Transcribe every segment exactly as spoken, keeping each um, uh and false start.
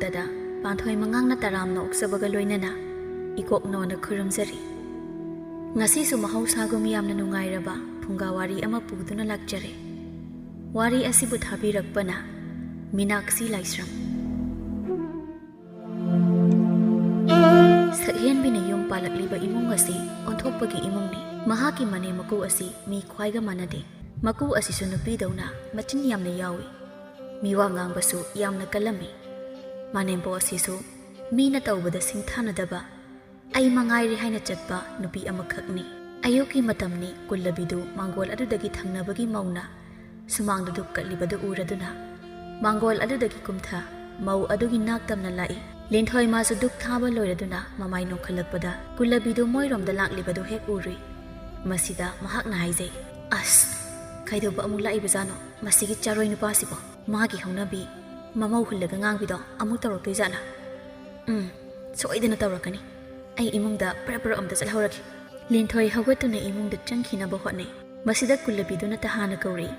ꯇꯗ ꯄꯥꯟꯊꯣꯏ ꯃꯉꯥꯡꯅ ꯇꯔꯥꯝꯅ ꯑꯣꯛꯆꯕꯒ ꯂꯣꯏꯅꯅ ꯏꯀꯣꯛ ꯅꯣꯟꯅ ꯈꯨꯔꯨꯝꯖꯔꯤ꯫ ꯉꯁꯤꯁꯨ ꯃꯍꯧꯁꯥꯒꯨꯝ ꯌꯥꯝꯅ ꯅꯨꯡꯉꯥꯏꯔꯕ ꯐꯨꯡꯒꯥ ꯋꯥꯔꯤ ꯑꯃ ꯄꯨꯗꯨꯅ ꯂꯥꯛꯆꯔꯦ꯫ ꯋꯥꯔꯤ ꯑꯁꯤꯕꯨ ꯊꯥꯕꯤꯔꯛꯄꯅ ꯃꯤꯅꯥꯛꯁꯤ ꯂꯥꯏꯁ꯭ꯔꯝ꯫ ꯁꯛꯍꯦꯟꯕꯤꯅ ꯌꯨꯝ ꯄꯥꯜꯂꯛꯂꯤꯕ ꯏꯃꯨꯡ ꯑꯁꯤ ꯑꯣꯟꯊꯣꯛꯄꯒꯤ ꯏꯃꯨꯡꯅꯤ꯫ ꯃꯍꯥꯛꯀꯤ ꯃꯅꯦꯝ ꯃꯀꯨ ꯑꯁꯤ ꯃꯤ ꯈ꯭ꯋꯥꯏꯒ ꯃꯥꯟꯅꯗꯦ꯫ ꯃꯀꯨ ꯑꯁꯤꯁꯨ ꯅꯨꯄꯤꯗꯧꯅ ꯃꯆꯤꯟ ꯌꯥꯝꯅ ꯌꯥꯎꯏ꯫ ꯃꯤꯋꯥ ꯉꯥꯡꯕꯁꯨ ꯌꯥꯝꯅ ꯀꯜꯂꯝꯃꯤ꯫ ꯃꯅꯦꯝꯄꯣꯛ ꯑꯁꯤꯁꯨ ꯃꯤꯅ ꯇꯧꯕꯗ ꯁꯤꯡꯊꯥꯅꯗꯕ, ꯑꯩ ꯃꯉꯥꯏꯔꯦ ꯍꯥꯏꯅ ꯆꯠꯄ ꯅꯨꯄꯤ ꯑꯃꯈꯛꯅꯤ꯫ ꯑꯌꯨꯛꯀꯤ ꯃꯇꯝꯅꯤ꯫ ꯀꯨꯜꯂꯕꯤꯗꯨ ꯃꯥꯡꯒꯣꯜ ꯑꯗꯨꯗꯒꯤ ꯊꯪꯅꯕꯒꯤ ꯃꯧꯅ ꯁꯨꯃꯥꯡꯗ ꯙꯨꯞ ꯀꯠꯂꯤꯕꯗꯨ ꯎꯔꯗꯨꯅ ꯃꯥꯡꯒꯣꯜ ꯑꯗꯨꯗꯒꯤ ꯀꯨꯝꯊ ꯃꯧ ꯑꯗꯨꯒꯤ ꯅꯥꯛ ꯇꯝꯅ ꯂꯥꯛꯏ꯫ ꯂꯤꯟꯊꯣꯏ ꯃꯥꯁꯨ ꯙꯨꯞ ꯊꯥꯕ ꯂꯣꯏꯔꯗꯨꯅ ꯃꯃꯥꯏ ꯅꯣꯟꯈꯠꯂꯛꯄꯗ ꯀꯨꯜꯂꯕꯤꯗꯨ ꯃꯣꯏꯔꯣꯝꯗ ꯂꯥꯛꯂꯤꯕꯗꯨ ꯍꯦꯛ ꯎꯔꯨꯏ꯫ ꯃꯁꯤꯗ ꯃꯍꯥꯛꯅ ꯍꯥꯏꯖꯩ, "ꯑꯁ, ꯀꯩꯗꯧꯕ ꯑꯃꯨꯛ ꯂꯥꯛꯏꯕꯖꯥꯠꯅꯣ ꯃꯁꯤꯒꯤ ꯆꯥꯔꯣꯏ ꯅꯨꯄꯥꯁꯤꯕꯣ? ꯃꯥꯒꯤ ꯍꯧꯅꯕꯤ ꯃꯃꯧ ꯍꯨꯜꯂꯒ ꯉꯥꯡꯕꯤꯗꯣ ꯑꯃꯨꯛ ꯇꯧꯔꯛꯇꯣꯏꯖꯥꯠꯂꯥ? ꯎꯝ, ꯁꯣꯏꯗꯅ ꯇꯧꯔꯛꯀꯅꯤ꯫ ꯑꯩ ꯏꯃꯨꯡꯗ ꯄꯔꯞ ꯄꯔꯞ ꯑꯝꯇ ꯆꯠꯍꯧꯔꯒꯦ꯫" ꯂꯤꯟꯊꯣꯏ ꯍꯧꯒꯠꯇꯨꯅ ꯏꯃꯨꯡꯗ ꯆꯪꯈꯤꯅꯕ ꯍꯣꯠꯅꯩ꯫ ꯃꯁꯤꯗ ꯀꯨꯜꯂꯕꯤꯗꯨꯅ ꯇꯍꯥꯅ ꯀꯧꯔꯛꯏ,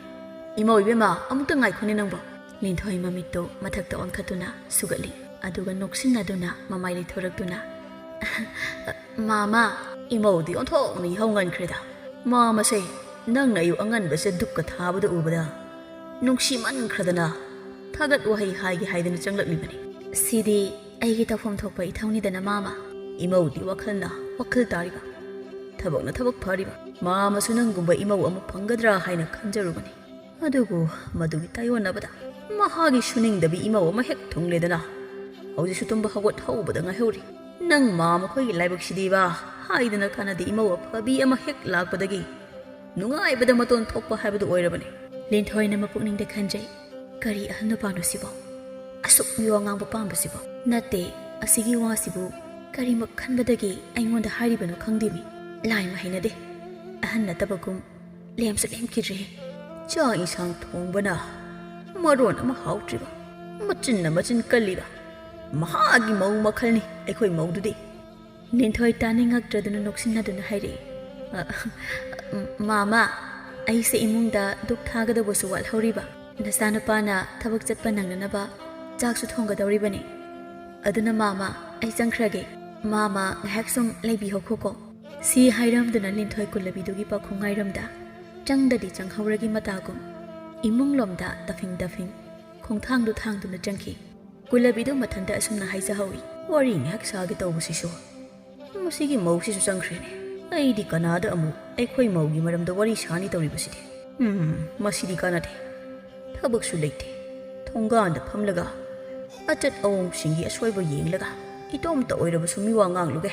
"ꯏꯃꯧ ꯏꯕꯦꯝꯃ, ꯑꯃꯨꯛꯇ ꯉꯥꯏꯈꯣꯅꯦ ꯅꯪꯕꯣ꯫" ꯂꯤꯟꯊꯣꯏ ꯃꯃꯤꯠꯇꯨ ꯃꯊꯛꯇ ꯑꯣꯟꯈꯠꯇꯨꯅ ꯁꯨꯒꯠꯂꯤ꯫ ꯑꯗꯨꯒ ꯅꯣꯛꯁꯤꯟꯅꯗꯨꯅ ꯃꯃꯥꯏ ꯂꯩꯊꯣꯔꯛꯇꯨꯅ, "ꯃꯥꯃ, ꯏꯃꯧꯗꯤ ꯑꯣꯟꯊꯣꯛꯅ ꯏꯍꯧ ꯉꯟꯈ꯭ꯔꯦꯗ꯫ ꯃꯥꯃꯁꯦ, ꯅꯪꯅ ꯑꯌꯨꯛ ꯑꯉꯟꯕꯁꯦ ꯙꯨꯞꯀ ꯊꯥꯕꯗ ꯎꯕꯗ ꯅꯨꯡꯁꯤꯃꯟꯈ꯭ꯔꯗꯅ ꯊꯥꯒꯠ ꯋꯥꯍꯩ ꯍꯥꯏꯒꯦ ꯍꯥꯏꯗꯅ ꯆꯪꯂꯛꯂꯤꯕꯅꯤ꯫" "ꯁꯤꯗꯤ ꯑꯩꯒꯤ ꯇꯧꯐꯝ ꯊꯣꯛꯄ ꯏꯊꯧꯅꯤꯗꯅ, ꯃꯥꯃ꯫" "ꯏꯃꯧꯗꯤ ꯋꯥꯈꯜꯅ ꯋꯥꯈꯜ ꯇꯥꯔꯤꯕ, ꯊꯕꯛꯅ ꯊꯕꯛ ꯐꯔꯤꯕ꯫ ꯃꯥꯃꯁꯨ ꯅꯪꯒꯨꯝꯕ ꯏꯃꯧ ꯑꯃꯨꯛ ꯐꯪꯒꯗ꯭ꯔꯥ ꯍꯥꯏꯅ ꯈꯟꯖꯔꯨꯕꯅꯤ꯫ ꯑꯗꯨꯕꯨ ꯃꯗꯨꯒꯤ ꯇꯥꯏꯌꯣꯟꯅꯕꯗ ꯃꯍꯥꯛꯀꯤ ꯁꯨꯅꯤꯡꯗꯕꯤ ꯏꯃꯧ ꯑꯃ ꯍꯦꯛ ꯊꯨꯡꯂꯦꯗꯅ꯫ ꯍꯧꯖꯤꯛꯁꯨ ꯇꯨꯝꯕ ꯍꯧꯒꯠ ꯍꯧꯕꯗ ꯉꯥꯏꯍꯧꯔꯤ꯫ ꯅꯪ ꯃꯥꯃꯈꯣꯏꯒꯤ ꯂꯥꯏꯕꯛꯁꯤꯗꯤꯕ ꯍꯥꯏꯗꯅ ꯀꯥꯟꯅꯗꯦ, ꯏꯃꯧ ꯑꯐꯕꯤ ꯑꯃ ꯍꯦꯛ ꯂꯥꯛꯄꯗꯒꯤ ꯅꯨꯡꯉꯥꯏꯕꯗ ꯃꯇꯣꯟ ꯊꯣꯛꯄ ꯍꯥꯏꯕꯗꯨ ꯑꯣꯏꯔꯕꯅꯤ꯫" ꯂꯤꯟꯊꯣꯏꯅ ꯃꯄꯨꯛꯅꯤꯡꯗ ꯈꯟꯖꯩ, "ꯀꯔꯤ ꯑꯍꯜ ꯅꯨꯄꯥꯅꯣ ꯁꯤꯕꯣ? ꯑꯁꯨꯛ ꯃꯤꯋꯥ ꯉꯥꯡꯕ ꯄꯥꯝꯕꯁꯤꯕꯣ? ꯅꯠꯇꯦ, ꯑꯁꯤꯒꯤ ꯋꯥꯁꯤꯕꯨ ꯀꯔꯤꯃꯛ ꯈꯟꯕꯗꯒꯤ ꯑꯩꯉꯣꯟꯗ ꯍꯥꯏꯔꯤꯕꯅꯣ ꯈꯪꯗꯦꯃꯤ꯫ ꯂꯥꯏꯃ ꯍꯩꯅꯗꯦ꯫ ꯑꯍꯟ ꯅꯠꯇꯕꯒꯨꯝ ꯂꯦꯝꯁꯨ ꯂꯦꯝꯈꯤꯗ꯭ꯔꯦ꯫ ꯆꯥꯛ ꯏꯟꯁꯥꯡ ꯊꯣꯡꯕꯅ ꯃꯔꯣꯟ ꯑꯃ ꯍꯥꯎꯇ꯭ꯔꯤꯕ, ꯃꯆꯤꯟꯅ ꯃꯆꯤꯟ ꯀꯜꯂꯤꯕ꯫ ꯃꯍꯥꯛꯀꯤ ꯃꯧ ꯃꯈꯜꯅꯤ ꯑꯩꯈꯣꯏ ꯃꯧꯗꯨꯗꯤ꯫" ꯂꯤꯟꯊꯣꯏ ꯇꯥꯅꯤꯡꯉꯛꯇ꯭ꯔꯗꯨꯅ ꯅꯣꯛꯁꯤꯟꯅꯗꯨꯅ ꯍꯥꯏꯔꯛꯏ, "ꯑ, ꯃꯥꯃ, ꯑꯩꯁꯦ ꯏꯃꯨꯡꯗ ꯙꯨꯞ ꯊꯥꯒꯗꯧꯕꯁꯨ ꯋꯥꯠꯍꯧꯔꯤꯕ꯫ ꯅꯆꯥꯅꯨꯄꯥꯅ ꯊꯕꯛ ꯆꯠꯄ ꯅꯪꯅꯅꯕ ꯆꯥꯛꯁꯨ ꯊꯣꯡꯒꯗꯧꯔꯤꯕꯅꯤ꯫ ꯑꯗꯨꯅ ꯃꯥꯃ, ꯑꯩ ꯆꯪꯈ꯭ꯔꯒꯦ꯫ ꯃꯥꯃ, ꯉꯥꯏꯍꯥꯛ ꯁꯨꯝ ꯂꯩꯕꯤꯍꯧꯈꯣꯀꯣ꯫ ꯁꯤ ꯍꯥꯏꯔꯝꯗꯨꯅ ꯂꯤꯟꯊꯣꯏ ꯀꯨꯂꯕꯤꯗꯨꯒꯤ ꯄꯥꯎꯈꯨꯝ ꯉꯥꯏꯔꯝꯗ ꯆꯪꯗꯗꯤ ꯆꯪꯍꯧꯔꯒꯤ ꯃꯇꯥꯒꯨꯝ ꯏꯃꯨꯡꯂꯣꯝꯗ ꯇꯐꯤꯡ ꯇꯐꯤꯡ ꯈꯣꯡꯊꯥꯡꯗꯨ ꯊꯥꯡꯗꯨꯅ ꯆꯪꯈꯤ꯫ ꯀꯨꯂꯕꯤꯗꯨ ꯃꯊꯟꯇ ꯑꯁꯨꯝꯅ ꯍꯥꯏꯖꯍꯧꯏ, "ꯋꯥꯔꯤ ꯉꯥꯏꯍꯥꯛ ꯁꯥꯒꯦ ꯇꯧꯕꯁꯤꯁꯨ ꯃꯁꯤꯒꯤ ꯃꯧꯁꯤꯁꯨ ꯆꯪꯈ꯭ꯔꯦꯅꯦ꯫ ꯑꯩꯗꯤ ꯀꯅꯥꯗ ꯑꯃꯨꯛ ꯑꯩꯈꯣꯏ ꯃꯧꯒꯤ ꯃꯔꯝꯗ ꯋꯥꯔꯤ ꯁꯥꯅꯤ ꯇꯧꯔꯤꯕꯁꯤꯗꯤ? ꯎꯝ, ꯃꯁꯤꯗꯤ ꯀꯥꯟꯅꯗꯦ꯫ ꯊꯕꯛꯁꯨ ꯂꯩꯇꯦ꯫ ꯊꯣꯡꯒꯥꯟꯗ ꯐꯝꯂꯒ ꯑꯆꯠ ꯑꯋꯣꯡꯁꯤꯡꯒꯤ ꯑꯁꯣꯏꯕ ꯌꯦꯡꯂꯒ ꯏꯇꯣꯝꯇ ꯑꯣꯏꯔꯕꯁꯨ ꯃꯤꯋꯥ ꯉꯥꯡꯂꯨꯒꯦ꯫"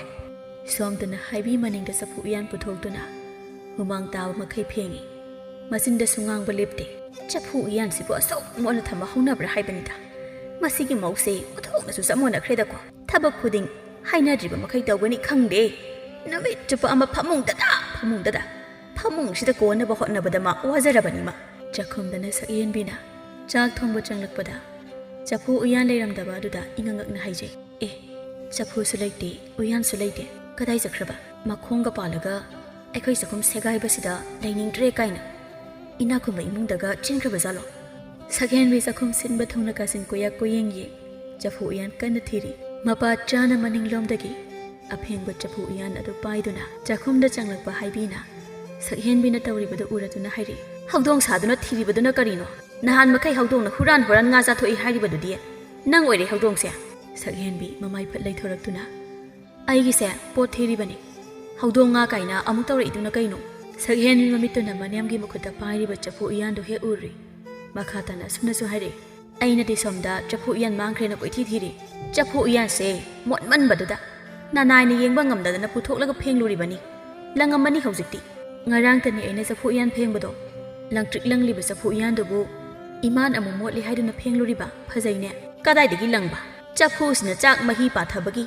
ꯁꯣꯝꯗꯅ ꯍꯥꯏꯕꯤ ꯃꯅꯤꯡꯗ ꯆꯐꯨ ꯎꯌꯥꯟ ꯄꯨꯊꯣꯛꯇꯨꯅ ꯍꯨꯃꯥꯡ ꯇꯥꯕ ꯃꯈꯩ ꯐꯦꯡꯏ꯫ ꯃꯆꯤꯟꯗꯁꯨ ꯉꯥꯡꯕ ꯂꯦꯞꯇꯦ꯫ "ꯆꯐꯨ ꯎꯌꯥꯟꯁꯤꯕꯨ ꯑꯁꯨꯛ ꯃꯣꯠꯅ ꯊꯝꯕ ꯍꯧꯅꯕ꯭ꯔꯥ ꯍꯥꯏꯕꯅꯤꯗ꯫ ꯃꯁꯤꯒꯤ ꯃꯧꯁꯦ ꯑꯣꯟꯊꯣꯛꯅꯁꯨ ꯆꯞ ꯃꯣꯠꯅꯈ꯭ꯔꯦꯗꯀꯣ꯫ ꯊꯕꯛ ꯈꯨꯗꯤꯡ ꯍꯥꯏꯅꯗ꯭ꯔꯤꯕ ꯃꯈꯩ ꯇꯧꯒꯅꯤ ꯈꯪꯗꯦ꯫ ꯅꯨꯃꯤꯠ ꯆꯨꯞꯄ ꯑꯃ ꯐꯃꯨꯡꯗꯗ, ꯐꯃꯨꯡꯗꯗ, ꯐꯃꯨꯡꯁꯤꯗ ꯀꯣꯟꯅꯕ ꯍꯣꯠꯅꯕꯗ ꯃꯥ ꯋꯥꯖꯔꯕꯅꯤ ꯃꯥ꯫" ꯆꯥꯛꯈꯨꯝꯗꯅ ꯁꯛꯍꯦꯟꯕꯤꯅ ꯆꯥꯛ ꯊꯣꯡꯕ ꯆꯪꯂꯛꯄꯗ ꯆꯐꯨ ꯎꯌꯥꯟ ꯂꯩꯔꯝꯗꯕ ꯑꯗꯨꯗ ꯏꯉꯛ ꯉꯛꯅ ꯍꯥꯏꯖꯩ, "ꯑꯦ, ꯆꯐꯨꯁꯨ ꯂꯩꯇꯦ, ꯎꯌꯥꯟꯁꯨ ꯂꯩꯇꯦ, ꯀꯗꯥꯏ ꯆꯠꯈ꯭ꯔꯕ? ꯃꯈꯣꯡꯒ ꯄꯥꯜꯂꯒ ꯑꯩꯈꯣꯏ ꯆꯥꯛꯈꯨꯝ ꯁꯦꯒꯥꯏꯕꯁꯤꯗ ꯂꯩꯅꯤꯡꯗ꯭ꯔꯦ ꯀꯥꯏꯅ ꯏꯅꯥꯛ ꯈꯨꯟꯕ ꯏꯃꯨꯡꯗꯒ ꯆꯦꯟꯈ꯭ꯔꯕ ꯖꯥꯠꯂꯣ?" ꯁꯛꯍꯦꯟꯕꯤ ꯆꯥꯛꯈꯨꯝ ꯁꯤꯟꯕ ꯊꯨꯡꯅ ꯀꯥꯆꯤꯟ ꯀꯣꯏꯌꯥ ꯀꯣꯏꯌꯦꯡ ꯌꯦꯡ ꯆꯐꯨ ꯎꯌꯥꯟ ꯀꯟꯅ ꯊꯤꯔꯤ꯫ ꯃꯄꯥ ꯆꯥꯅ ꯃꯅꯤꯡꯂꯣꯝꯗꯒꯤ ꯑꯐꯦꯡꯕ ꯆꯐꯨ ꯎꯌꯥꯟ ꯑꯗꯨ ꯄꯥꯏꯗꯨꯅ ꯆꯥꯛꯈꯨꯝꯗ ꯆꯪꯂꯛꯄ ꯍꯥꯏꯕꯤꯅ ꯁꯛꯍꯦꯟꯕꯤꯅ ꯇꯧꯔꯤꯕꯗꯨ ꯎꯔꯗꯨꯅ ꯍꯥꯏꯔꯛꯏ, "ꯍꯧꯗꯣꯡ ꯁꯥꯗꯨꯅ ꯊꯤꯔꯤꯕꯗꯨꯅ ꯀꯔꯤꯅꯣ? ꯅꯍꯥꯟ ꯃꯈꯩ ꯍꯧꯗꯣꯡꯅ ꯍꯨꯔꯥꯟ ꯍꯨꯔꯥꯟ ꯉꯥ ꯆꯥꯊꯣꯛꯏ ꯍꯥꯏꯔꯤꯕꯗꯨꯗꯤ꯫ ꯅꯪ ꯑꯣꯏꯔꯦ ꯍꯧꯗꯣꯡꯁꯦ꯫" ꯁꯛꯍꯦꯟꯕꯤ ꯃꯃꯥꯏ ꯐꯠ ꯂꯩꯊꯣꯔꯛꯇꯨꯅ, "ꯑꯩꯒꯤꯁꯦ ꯄꯣꯠ ꯊꯤꯔꯤꯕꯅꯤ꯫ ꯍꯧꯗꯣꯡ ꯉꯥ ꯀꯥꯏꯅ ꯑꯃꯨꯛ ꯇꯧꯔꯛꯏꯗꯨꯅ ꯀꯩꯅꯣ?" ꯁꯛꯍꯦꯟꯕꯤ ꯃꯃꯤꯠꯇꯨꯅ ꯃꯅꯦꯝꯒꯤ ꯃꯈꯨꯠꯇ ꯄꯥꯏꯔꯤꯕ ꯆꯐꯨ ꯎꯌꯥꯟꯗꯨ ꯍꯦꯛ ꯎꯔꯨꯏ꯫ ꯃꯈꯥ ꯇꯥꯅ ꯑꯁꯨꯝꯅꯁꯨ ꯍꯥꯏꯔꯛꯏ, "ꯑꯩꯅꯗꯤ ꯁꯣꯝꯗ ꯆꯐꯨ ꯎꯌꯥꯟ ꯃꯥꯡꯈ꯭ꯔꯦꯅ ꯀꯣꯏꯊꯤ ꯊꯤꯔꯤ꯫ ꯆꯐꯨ ꯎꯌꯥꯟꯁꯦ ꯃꯣꯠꯃꯟꯕꯗꯨꯗ ꯅꯅꯥꯏꯅ ꯌꯦꯡꯕ ꯉꯝꯗꯗꯅ ꯄꯨꯊꯣꯛꯂꯒ ꯐꯦꯡꯂꯨꯔꯤꯕꯅꯤ꯫ ꯂꯪꯉꯝꯃꯅꯤ ꯍꯧꯖꯤꯛꯇꯤ꯫ ꯉꯔꯥꯡꯇꯅꯤ ꯑꯩꯅ ꯆꯐꯨ ꯎꯌꯥꯟ ꯐꯦꯡꯕꯗꯣ꯫ ꯂꯪꯇ꯭ꯔꯤꯛ ꯂꯪꯂꯤꯕ ꯆꯐꯨ ꯎꯌꯥꯟꯗꯨꯕꯨ ꯏꯃꯥꯟ ꯑꯃꯨꯛ ꯃꯣꯠꯂꯤ ꯍꯥꯏꯗꯨꯅ ꯐꯦꯡꯂꯨꯔꯤꯕ? ꯐꯖꯩꯅꯦ꯫ ꯀꯗꯥꯏꯗꯒꯤ ꯂꯪꯕ? ꯆꯐꯨꯁꯤꯅ ꯆꯥꯛ ꯃꯍꯤ ꯄꯥꯊꯕꯒꯤ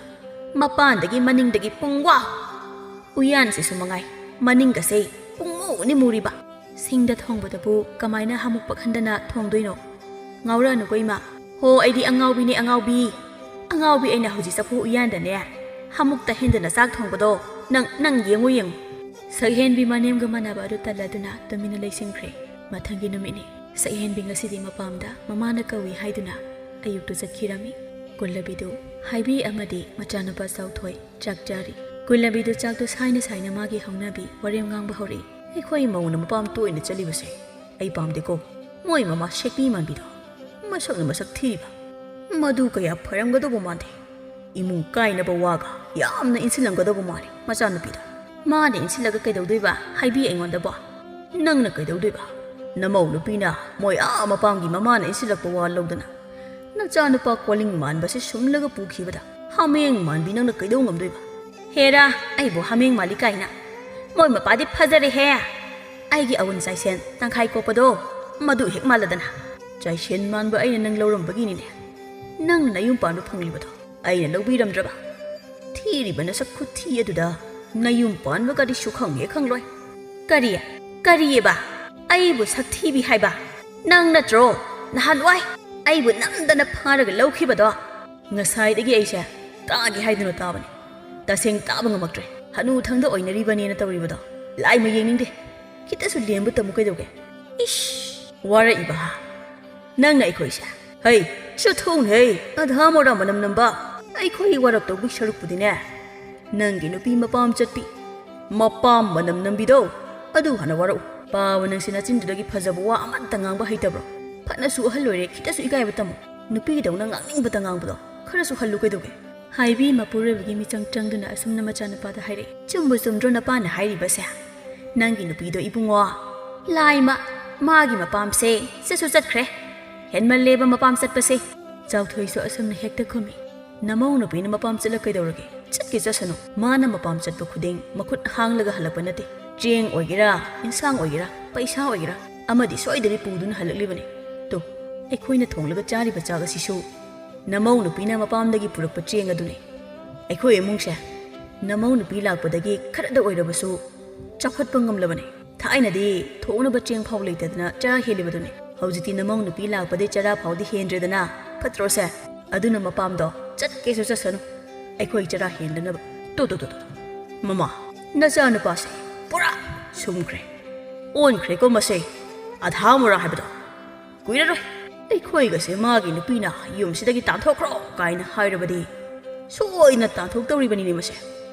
ꯃꯄꯥꯟꯗꯒꯤ ꯃꯅꯤꯡꯗꯒꯤ ꯄꯨꯡꯋꯥ꯫ ꯎꯌꯥꯟꯁꯤꯁꯨ ꯃꯉꯥꯏ, ꯃꯅꯤꯡꯒꯁꯦ ꯄꯨꯡꯃꯨꯅꯤ ꯃꯨꯔꯤꯕ꯫" ꯁꯤꯡꯗ ꯊꯣꯡꯕꯗꯕꯨ ꯀꯃꯥꯏꯅ ꯍꯥꯃꯨꯛ ꯄꯛꯍꯟꯗꯅ ꯊꯣꯡꯗꯣꯏꯅꯣ? ꯉꯥꯎꯔꯛꯑꯅꯨꯀꯣ ꯏꯃꯥ꯫ ꯍꯣ, ꯑꯩꯗꯤ ꯑꯉꯥꯎꯕꯤꯅꯦ, ꯑꯉꯥꯎꯕꯤ꯫ ꯑꯉꯥꯎꯕꯤ ꯑꯩꯅ ꯍꯧꯖꯤꯛ ꯆꯐꯨ ꯎꯌꯥꯟꯗꯅꯦ ꯍꯥꯃꯨꯛꯇ ꯍꯦꯟꯗꯅ ꯆꯥꯛ ꯊꯣꯡꯕꯗꯣ ꯅꯪ, ꯅꯪ ꯌꯦꯡꯉꯨ, ꯌꯦꯡꯉꯨ꯫ ꯁꯛꯍꯦꯟꯕꯤ ꯃꯅꯦꯝꯒ ꯃꯥꯟꯅꯕ ꯑꯗꯨ ꯇꯜꯂꯗꯨꯅ ꯇꯨꯃꯤꯟꯅ ꯂꯩꯁꯤꯟꯈ꯭ꯔꯦ꯫ ꯃꯊꯪꯒꯤ ꯅꯨꯃꯤꯠꯅꯤ꯫ ꯁꯛꯍꯦꯟꯕꯤ ꯉꯁꯤꯗꯤ ꯃꯄꯥꯝꯗ ꯃꯃꯥꯅ ꯀꯧꯏ ꯍꯥꯏꯗꯨꯅ ꯑꯌꯨꯛꯇꯨ ꯆꯠꯈꯤꯔꯝꯃꯤ꯫ ꯀꯨꯜꯂꯕꯤꯗꯨ ꯍꯥꯏꯕꯤ ꯑꯃꯗꯤ ꯃꯆꯥꯅꯨꯄꯥ ꯆꯥꯎꯊꯣꯏ ꯆꯥꯛ ꯆꯥꯔꯤ꯫ ꯀꯨꯜꯂꯕꯤꯗꯨ ꯆꯥꯛꯇꯨ ꯁꯥꯏꯅ ꯁꯥꯏꯅ ꯃꯥꯒꯤ ꯍꯧꯅꯕꯤ ꯋꯥꯔꯦꯝ ꯉꯥꯡꯕ ꯍꯧꯔꯛꯏ꯫ "ꯑꯩꯈꯣꯏ ꯃꯧꯅ ꯃꯄꯥꯝ ꯇꯣꯏꯅ ꯆꯠꯂꯤꯕꯁꯦ ꯑꯩ ꯄꯥꯝꯗꯦꯀꯣ꯫ ꯃꯣꯏ ꯃꯃꯥ ꯁꯦꯛꯄꯤ ꯃꯥꯟꯕꯤꯗꯣ, ꯃꯁꯛꯅ ꯃꯁꯛ ꯊꯤꯔꯤꯕ, ꯃꯗꯨ ꯀꯌꯥ ꯐꯔꯝꯒꯗꯧꯕ ꯃꯥꯟꯗꯦ꯫ ꯏꯃꯨꯡ ꯀꯥꯏꯅꯕ ꯋꯥꯒ ꯌꯥꯝꯅ ꯏꯟꯁꯤꯜꯂꯝꯒꯗꯧꯕ ꯃꯥꯜꯂꯤ ꯃꯆꯥꯅꯨꯄꯤꯗ꯫ ꯃꯥꯅ ꯏꯟꯁꯤꯜꯂꯒ ꯀꯩꯗꯧꯗꯣꯏꯕ ꯍꯥꯏꯕꯤ ꯑꯩꯉꯣꯟꯗꯕꯣ? ꯅꯪꯅ ꯀꯩꯗꯧꯗꯣꯏꯕ? ꯅꯃꯧ ꯅꯨꯄꯤꯅ ꯃꯣꯏ ꯑꯥ ꯃꯄꯥꯝꯒꯤ ꯃꯃꯥꯅ ꯏꯟꯁꯤꯜꯂꯛꯄ ꯋꯥ ꯂꯧꯗꯅ ꯅꯆꯥꯅꯨꯄꯥ ꯀꯣꯂꯤꯡ ꯃꯥꯟꯕꯁꯦ ꯁꯨꯝꯂꯒ ꯄꯨꯈꯤꯕꯗ ꯍꯥꯃꯦꯡ ꯃꯥꯟꯕꯤ ꯅꯪꯅ ꯀꯩꯗꯧ ꯉꯝꯗꯣꯏꯕ?" "ꯍꯦꯔꯥ, ꯑꯩꯕꯨ ꯍꯥꯃꯦꯡ ꯃꯥꯜꯂꯤ ꯀꯥꯏꯅ? ꯃꯣꯏ ꯃꯄꯥꯗꯤ ꯐꯖꯔꯦꯍꯦ꯫ ꯑꯩꯒꯤ ꯑꯋꯨꯟ ꯆꯥꯏꯁꯦꯟ ꯇꯪꯈꯥꯏ ꯀꯣꯛꯄꯗꯣ ꯃꯗꯨ ꯍꯦꯛ ꯃꯥꯜꯂꯗꯅ꯫ ꯆꯥꯏꯁꯦꯟ ꯃꯥꯟꯕ ꯑꯩꯅ ꯅꯪ ꯂꯧꯔꯝꯕꯒꯤꯅꯤꯅꯦ ꯅꯪ ꯅꯌꯨꯝ ꯄꯥꯟꯕ ꯐꯪꯂꯤꯕꯗꯣ꯫ ꯑꯩꯅ ꯂꯧꯕꯤꯔꯝꯗ꯭ꯔꯕ? ꯊꯤꯔꯤꯕ ꯅꯁꯛ ꯈꯨꯊꯤ ꯑꯗꯨꯗ ꯅꯌꯨꯝ ꯄꯥꯟꯕꯒꯗꯤ ꯁꯨꯈꯪ ꯍꯦꯛ ꯈꯪꯂꯣꯏ꯫" "ꯀꯔꯤ? ꯀꯔꯤꯑꯕ? ꯑꯩꯕꯨ ꯁꯛꯊꯤꯕꯤ ꯍꯥꯏꯕ? ꯅꯪ ꯅꯠꯇ꯭ꯔꯣ ꯅꯍꯥꯟꯋꯥꯏ ꯑꯩꯕꯨ ꯅꯝꯗꯅ ꯐꯥꯔꯒ ꯂꯧꯈꯤꯕꯗꯣ?" ꯉꯁꯥꯏꯗꯒꯤ ꯑꯩꯁꯦ ꯇꯥꯒꯦ ꯍꯥꯏꯗꯨꯅ ꯇꯥꯕꯅꯤ꯫ ꯇꯁꯦꯡ ꯇꯥꯕ ꯉꯝꯃꯛꯇ꯭ꯔꯦ꯫ ꯍꯅꯨ ꯊꯪꯗ ꯑꯣꯏꯅꯔꯤꯕꯅꯦꯅ ꯇꯧꯔꯤꯕꯗꯣ꯫ ꯂꯥꯏꯃ ꯌꯦꯡꯅꯤꯡꯗꯦ꯫ ꯈꯤꯇꯁꯨ ꯂꯦꯝꯕ ꯇꯝꯃꯨ ꯀꯩꯗꯧꯒꯦ? ꯏꯁ! ꯋꯥꯔꯛꯏꯕ ꯍꯥ? ꯅꯪꯅ ꯑꯩꯈꯣꯏꯁꯦ? ꯍꯩ, ꯆꯠꯊꯣꯛꯎꯅꯦ ꯍꯩ, ꯑꯙꯥ ꯃꯣꯔꯥ ꯃꯅꯝ ꯅꯝꯕ꯫ ꯑꯩꯈꯣꯏ ꯋꯥꯔꯛꯇꯧꯕꯒꯤ ꯁꯔꯨꯛꯄꯨꯗꯤꯅꯦ, ꯅꯪꯒꯤ ꯅꯨꯄꯤ ꯃꯄꯥꯝ ꯆꯠꯄꯤ, ꯃꯄꯥꯝ ꯃꯅꯝ ꯅꯝꯕꯤꯗꯣ, ꯑꯗꯨ ꯍꯥꯟꯅ ꯋꯥꯔꯛꯎ꯫ ꯄꯥꯕ ꯅꯪꯁꯦ ꯅꯆꯤꯟꯗꯨꯗꯒꯤ ꯐꯖꯕ ꯋꯥ ꯑꯃꯠꯇ ꯉꯥꯡꯕ ꯍꯩꯇꯕ꯭ꯔꯣ? ꯐꯠꯅꯁꯨ ꯑꯍꯜ ꯑꯣꯏꯔꯦ, ꯈꯤꯇꯁꯨ ꯏꯀꯥꯏꯕ ꯇꯝꯃꯨ꯫ ꯅꯨꯄꯤꯗꯧꯅ ꯉꯥꯡꯅꯤꯡꯕꯇ ꯉꯥꯡꯕꯗꯣ ꯈꯔꯁꯨ ꯍꯜꯂꯨ ꯀꯩꯗꯧꯒꯦ? ꯍꯥꯏꯕꯤ ꯃꯄꯨꯔꯣꯏꯕꯒꯤ ꯃꯤꯆꯪ ꯆꯪꯗꯨꯅ ꯑꯁꯨꯝꯅ ꯃꯆꯥꯅꯨꯄꯥꯗ ꯍꯥꯏꯔꯛꯏ꯫ "ꯆꯨꯝꯕꯨ ꯆꯨꯝꯗ꯭ꯔꯣ ꯅꯄꯥꯅ ꯍꯥꯏꯔꯤꯕꯁꯦ? ꯅꯪꯒꯤ ꯅꯨꯄꯤꯗꯣ ꯏꯕꯨꯡꯉꯣ, ꯂꯥꯏꯃ, ꯃꯥꯒꯤ ꯃꯄꯥꯝꯁꯦ ꯆꯠꯁꯨ ꯆꯠꯈ꯭ꯔꯦ꯫ ꯍꯦꯟꯃꯜꯂꯦꯕ ꯃꯄꯥꯝ ꯆꯠꯄꯁꯦ꯫" ꯆꯥꯎꯊꯣꯏꯁꯨ ꯑꯁꯨꯝꯅ ꯍꯦꯛꯇ ꯈꯨꯝꯃꯤ꯫ "ꯅꯃꯧ ꯅꯨꯄꯤꯅ ꯃꯄꯥꯝ ꯆꯠꯂ ꯀꯩꯗꯧꯔꯒꯦ? ꯆꯠꯀꯦ ꯆꯠꯁꯅꯨ꯫ ꯃꯥꯅ ꯃꯄꯥꯝ ꯆꯠꯄ ꯈꯨꯗꯤꯡ ꯃꯈꯨꯠ ꯍꯥꯡꯂꯒ ꯍꯜꯂꯛꯄ ꯅꯠꯇꯦ꯫ ꯆꯦꯡ ꯑꯣꯏꯒꯦꯔꯥ, ꯏꯟꯁꯥꯡ ꯑꯣꯏꯒꯦꯔꯥ, ꯄꯩꯁꯥ ꯑꯣꯏꯒꯦꯔꯥ, ꯑꯃꯗꯤ ꯁꯣꯏꯗꯅ ꯄꯨꯗꯨꯅ ꯍꯜꯂꯛꯂꯤꯕꯅꯤ꯫ ꯇꯨ, ꯑꯩꯈꯣꯏꯅ ꯊꯣꯡꯂꯒ ꯆꯥꯔꯤꯕ ꯆꯥꯛ ꯑꯁꯤꯁꯨ ꯅꯃꯧ ꯅꯨꯄꯤꯅ ꯃꯄꯥꯝꯗꯒꯤ ꯄꯨꯔꯛꯄ ꯆꯦꯡ ꯑꯗꯨꯅꯤ꯫ ꯑꯩꯈꯣꯏ ꯏꯃꯨꯡꯁꯦ ꯅꯃꯧ ꯅꯨꯄꯤ ꯂꯥꯛꯄꯗꯒꯤ ꯈꯔꯗ ꯑꯣꯏꯔꯕꯁꯨ ꯆꯥꯎꯈꯠꯄ ꯉꯝꯂꯕꯅꯤ꯫ ꯊꯥꯏꯅꯗꯤ ꯊꯣꯡꯅꯕ ꯆꯦꯡ ꯐꯥꯎ ꯂꯩꯇꯗꯅ ꯆꯔꯥ ꯍꯦꯜꯂꯤꯕꯗꯨꯅꯤ꯫ ꯍꯧꯖꯤꯛꯇꯤ ꯅꯃꯧ ꯅꯨꯄꯤ ꯂꯥꯛꯄꯗꯩ ꯆꯔꯥ ꯐꯥꯎꯗꯤ ꯍꯦꯟꯗ꯭ꯔꯦꯗꯅ꯫ ꯐꯠꯇ꯭ꯔꯣꯁꯦ? ꯑꯗꯨꯅ ꯃꯄꯥꯝꯗꯣ ꯆꯠꯀꯦꯁꯨ ꯆꯠꯁꯅꯨ, ꯑꯩꯈꯣꯏ ꯆꯔꯥ ꯍꯦꯟꯗꯅꯕ꯫ ꯇꯣ, ꯇꯣ, ꯇꯣ, ꯇꯣ, ꯇꯣ꯫ ꯃꯃꯥ, ꯅꯆꯥꯅꯨꯄꯥꯁꯦ ꯄꯨꯔꯥ ꯁꯨꯝꯈ꯭ꯔꯦ, ꯑꯣꯟꯈ꯭ꯔꯦꯀꯣ ꯃꯁꯦ꯫ ꯑꯙꯥ ꯃꯣꯔꯥ ꯍꯥꯏꯕꯗꯣ ꯀꯨꯏꯔꯔꯣꯏ꯫ ꯑꯩꯈꯣꯏꯒꯁꯦ ꯃꯥꯒꯤ ꯅꯨꯄꯤꯅ ꯌꯨꯝꯁꯤꯗꯒꯤ ꯇꯥꯟꯊꯣꯛꯈ꯭ꯔꯣ ꯀꯥꯏꯅ ꯍꯥꯏꯔꯕꯗꯤ ꯁꯣꯏꯗꯅ ꯇꯥꯟꯊꯣꯛꯇꯧꯔꯤꯕꯅꯤꯅꯦ ꯃꯁꯦ꯫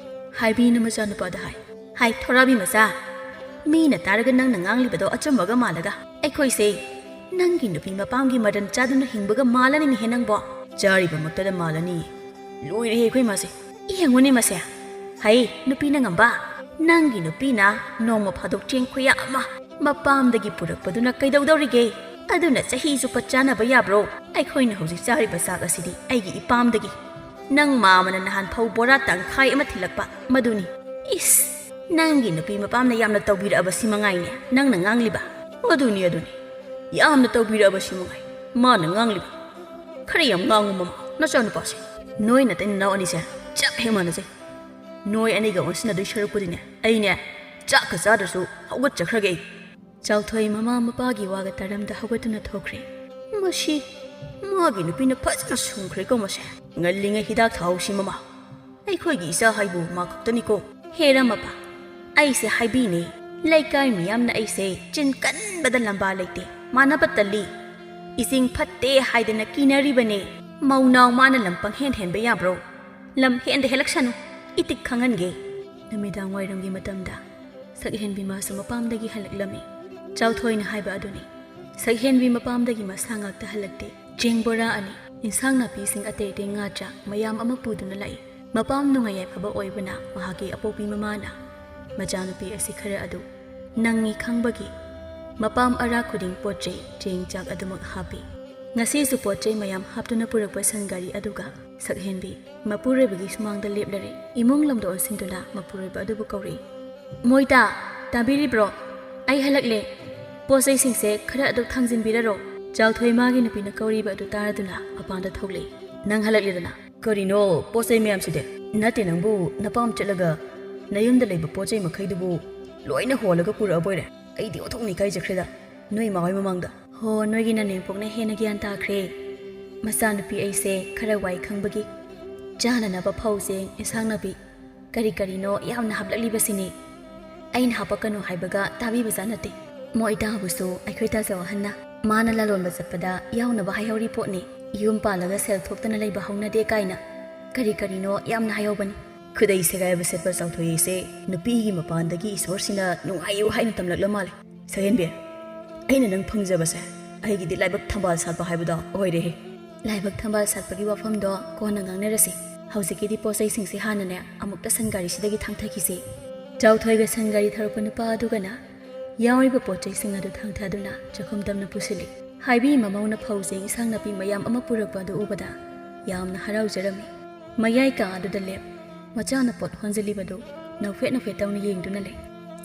ꯍꯥꯏꯕꯤꯅ ꯃꯆꯥꯅꯨꯄꯥꯗ ꯍꯥꯏ, ꯍꯥꯏ ꯊꯣꯔꯥꯕꯤ ꯃꯆꯥ, ꯃꯤꯅ ꯇꯥꯔꯒ ꯅꯪꯅ ꯉꯥꯡꯂꯤꯕꯗꯣ ꯑꯆꯨꯝꯕꯒ ꯃꯥꯜꯂꯒ ꯑꯩꯈꯣꯏꯁꯦ ꯅꯪꯒꯤ ꯅꯨꯄꯤ ꯃꯄꯥꯝꯒꯤ ꯃꯔꯟ ꯆꯥꯗꯨꯅ ꯍꯤꯡꯕꯒ ꯃꯥꯜꯂꯅꯤꯅꯦꯍꯦ ꯅꯪꯕꯣ꯫ ꯆꯥꯔꯤꯕꯃꯛꯇꯗ ꯃꯥꯜꯂꯅꯤ꯫ ꯂꯣꯏꯔꯦꯍꯦ ꯑꯩꯈꯣꯏ ꯃꯥꯁꯦ꯫ ꯌꯦꯡꯉꯨꯅꯦ ꯃꯁꯦ꯫ ꯍꯩ ꯅꯨꯄꯤꯅ ꯉꯝꯕ, ꯅꯪꯒꯤ ꯅꯨꯄꯤꯅ ꯅꯣꯡꯃ ꯐꯥꯗꯣꯛ ꯆꯦꯡ ꯈꯨꯌꯥ ꯑꯃ ꯃꯄꯥꯝꯗꯒꯤ ꯄꯨꯔꯛꯄꯗꯨꯅ ꯀꯩꯗꯧꯗꯧꯔꯤꯒꯦ? ꯑꯗꯨꯅ ꯆꯍꯤ ꯆꯨꯞꯄ ꯆꯥꯅꯕ ꯌꯥꯕ꯭ꯔꯣ? ꯑꯩꯈꯣꯏꯅ ꯍꯧꯖꯤꯛ ꯆꯥꯔꯤꯕ ꯆꯥꯛ ꯑꯁꯤꯗꯤ ꯑꯩꯒꯤ ꯏꯄꯥꯝꯗꯒꯤ꯫ ꯅꯪ ꯃꯥꯃꯅ ꯅꯍꯥꯟ ꯐꯧ ꯕꯣꯔꯥ ꯇꯪꯈꯥꯏ ꯑꯃ ꯊꯤꯜꯂꯛꯄ ꯃꯗꯨꯅꯤ꯫ ꯏꯁ, ꯅꯪꯒꯤ ꯅꯨꯄꯤ ꯃꯄꯥꯝꯅ ꯌꯥꯝꯅ ꯇꯧꯕꯤꯔꯛꯑꯕ ꯁꯤ ꯃꯉꯥꯏꯅꯦ ꯅꯪꯅ ꯉꯥꯡꯂꯤꯕ꯫ ꯑꯗꯨꯅꯤ, ꯑꯗꯨꯅꯤ꯫ ꯌꯥꯝꯅ ꯇꯧꯕꯤꯔꯛꯑꯕ ꯁꯤ ꯃꯉꯥꯏ ꯃꯥꯅ ꯉꯥꯡꯂꯤꯕ꯫ ꯈꯔ ꯌꯥꯝ ꯉꯥꯡꯉꯨ ꯃꯃꯥ, ꯅꯆꯥꯅꯨꯄꯥꯁꯦ꯫ ꯅꯣꯏ ꯅꯇꯩ ꯅꯅꯥꯎ ꯑꯅꯤꯁꯦ ꯆꯞ ꯍꯦꯛ ꯃꯥꯟꯅꯖꯩ꯫ ꯅꯣꯏ ꯑꯅꯤꯒ ꯑꯣꯟꯁꯤꯟꯅꯗꯣꯏ ꯁꯔꯨꯛꯄꯨꯗꯤꯅꯦ, ꯑꯩꯅꯦ ꯆꯥꯛꯀ ꯆꯥꯗ꯭ꯔꯁꯨ ꯍꯧꯒꯠꯆꯈ꯭ꯔꯒꯦ ꯑꯩ꯫ ꯆꯥꯎꯊꯣꯏ ꯃꯃꯥ ꯃꯄꯥꯒꯤ ꯋꯥꯒ ꯇꯥꯔꯝꯗ ꯍꯧꯒꯠꯇꯨꯅ ꯊꯣꯛꯈ꯭ꯔꯦ꯫ ꯃꯁꯤ ꯃꯥꯒꯤ ꯅꯨꯄꯤꯅ ꯐꯖꯅ ꯁꯨꯝꯈ꯭ꯔꯦꯀꯣ ꯃꯁꯦ꯫ ꯉꯜꯂꯤꯉꯩ ꯍꯤꯗꯥꯛ ꯊꯥꯍꯧꯁꯤ ꯃꯃꯥ꯫ ꯑꯩꯈꯣꯏꯒꯤ ꯏꯆꯥ ꯍꯥꯏꯕꯨ ꯃꯥ ꯈꯛꯇꯅꯤꯀꯣ꯫ ꯍꯦ ꯔꯃꯄꯥ, ꯑꯩꯁꯦ ꯍꯥꯏꯕꯤꯅꯦ꯫ ꯂꯩꯀꯥꯏ ꯃꯤꯌꯥꯝꯅ ꯑꯩꯁꯦ ꯆꯤꯟ ꯀꯟꯕꯗ ꯂꯝꯕꯥ ꯂꯩꯇꯦ, ꯃꯥꯟꯅꯕ ꯇꯜꯂꯤ꯫ ꯏꯁꯤꯡ ꯐꯠꯇꯦ ꯍꯥꯏꯗꯅ ꯀꯤꯅꯔꯤꯕꯅꯦ꯫ ꯃꯧꯅꯥꯎ ꯃꯥꯅ ꯂꯝ ꯄꯪꯍꯦꯟ ꯍꯦꯟꯕ ꯌꯥꯕ꯭ꯔꯣ? ꯂꯝ ꯍꯦꯟꯗ ꯍꯦꯜꯂꯛꯁꯅꯨ꯫ ꯏꯇꯤꯛ ꯈꯪꯍꯟꯒꯦ꯫ ꯅꯨꯃꯤꯗꯥꯡ ꯋꯥꯏꯔꯝꯒꯤ ꯃꯇꯝꯗ ꯁꯛꯍꯦꯟꯕꯤ ꯃꯥꯁꯨ ꯃꯄꯥꯝꯗꯒꯤ ꯍꯜꯂꯛꯂꯝꯃꯤ꯫ ꯆꯥꯎꯊꯣꯏꯅ ꯍꯥꯏꯕ ꯑꯗꯨꯅꯤ꯫ ꯁꯛꯍꯦꯟꯕꯤ ꯃꯄꯥꯝꯗꯒꯤ ꯃꯁꯥ ꯉꯥꯛꯇ ꯍꯜꯂꯛꯇꯦ꯫ ꯆꯦꯡ ꯕꯣꯔꯥ ꯑꯅꯤ, ꯏꯟꯁꯥꯡ ꯅꯥꯄꯤꯁꯤꯡ ꯑꯇꯩ ꯑꯇꯩ ꯉꯥ ꯆꯥꯛ ꯃꯌꯥꯝ ꯑꯃ ꯄꯨꯗꯨꯅ ꯂꯥꯛꯏ꯫ ꯃꯄꯥꯝ ꯅꯨꯡꯉꯥꯏ ꯌꯥꯏꯐꯕ ꯑꯣꯏꯕꯅ ꯃꯍꯥꯛꯀꯤ ꯑꯄꯣꯛꯄꯤ ꯃꯃꯥꯅ ꯃꯆꯥꯅꯨꯄꯤ ꯑꯁꯤ ꯈꯔ ꯑꯗꯨ ꯅꯪꯉꯤ ꯈꯪꯕꯒꯤ ꯃꯄꯥꯝ ꯑꯔꯥ ꯈꯨꯗꯤꯡ ꯄꯣꯠ ꯆꯩ ꯆꯦꯡ ꯆꯥꯛ ꯑꯗꯨꯃꯛ ꯍꯥꯞꯄꯤ꯫ ꯉꯁꯤꯁꯨ ꯄꯣꯠ ꯆꯩ ꯃꯌꯥꯝ ꯍꯥꯞꯇꯨꯅ ꯄꯨꯔꯛꯄ ꯁꯟ ꯒꯥꯔꯤ ꯑꯗꯨꯒ ꯁꯛꯍꯦꯟꯕꯤ ꯃꯄꯨꯔꯣꯏꯕꯒꯤ ꯁꯨꯃꯥꯡꯗ ꯂꯦꯞꯂꯔꯦ꯫ ꯏꯃꯨꯡ ꯂꯝꯗ ꯑꯣꯟꯁꯤꯟꯗꯨꯅ ꯃꯄꯨꯔꯣꯏꯕ ꯑꯗꯨꯕꯨ ꯀꯧꯔꯛꯏ꯫ ꯃꯣꯏꯇꯥ, ꯇꯥꯕꯤꯔꯤꯕ꯭ꯔꯣ? ꯑꯩ ꯍꯜꯂꯛꯂꯦ꯫ ꯄꯣꯠ ꯆꯩꯁꯤꯡꯁꯦ ꯈꯔ ꯑꯗꯨ ꯊꯥꯡꯖꯤꯟꯕꯤꯔꯔꯣ꯫ ꯆꯥꯎꯊꯣꯏ ꯃꯥꯒꯤ ꯅꯨꯄꯤꯅ ꯀꯧꯔꯤꯕ ꯑꯗꯨ ꯇꯥꯔꯗꯨꯅ ꯃꯄꯥꯟꯗ ꯊꯣꯛꯂꯛꯏ꯫ ꯅꯪ ꯍꯜꯂꯛꯂꯦꯗꯅ? ꯀꯔꯤꯅꯣ ꯄꯣꯠ ꯆꯩ ꯃꯌꯥꯝꯁꯤꯗꯤ? ꯅꯠꯇꯦ ꯅꯪꯕꯨ, ꯅꯄꯥꯝ ꯆꯠꯂꯒ ꯅꯌꯨꯝꯗ ꯂꯩꯕ ꯄꯣꯠ ꯆꯩ ꯃꯈꯩꯗꯨꯕꯨ ꯂꯣꯏꯅ ꯍꯣꯜꯂꯒ ꯄꯨꯔꯛꯑꯕꯣꯏꯔꯦ? ꯑꯩꯗꯤ ꯑꯣꯟꯊꯣꯛꯅ ꯏꯀꯥꯏꯖꯈ꯭ꯔꯦꯗ ꯅꯣꯏ ꯏꯃꯥ ꯍꯣꯏ ꯃꯃꯥꯡꯗ꯫ ꯍꯣ, ꯅꯣꯏꯒꯤ ꯅꯅꯦꯝꯄꯣꯛꯅ ꯍꯦꯟꯅ ꯒ꯭ꯌꯥꯟ ꯇꯥꯈ꯭ꯔꯦ꯫ ꯃꯆꯥꯅꯨꯄꯤ ꯑꯩꯁꯦ ꯈꯔ ꯋꯥꯏ ꯈꯪꯕꯒꯤ ꯆꯥꯅꯅꯕ ꯐꯧ ꯆꯦꯡ, ꯏꯟꯁꯥꯡ ꯅꯥꯄꯤ ꯀꯔꯤ ꯀꯔꯤꯅꯣ ꯌꯥꯝꯅ ꯍꯥꯞꯂꯛꯂꯤꯕꯁꯤꯅꯤ꯫ ꯑꯩꯅ ꯍꯥꯄꯛꯀꯅꯨ ꯍꯥꯏꯕꯒ ꯇꯥꯕꯤꯕꯖꯥꯠ ꯅꯠꯇꯦ꯫ ꯃꯣꯏ ꯇꯥꯕꯁꯨ ꯑꯩꯈꯣꯏ ꯇꯥꯖꯧ ꯑꯍꯟꯅ꯫ ꯃꯥꯅ ꯂꯂꯣꯟꯕ ꯆꯠꯄꯗ ꯌꯥꯎꯅꯕ ꯍꯥꯏꯍꯧꯔꯤ ꯄꯣꯠꯅꯤ꯫ ꯌꯨꯝ ꯄꯥꯜꯂꯒ ꯁꯦꯜ ꯊꯣꯛꯇꯅ ꯂꯩꯕ ꯍꯧꯅꯗꯦ ꯀꯥꯏꯅ ꯀꯔꯤ ꯀꯔꯤꯅꯣ ꯌꯥꯝꯅ ꯍꯥꯏꯍꯧꯕꯅꯤ꯫ ꯈꯨꯗꯩ ꯁꯦꯒꯥꯏꯕ ꯁꯦꯠꯄ ꯆꯥꯎꯊꯣꯏꯁꯦ ꯅꯨꯄꯤꯒꯤ ꯃꯄꯥꯟꯗꯒꯤ ꯏꯁꯣꯔꯁꯤꯅ ꯅꯨꯡꯉꯥꯏꯌꯨ ꯍꯥꯏꯅ ꯇꯝꯂꯛꯂ ꯃꯥꯜꯂꯦ꯫ ꯁꯛꯍꯦꯟꯕꯤ, ꯑꯩꯅ ꯅꯪ ꯐꯪꯖꯕꯁꯦ ꯑꯩꯒꯤꯗꯤ ꯂꯥꯏꯕꯛ ꯊꯝꯕꯥꯜ ꯁꯥꯠꯄ ꯍꯥꯏꯕꯗꯣ ꯑꯣꯏꯔꯦꯍꯦ꯫ ꯂꯥꯏꯕꯛ ꯊꯝꯕꯥꯜ ꯁꯥꯠꯄꯒꯤ ꯋꯥꯐꯝꯗꯣ ꯀꯣꯟꯅ ꯉꯥꯡꯅꯔꯁꯤ꯫ ꯍꯧꯖꯤꯛꯀꯤꯗꯤ ꯄꯣꯠ ꯆꯩꯁꯤꯡꯁꯦ ꯍꯥꯟꯅꯅꯦ ꯑꯃꯨꯛꯇ ꯁꯟ ꯒꯥꯔꯤꯁꯤꯗꯒꯤ ꯊꯥꯡꯊꯈꯤꯁꯤ꯫ ꯆꯥꯎꯊꯣꯏꯒ ꯁꯟ ꯒꯥꯔꯤ ꯊꯧꯔꯛꯄ ꯅꯨꯄꯥ ꯑꯗꯨꯒꯅ ꯌꯥꯎꯔꯤꯕ ꯄꯣꯠ ꯆꯩꯁꯤꯡ ꯑꯗꯨ ꯊꯥꯡꯊꯗꯨꯅ ꯆꯥꯛꯈꯨꯝ ꯇꯝꯅ ꯄꯨꯁꯤꯜꯂꯤ꯫ ꯍꯥꯏꯕꯤ ꯃꯃꯧꯅ ꯐꯧ ꯆꯦꯡ ꯏꯟꯁꯥꯡ ꯅꯥꯄꯤ ꯃꯌꯥꯝ ꯑꯃ ꯄꯨꯔꯛꯄ ꯑꯗꯨ ꯎꯕꯗ ꯌꯥꯝꯅ ꯍꯔꯥꯎꯖꯔꯝꯃꯤ꯫ ꯃꯌꯥꯏ ꯀꯥ ꯑꯗꯨꯗ ꯂꯦꯞ ꯃꯆꯥꯅ ꯄꯣꯠ ꯍꯣꯟꯖꯤꯜꯂꯤꯕꯗꯨ ꯅꯧꯐꯦꯠ ꯅꯧꯐꯦꯠ ꯇꯧꯅ ꯌꯦꯡꯗꯨꯅ ꯂꯩ꯫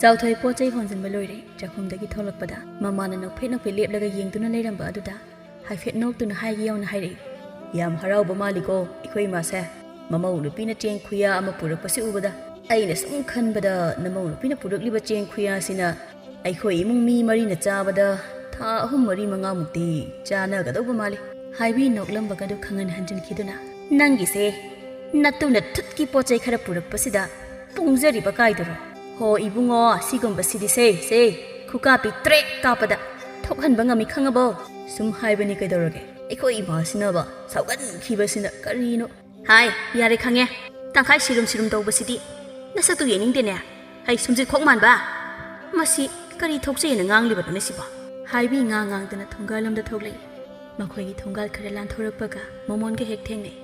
ꯆꯥꯎꯊꯣꯏ ꯄꯣꯠ ꯆꯩ ꯍꯣꯟꯖꯤꯟꯕ ꯂꯣꯏꯔꯦ꯫ ꯆꯥꯛꯈꯨꯝꯗꯒꯤ ꯊꯣꯛꯂꯛꯄꯗ ꯃꯃꯥꯅ ꯅꯧꯐꯦꯠ ꯅꯧꯐꯦꯠ ꯂꯦꯞꯂꯒ ꯌꯦꯡꯗꯨꯅ ꯂꯩꯔꯝꯕ ꯑꯗꯨꯗ ꯍꯥꯏꯐꯦꯠ ꯅꯣꯛꯇꯨꯅ ꯍꯥꯏꯒꯦ ꯌꯥꯎꯅ ꯍꯥꯏꯔꯛꯏ, "ꯌꯥꯝ ꯍꯔꯥꯎꯕ ꯃꯥꯜꯂꯤꯀꯣ ꯑꯩꯈꯣꯏ ꯏꯃꯥꯁꯦ꯫ ꯃꯃꯧ ꯅꯨꯄꯤꯅ ꯆꯦꯡ ꯈꯨꯌꯥ ꯑꯃ ꯄꯨꯔꯛꯄꯁꯤ ꯎꯕꯗ ꯑꯩꯅ ꯁꯨꯝ ꯈꯟꯕꯗ ꯅꯃꯧ ꯅꯨꯄꯤꯅ ꯄꯨꯔꯛꯂꯤꯕ ꯆꯦꯡ ꯈꯨꯌꯥꯁꯤꯅ ꯑꯩꯈꯣꯏ ꯏꯃꯨꯡ ꯃꯤ ꯃꯔꯤꯅ ꯆꯥꯕꯗ ꯊꯥ ꯑꯍꯨꯝ ꯃꯔꯤ ꯃꯉꯥꯃꯨꯛꯇꯤ ꯆꯥꯅꯒꯗꯧꯕ ꯃꯥꯜꯂꯤ꯫" ꯍꯥꯏꯕꯤ ꯅꯣꯛꯂꯝꯕꯒꯗꯨ ꯈꯪꯍꯟ ꯍꯟꯖꯤꯟꯈꯤꯗꯨꯅ, "ꯅꯪꯒꯤꯁꯦ ꯅꯇꯨꯅ ꯊꯨꯠꯀꯤ ꯄꯣꯠ ꯆꯩ ꯈꯔ ꯄꯨꯔꯛꯄꯁꯤꯗ ꯄꯨꯡꯖꯔꯤꯕ ꯀꯥꯏꯗꯨꯔꯣ? ꯍꯣ ꯏꯕꯨꯡꯉꯣ, ꯁꯤꯒꯨꯝꯕꯁꯤꯗꯤ ꯁꯦ, ꯁꯦ, ꯈꯨꯀꯥꯞꯄꯤ ꯇ꯭ꯔꯦꯛ ꯀꯥꯞꯄꯗ ꯊꯣꯛꯍꯟꯕ ꯉꯝꯃꯤ ꯈꯪꯉꯕꯣ?" ꯁꯨꯝ ꯍꯥꯏꯕꯅꯤ ꯀꯩꯗꯧꯔꯒꯦ? ꯑꯩꯈꯣꯏ ꯏꯃꯥꯁꯤꯅꯕ ꯁꯥꯎꯒꯟꯈꯤꯕꯁꯤꯅ ꯀꯔꯤꯅꯣ? "ꯍꯥꯏ, ꯌꯥꯔꯦ ꯈꯪꯉꯦ꯫ ꯇꯪꯈꯥꯏ ꯁꯤꯔꯨꯝ ꯁꯤꯔꯨꯝ ꯇꯧꯕꯁꯤꯗꯤ ꯅꯁꯛꯇꯨ ꯌꯦꯡꯅꯤꯡꯗꯦꯅꯦ꯫ ꯍꯩ, ꯁꯨꯝꯖꯤꯠ ꯈꯣꯛ ꯃꯥꯟꯕ꯫ ꯃꯁꯤ ꯀꯔꯤ ꯊꯣꯛꯆꯩꯅ ꯉꯥꯡꯂꯤꯕꯅꯣꯅꯦ ꯁꯤꯕꯣ?" ꯍꯥꯏꯕꯤ ꯉꯥ ꯉꯥꯡꯗꯅ ꯊꯣꯡꯒꯥꯜ ꯂꯣꯝꯗ ꯊꯣꯛꯂꯛꯏ꯫ ꯃꯈꯣꯏꯒꯤ ꯊꯣꯡꯒꯥꯜ ꯈꯔ ꯂꯥꯟꯊꯣꯔꯛꯄꯒ ꯃꯣꯃꯣꯟꯒ ꯍꯦꯛ ꯊꯦꯡꯅꯩ꯫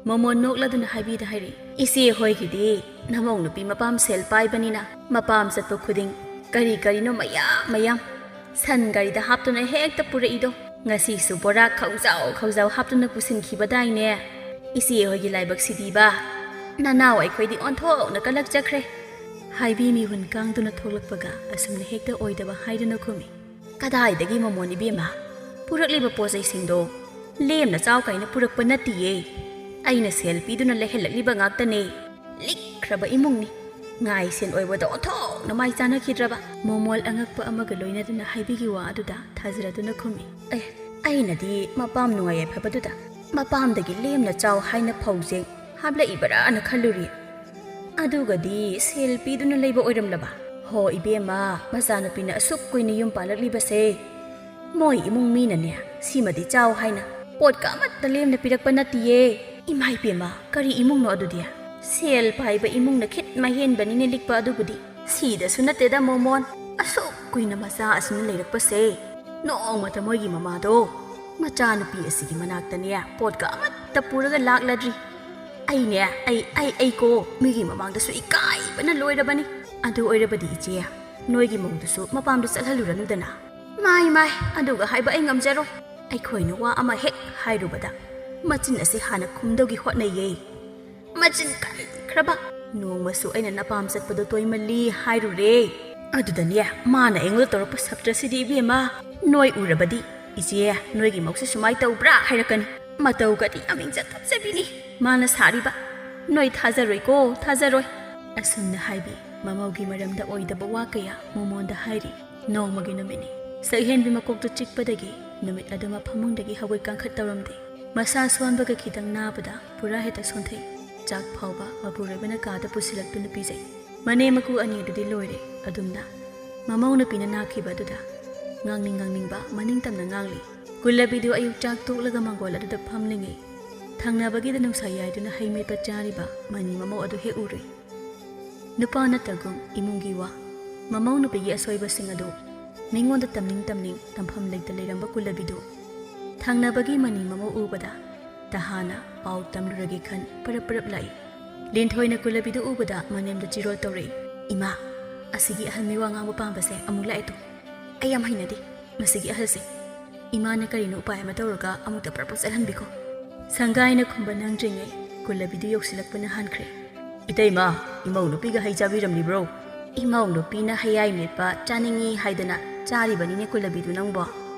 ꯃꯣꯃꯣꯟ ꯅꯣꯛꯂꯗꯨꯅ ꯍꯥꯏꯕꯤꯗ ꯍꯥꯏꯔꯛꯏ, "ꯏꯆꯦ ꯍꯣꯏꯒꯤꯗꯤ ꯅꯃꯧ ꯅꯨꯄꯤ ꯃꯄꯥꯝ ꯁꯦꯜ ꯄꯥꯏꯕꯅꯤꯅ ꯃꯄꯥꯝ ꯆꯠꯄ ꯈꯨꯗꯤꯡ ꯀꯔꯤ ꯀꯔꯤꯅꯣ ꯃꯌꯥꯝ ꯃꯌꯥꯝ ꯁꯟ ꯒꯥꯔꯤꯗ ꯍꯥꯞꯇꯨꯅ ꯍꯦꯛꯇ ꯄꯨꯔꯛꯏꯗꯣ꯫ ꯉꯁꯤꯁꯨ ꯕꯣꯔꯥ ꯈꯧꯖꯥꯎ ꯈꯧꯖꯥꯎ ꯍꯥꯞꯇꯨꯅ ꯄꯨꯁꯤꯟꯈꯤꯕꯗꯥꯏꯅꯦ? ꯏꯆꯦ ꯍꯣꯏꯒꯤ ꯂꯥꯏꯕꯛꯁꯤꯗꯤꯕ꯫ ꯅꯅꯥꯎ ꯑꯩꯈꯣꯏꯗꯤ ꯑꯣꯟꯊꯣꯛꯅ ꯀꯜꯂꯛꯆꯈ꯭ꯔꯦ꯫" ꯍꯥꯏꯕꯤ ꯃꯤꯍꯨꯟ ꯀꯥꯡꯗꯨꯅ ꯊꯣꯛꯂꯛꯄꯒ ꯑꯁꯨꯝꯅ ꯍꯦꯛꯇ ꯑꯣꯏꯗꯕ ꯍꯥꯏꯗꯨꯅ ꯈꯨꯝꯃꯤ꯫ "ꯀꯗꯥꯏꯗꯒꯤ ꯃꯣꯃꯣꯟ ꯏꯕꯦꯝꯃ? ꯄꯨꯔꯛꯂꯤꯕ ꯄꯣꯠ ꯆꯩꯁꯤꯡꯗꯣ ꯂꯦꯝꯅ ꯆꯥꯎ ꯀꯥꯏꯅ ꯄꯨꯔꯛꯄ ꯅꯠꯇꯤꯌꯦ꯫ ꯑꯩꯅ ꯁꯦꯜ ꯄꯤꯗꯨꯅ ꯂꯩꯍꯜꯂꯛꯂꯤꯕ ꯉꯥꯛꯇꯅꯦ꯫ ꯂꯤꯛꯈ꯭ꯔꯕ ꯏꯃꯨꯡꯅꯤ꯫ ꯉꯥꯏ ꯁꯦꯟ ꯑꯣꯏꯕꯗ ꯑꯣꯟꯊꯣꯛꯅ ꯃꯥꯏ ꯆꯥꯅꯈꯤꯗ꯭ꯔꯕ꯫" ꯃꯣꯃꯣꯜ ꯑꯉꯛꯄ ꯑꯃꯒ ꯂꯣꯏꯅꯗꯨꯅ ꯍꯥꯏꯕꯤꯒꯤ ꯋꯥ ꯑꯗꯨꯗ ꯊꯥꯖꯔꯗꯨꯅ ꯈꯨꯝꯃꯤ, "ꯑꯦ, ꯑꯩꯅꯗꯤ ꯃꯄꯥꯝ ꯅꯨꯡꯉꯥꯏ ꯌꯥꯏꯐꯕꯗꯨꯗ ꯃꯄꯥꯝꯗꯒꯤ ꯂꯦꯝꯅ ꯆꯥꯎ ꯍꯥꯏꯅ ꯐꯧ ꯆꯦꯡ ꯍꯥꯞꯂꯛꯏꯕꯔꯥꯅ ꯈꯜꯂꯨꯔꯤ꯫ ꯑꯗꯨꯒꯗꯤ ꯁꯦꯜ ꯄꯤꯗꯨꯅ ꯂꯩꯕ ꯑꯣꯏꯔꯝꯂꯕ? ꯍꯣ ꯏꯕꯦꯝꯃ, ꯃꯆꯥꯅꯨꯄꯤꯅ ꯑꯁꯨꯛ ꯀꯨꯏꯅ ꯌꯨꯝ ꯄꯥꯜꯂꯛꯂꯤꯕꯁꯦ ꯃꯣꯏ ꯏꯃꯨꯡ ꯃꯤꯅꯅꯦ, ꯁꯤꯃꯗꯤ ꯆꯥꯎ ꯍꯥꯏꯅ ꯄꯣꯠꯀ ꯑꯃꯠꯇ ꯂꯦꯝꯅ ꯄꯤꯔꯛꯄ ꯅꯠꯇꯤꯌꯦ꯫ ꯏꯃꯥ ꯏꯕꯦꯝꯃ, ꯀꯔꯤ ꯏꯃꯨꯡꯅꯣ ꯑꯗꯨꯗꯤ? ꯁꯦꯜ ꯄꯥꯏꯕ ꯏꯃꯨꯡꯅ ꯈꯤꯠ ꯃꯍꯦꯟꯕꯅꯤꯅꯦ ꯂꯤꯛꯄ ꯑꯗꯨꯕꯨꯗꯤ꯫ ꯁꯤꯗꯁꯨ ꯅꯠꯇꯦꯗ ꯃꯣꯃꯣꯟ, ꯑꯁꯨꯛ ꯀꯨꯏꯅ ꯃꯆꯥ ꯑꯁꯤꯅ ꯂꯩꯔꯛꯄꯁꯦ꯫ ꯅꯣꯡꯃꯇ ꯃꯣꯏꯒꯤ ꯃꯃꯥꯗꯣ ꯃꯆꯥꯅꯨꯄꯤ ꯑꯁꯤꯒꯤ ꯃꯅꯥꯛꯇꯅꯦ ꯄꯣꯠꯀ ꯑꯃꯠꯇ ꯄꯨꯔꯒ ꯂꯥꯛꯂꯗ꯭ꯔꯤ꯫ ꯑꯩꯅꯦ, ꯑꯩ, ꯑꯩ, ꯑꯩꯀꯣ ꯃꯤꯒꯤ ꯃꯃꯥꯡꯗꯁꯨ ꯏꯀꯥꯏꯕꯅ ꯂꯣꯏꯔꯕꯅꯤ꯫ ꯑꯗꯨ ꯑꯣꯏꯔꯕꯗꯤ ꯏꯆꯦ, ꯅꯣꯏꯒꯤ ꯃꯧꯗꯨꯁꯨ ꯃꯄꯥꯝꯗ ꯆꯠꯍꯜꯂꯨꯔꯅꯨꯗꯅ꯫ ꯃꯥꯏ, ꯃꯥꯏ, ꯑꯗꯨꯒ ꯍꯥꯏꯕ ꯑꯩ ꯉꯝꯖꯔꯣꯏ꯫ ꯑꯩꯈꯣꯏꯅ ꯋꯥ ꯑꯃ ꯍꯦꯛ ꯍꯥꯏꯔꯨꯕꯗ ꯃꯆꯤꯟ ꯑꯁꯤ ꯍꯥꯟꯅ ꯈꯨꯝꯗꯧꯒꯤ ꯍꯣꯠꯅꯩꯌꯦ꯫ ꯃꯆꯤꯟ ꯀꯟꯈ꯭ꯔꯕ꯫ ꯅꯣꯡꯃꯁꯨ ꯑꯩꯅ ꯅꯄꯥꯝ ꯆꯠꯄꯗꯣ ꯇꯣꯏꯃꯜꯂꯤ ꯍꯥꯏꯔꯨꯔꯦ꯫ ꯑꯗꯨꯗꯅꯦ ꯃꯥꯅ ꯑꯩꯉꯣꯟꯗ ꯇꯧꯔꯛꯄ ꯁꯞꯇ꯭ꯔꯁꯤꯗꯤ ꯏꯕꯦꯝꯃ, ꯅꯣꯏ ꯎꯔꯕꯗꯤ, "ꯏꯆꯦ, ꯅꯣꯏꯒꯤ ꯃꯧꯁꯤ ꯁꯨꯃꯥꯏ ꯇꯧꯕ꯭ꯔꯥ?" ꯍꯥꯏꯔꯛꯀꯅꯤ꯫ ꯃꯇꯧꯒꯗꯤ ꯌꯥꯝ ꯏꯪꯖ ꯇꯞꯆꯕꯤꯅꯤ ꯃꯥꯅ ꯁꯥꯔꯤꯕ꯫ ꯅꯣꯏ ꯊꯥꯖꯔꯣꯏꯀꯣ, ꯊꯥꯖꯔꯣꯏ꯫ ꯑꯁꯨꯝꯅ ꯍꯥꯏꯕꯤ ꯃꯃꯧꯒꯤ ꯃꯔꯝꯗ ꯑꯣꯏꯗꯕ ꯋꯥ ꯀꯌꯥ ꯃꯣꯃꯣꯟꯗ ꯍꯥꯏꯔꯤ꯫ ꯅꯣꯡꯃꯒꯤ ꯅꯨꯃꯤꯠꯅꯤ꯫ ꯁꯛꯍꯦꯟꯕꯤ ꯃꯀꯣꯛꯇꯨ ꯆꯤꯛꯄꯗꯒꯤ ꯅꯨꯃꯤꯠ ꯑꯗꯨꯃ ꯐꯃꯨꯡꯗꯒꯤ ꯍꯧꯒꯠ ꯀꯥꯡꯈꯠ ꯇꯧꯔꯝꯗꯦ꯫ ꯃꯁꯥ ꯁꯣꯟꯕꯒ ꯈꯤꯇꯪ ꯅꯥꯕꯗ ꯄꯨꯔꯥ ꯍꯦꯛꯇ ꯁꯣꯟꯊꯩ꯫ ꯆꯥꯛ ꯐꯥꯎꯕ ꯃꯄꯨꯔꯣꯏꯕꯅ ꯀꯥꯗ ꯄꯨꯁꯤꯜꯂꯛꯇꯨꯅ ꯄꯤꯖꯩ꯫ ꯃꯅꯦꯝ ꯃꯀꯨ ꯑꯅꯤꯗꯨꯗꯤ ꯂꯣꯏꯔꯦ꯫ ꯑꯗꯨꯝꯅ ꯃꯃꯧ ꯅꯨꯄꯤꯅ ꯅꯥꯈꯤꯕ ꯑꯗꯨꯗ ꯉꯥꯡꯅꯤꯡ ꯉꯥꯡꯅꯤꯡꯕ ꯃꯅꯤꯡ ꯇꯝꯅ ꯉꯥꯡꯂꯤ꯫ ꯀꯨꯜꯂꯕꯤꯗꯨ ꯑꯌꯨꯛ ꯆꯥꯛ ꯇꯣꯛꯂꯒ ꯃꯪꯒꯣꯜ ꯑꯗꯨꯗ ꯐꯝꯂꯤꯉꯩ ꯊꯪꯅꯕꯒꯤꯗ ꯅꯨꯡꯁꯥ ꯌꯥꯏꯗꯨꯅ ꯍꯩ ꯃꯦꯠꯄ ꯆꯥꯔꯤꯕ ꯃꯅꯤ ꯃꯃꯧ ꯑꯗꯨ ꯍꯦꯛ ꯎꯔꯨꯏ꯫ ꯅꯨꯄꯥ ꯅꯠꯇꯒꯨꯝ ꯏꯃꯨꯡꯒꯤ ꯋꯥ, ꯃꯃꯧ ꯅꯨꯄꯤꯒꯤ ꯑꯁꯣꯏꯕꯁꯤꯡ ꯑꯗꯨ ꯃꯤꯉꯣꯟꯗ ꯇꯝꯅꯤꯡ ꯇꯝꯅꯤꯡ ꯇꯝꯐꯝ ꯂꯩꯇ ꯂꯩꯔꯝꯕ ꯀꯨꯜꯂꯕꯤꯗꯨ ꯊꯪꯅꯕꯒꯤ ꯃꯅꯤ ꯃꯃꯧ ꯎꯕꯗ ꯇꯍꯥꯅ ꯄꯥꯎ ꯇꯝꯂꯨꯔꯒꯦ ꯈꯟ ꯄꯔꯞ ꯄꯔꯞ ꯂꯥꯛꯏ꯫ ꯂꯤꯟꯊꯣꯏꯅ ꯀꯨꯜꯂꯕꯤꯗꯨ ꯎꯕꯗ ꯃꯅꯦꯝꯗ ꯆꯤꯔꯣꯜ ꯇꯧꯔꯛꯏ꯫ "ꯏꯃꯥ, ꯑꯁꯤꯒꯤ ꯑꯍꯟ ꯃꯤꯋꯥ ꯉꯥꯡꯕ ꯄꯥꯝꯕꯁꯦ ꯑꯃꯨꯛ ꯂꯥꯛꯑꯦ ꯇꯨ꯫ ꯑꯩ ꯌꯥꯝ ꯍꯩꯅꯗꯦ ꯃꯁꯤꯒꯤ ꯑꯍꯜꯁꯦ꯫ ꯏꯃꯥꯅ ꯀꯔꯤꯅꯣ ꯎꯄꯥꯏ ꯑꯃ ꯇꯧꯔꯒ ꯑꯃꯨꯛꯇ ꯄ꯭ꯔꯄꯣꯁ ꯆꯠꯍꯟꯕꯤꯈꯣ꯫" ꯁꯪꯒꯥꯏꯅ ꯈꯨꯝꯕ ꯅꯪꯗ꯭ꯔꯤꯉꯩ ꯀꯨꯜꯂꯕꯤꯗꯨ ꯌꯧꯁꯤꯜꯂꯛꯄꯅ ꯍꯥꯟꯈ꯭ꯔꯦ꯫ "ꯏꯇꯩꯃ, ꯏꯃꯧ ꯅꯨꯄꯤꯒ ꯍꯩ ꯆꯥꯕꯤꯔꯝꯂꯤꯕ꯭ꯔꯣ?" "ꯏꯃꯧ ꯅꯨꯄꯤꯅ ꯍꯌꯥꯏ ꯃꯦꯠꯄ ꯆꯥꯅꯤꯡꯏ ꯍꯥꯏꯗꯅ ꯆꯥꯔꯤꯕꯅꯤꯅꯦ ꯀꯨꯜꯂꯕꯤꯗꯨ ꯅꯪꯕꯣ꯫"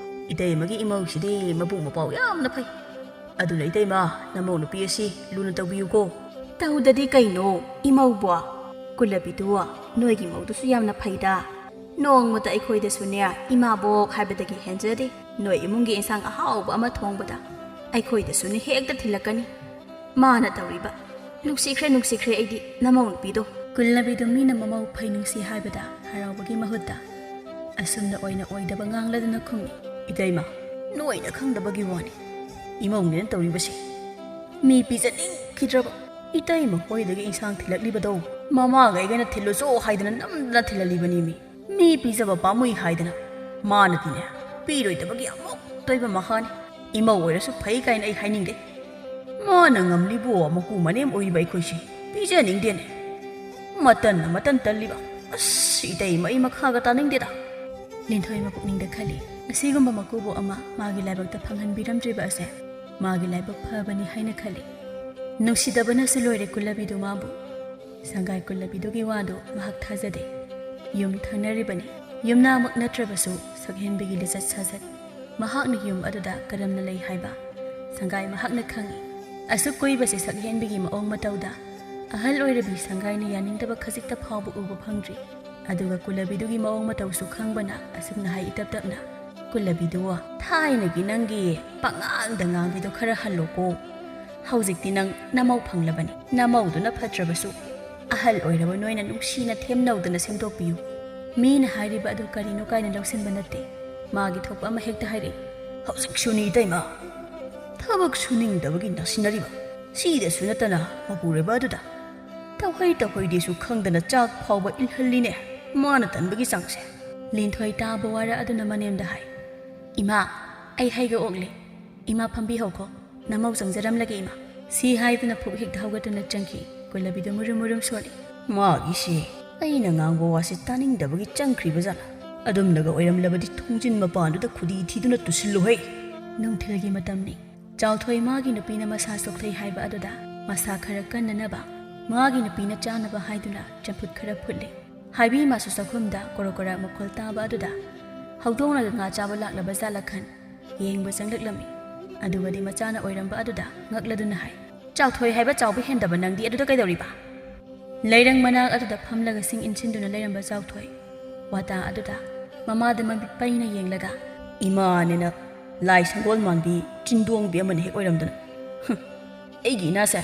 "ꯏꯇꯩꯃꯒꯤ ꯏꯃꯧꯁꯤꯗꯤ ꯃꯕꯨꯛ ꯃꯄꯥꯎ ꯌꯥꯝꯅ ꯐꯩ꯫ ꯑꯗꯨꯅ ꯏꯇꯩꯃ, ꯅꯃꯧ ꯅꯨꯄꯤ ꯑꯁꯤ ꯂꯨꯅ ꯇꯧꯕꯤꯌꯨꯀꯣ꯫" "ꯇꯧꯗꯗꯤ ꯀꯩꯅꯣ ꯏꯃꯧꯕꯣ? ꯀꯨꯜꯂꯕꯤꯗꯨ ꯅꯣꯏꯒꯤ ꯃꯧꯗꯨꯁꯨ ꯌꯥꯝꯅ ꯐꯩꯗ꯫ ꯅꯣꯡꯃꯇ ꯑꯩꯈꯣꯏꯗꯁꯨꯅꯦ ꯏꯃꯥꯕꯣꯛ ꯍꯥꯏꯕꯗꯒꯤ ꯍꯦꯟꯖꯗꯦ꯫ ꯅꯣꯏ ꯏꯃꯨꯡꯒꯤ ꯏꯟꯁꯥꯡ ꯑꯍꯥꯎꯕ ꯑꯃ ꯊꯣꯡꯕꯗ ꯑꯩꯈꯣꯏꯗꯁꯨꯅꯦ ꯍꯦꯛꯇ ꯊꯤꯜꯂꯛꯀꯅꯤ꯫ ꯃꯥꯅ ꯇꯧꯔꯤꯕ꯫ ꯅꯨꯡꯁꯤꯈ꯭ꯔꯦ, ꯅꯨꯡꯁꯤꯈ꯭ꯔꯦ ꯑꯩꯗꯤ ꯅꯃꯧ ꯅꯨꯄꯤꯗꯣ꯫" ꯀꯨꯜꯂꯕꯤꯗꯨ ꯃꯤꯅ ꯃꯃꯧ ꯐꯩ ꯅꯨꯡꯁꯤ ꯍꯥꯏꯕꯗ ꯍꯔꯥꯎꯕꯒꯤ ꯃꯍꯨꯠꯇ ꯑꯁꯨꯝꯅ ꯑꯣꯏꯅ ꯑꯣꯏꯗꯕ ꯉꯥꯡꯂꯗꯨꯅ ꯈꯨꯝꯃꯤ꯫ "ꯏꯇꯩꯃ, ꯅꯣꯏꯅ ꯈꯪꯗꯕꯒꯤ ꯋꯥꯅꯤ꯫ ꯏꯃꯧꯅꯦꯅ ꯇꯧꯔꯤꯕꯁꯤ꯫ ꯃꯤ ꯄꯤꯖꯅꯤꯡꯈꯤꯗ꯭ꯔꯕ ꯏꯇꯩꯃ ꯍꯣꯏꯗꯒꯤ ꯏꯟꯁꯥꯡ ꯊꯤꯜꯂꯛꯂꯤꯕꯗꯣ ꯃꯃꯥꯒ ꯑꯩꯒꯅ ꯊꯤꯜꯂꯨꯆꯣ ꯍꯥꯏꯗꯅ ꯅꯝꯗꯅ ꯊꯤꯜꯍꯜꯂꯤꯕꯅꯤ ꯃꯤ꯫ ꯃꯤ ꯄꯤꯖꯕ ꯄꯥꯝꯃꯨꯏ ꯍꯥꯏꯗꯅ ꯃꯥꯅꯗꯤꯅꯦ ꯄꯤꯔꯣꯏꯗꯕꯒꯤ ꯑꯃꯨꯛꯇ ꯑꯣꯏꯕ ꯃꯍꯥꯅꯤ꯫ ꯏꯃꯧ ꯑꯣꯏꯔꯁꯨ ꯐꯩ ꯀꯥꯏꯅ ꯑꯩ ꯍꯥꯏꯅꯤꯡꯗꯦ꯫ ꯃꯥꯅ ꯉꯝꯂꯤꯕꯣ ꯃꯀꯨ ꯃꯅꯦꯝ ꯑꯣꯏꯔꯤꯕ ꯑꯩꯈꯣꯏꯁꯦ ꯄꯤꯖꯅꯤꯡꯗꯦꯅꯦ꯫ ꯃꯇꯟꯅ ꯃꯇꯟ ꯇꯜꯂꯤꯕ꯫ ꯑꯁ, ꯏꯇꯩꯃ ꯑꯩ ꯃꯈꯥꯒ ꯇꯥꯅꯤꯡꯗꯦꯗ꯫" ꯂꯤꯟꯊꯣꯏ ꯃꯄꯨꯛꯅꯤꯡꯗ ꯈꯜꯂꯤ, ꯑꯁꯤꯒꯨꯝꯕ ꯃꯀꯨꯕꯣꯛ ꯑꯃ ꯃꯥꯒꯤ ꯂꯥꯏꯕꯛꯇ ꯐꯪꯍꯟꯕꯤꯔꯝꯗ꯭ꯔꯤꯕ ꯑꯁꯦ ꯃꯥꯒꯤ ꯂꯥꯏꯕꯛ ꯐꯕꯅꯤ ꯍꯥꯏꯅ ꯈꯜꯂꯤ꯫ ꯅꯨꯡꯁꯤꯗꯕꯅꯁꯨ ꯂꯣꯏꯔꯦ ꯀꯨꯜꯂꯕꯤꯗꯨ ꯃꯥꯕꯨ꯫ ꯁꯪꯒꯥꯏ ꯀꯨꯜꯂꯕꯤꯗꯨꯒꯤ ꯋꯥꯗꯨ ꯃꯍꯥꯛ ꯊꯥꯖꯗꯦ꯫ ꯌꯨꯝ ꯊꯪꯅꯔꯤꯕꯅꯤ꯫ ꯌꯨꯝꯅꯥꯃꯛ ꯅꯠꯇ꯭ꯔꯕꯁꯨ ꯁꯛꯍꯦꯟꯕꯤꯒꯤ ꯂꯤꯆꯠ ꯁꯥꯖꯠ, ꯃꯍꯥꯛꯅ ꯌꯨꯝ ꯑꯗꯨꯗ ꯀꯔꯝꯅ ꯂꯩ ꯍꯥꯏꯕ ꯁꯪꯒꯥꯏ ꯃꯍꯥꯛꯅ ꯈꯪꯏ꯫ ꯑꯁꯨꯛ ꯀꯨꯏꯕꯁꯤ ꯁꯛꯍꯦꯟꯕꯤꯒꯤ ꯃꯑꯣꯡ ꯃꯇꯧꯗ ꯑꯍꯜ ꯑꯣꯏꯔꯕꯤ ꯁꯪꯒꯥꯏꯅ ꯌꯥꯅꯤꯡꯗꯕ ꯈꯖꯤꯛꯇ ꯐꯥꯎꯕ ꯎꯕ ꯐꯪꯗ꯭ꯔꯤ꯫ ꯑꯗꯨꯒ ꯀꯨꯜꯂꯕꯤꯗꯨꯒꯤ ꯃꯑꯣꯡ ꯃꯇꯧꯁꯨ ꯈꯪꯕꯅ ꯑꯁꯨꯝꯅ ꯍꯥꯏ ꯏꯇꯞ ꯇꯞꯅ, "ꯀꯨꯜꯂꯕꯤꯗꯨ, ꯊꯥꯏꯅꯒꯤ ꯅꯪꯒꯤ ꯄꯉꯥꯡꯗ ꯉꯥꯡꯕꯤꯗꯣ ꯈꯔ ꯍꯜꯂꯣꯀꯣ꯫ ꯍꯧꯖꯤꯛꯇꯤ ꯅꯪ ꯅꯃꯧ ꯐꯪꯂꯕꯅꯤ꯫ ꯅꯃꯧꯗꯨꯅ ꯐꯠꯇ꯭ꯔꯕꯁꯨ ꯑꯍꯜ ꯑꯣꯏꯔꯕ ꯅꯣꯏꯅ ꯅꯨꯡꯁꯤꯅ ꯊꯦꯝꯅꯧꯗꯅ ꯁꯦꯝꯗꯣꯛꯄꯤꯌꯨ꯫ ꯃꯤꯅ ꯍꯥꯏꯔꯤꯕ ꯑꯗꯨ ꯀꯔꯤꯅꯣ ꯀꯥꯏꯅ ꯂꯧꯁꯤꯟꯕ ꯅꯠꯇꯦ꯫ ꯃꯥꯒꯤ ꯊꯣꯛꯄ ꯑꯃ ꯍꯦꯛꯇ ꯍꯥꯏꯔꯛꯏ꯫ ꯍꯧꯖꯤꯛꯁꯨꯅꯤ ꯏꯇꯩꯃ, ꯊꯕꯛ ꯁꯨꯅꯤꯡꯗꯕꯒꯤ ꯅꯥꯁꯤꯟꯅꯔꯤꯕ꯫ ꯁꯤꯗꯁꯨ ꯅꯠꯇꯅ ꯃꯄꯨꯔꯣꯏꯕ ꯑꯗꯨꯗ ꯇꯧꯍꯩ ꯇꯧꯍꯩꯗꯦꯁꯨ ꯈꯪꯗꯅ ꯆꯥꯛ ꯐꯥꯎꯕ ꯏꯜꯍꯜꯂꯤꯅꯦ꯫ ꯃꯥꯅ ꯇꯟꯕꯒꯤ ꯆꯥꯡꯁꯦ꯫" ꯂꯤꯟꯊꯣꯏ ꯇꯥꯕ ꯋꯥꯔ ꯑꯗꯨꯅ ꯃꯅꯦꯝꯗ ꯍꯥꯏ, "ꯏꯃꯥ, ꯑꯩ ꯍꯩꯒ ꯑꯣꯛꯂꯦ꯫ ꯏꯃꯥ ꯐꯝꯕꯤꯍꯧꯈꯣ꯫ ꯅꯃꯧ ꯆꯪꯖꯔꯝꯂꯒꯦ ꯏꯃꯥ꯫" ꯁꯤ ꯍꯥꯏꯗꯨꯅ ꯐꯨꯛ ꯍꯦꯛꯇ ꯍꯧꯒꯠꯇꯨꯅ ꯆꯪꯈꯤ꯫ ꯀꯨꯜꯂꯕꯤꯗꯨ ꯃꯨꯔꯨꯝ ꯃꯨꯔꯨꯝ ꯁꯣꯜꯂꯤ꯫ "ꯃꯥꯒꯤꯁꯦ ꯑꯩꯅ ꯉꯥꯡꯕ ꯋꯥꯁꯦ ꯇꯥꯅꯤꯡꯗꯕꯒꯤ ꯆꯪꯈ꯭ꯔꯤꯕ ꯖꯥꯠꯂ? ꯑꯗꯨꯝꯅꯒ ꯑꯣꯏꯔꯝꯂꯕꯗꯤ ꯊꯣꯡꯖꯤꯟ ꯃꯄꯥꯟꯗꯨꯗ ꯈꯨꯗꯤ ꯊꯤꯗꯨꯅ ꯇꯨꯁꯤꯜꯂꯨꯍꯦ꯫" ꯅꯨꯡꯊꯤꯜꯒꯤ ꯃꯇꯝꯅꯤ꯫ ꯆꯥꯎꯊꯣꯏ ꯃꯥꯒꯤ ꯅꯨꯄꯤꯅ ꯃꯁꯥ ꯁꯣꯛꯊꯩ ꯍꯥꯏꯕ ꯑꯗꯨꯗ ꯃꯁꯥ ꯈꯔ ꯀꯟꯅꯅꯕ ꯃꯥꯒꯤ ꯅꯨꯄꯤꯅ ꯆꯥꯅꯕ ꯍꯥꯏꯗꯨꯅ ꯆꯝꯐꯨꯠ ꯈꯔ ꯐꯨꯠꯂꯤ꯫ ꯍꯥꯏꯕꯤ ꯃꯥꯁꯨ ꯆꯥꯛꯈꯨꯝꯗ ꯀꯣꯔꯣꯛ ꯀꯣꯔꯥꯛ ꯃꯈꯣꯜ ꯇꯥꯕ ꯑꯗꯨꯗ ꯍꯧꯗꯣꯡꯅꯒ ꯉꯥ ꯆꯥꯕ ꯂꯥꯛꯂꯕ ꯖꯥꯠꯂ ꯈꯟ ꯌꯦꯡꯕ ꯆꯪꯂꯛꯂꯝꯃꯤ꯫ ꯑꯗꯨꯒꯗꯤ ꯃꯆꯥꯅ ꯑꯣꯏꯔꯝꯕ ꯑꯗꯨꯗ ꯉꯛꯂꯗꯨꯅ ꯍꯥꯏ, "ꯆꯥꯎꯊꯣꯏ ꯍꯥꯏꯕ ꯆꯥꯎꯕ ꯍꯦꯟꯗꯕ ꯅꯪꯗꯤ ꯑꯗꯨꯗ ꯀꯩꯗꯧꯔꯤꯕ?" ꯂꯩꯔꯪ ꯃꯅꯥꯛ ꯑꯗꯨꯗ ꯐꯝꯂꯒ ꯁꯤꯡ ꯏꯟꯁꯤꯟꯗꯨꯅ ꯂꯩꯔꯝꯕ ꯆꯥꯎꯊꯣꯏ ꯋꯥꯇꯥ ꯑꯗꯨꯗ ꯃꯃꯥꯗ ꯃꯃꯤꯠ ꯄꯩꯅ ꯌꯦꯡꯂꯒ, "ꯏꯃꯥꯅꯦꯅ ꯂꯥꯏ ꯁꯪꯒꯣꯜ ꯃꯥꯟꯕꯤ ꯆꯤꯟꯗꯣꯡꯕꯤ ꯑꯃꯅ ꯍꯦꯛ ꯑꯣꯏꯔꯝꯗꯅ꯫ ꯍꯨꯝ, ꯑꯩꯒꯤ ꯏꯅꯥꯁꯦ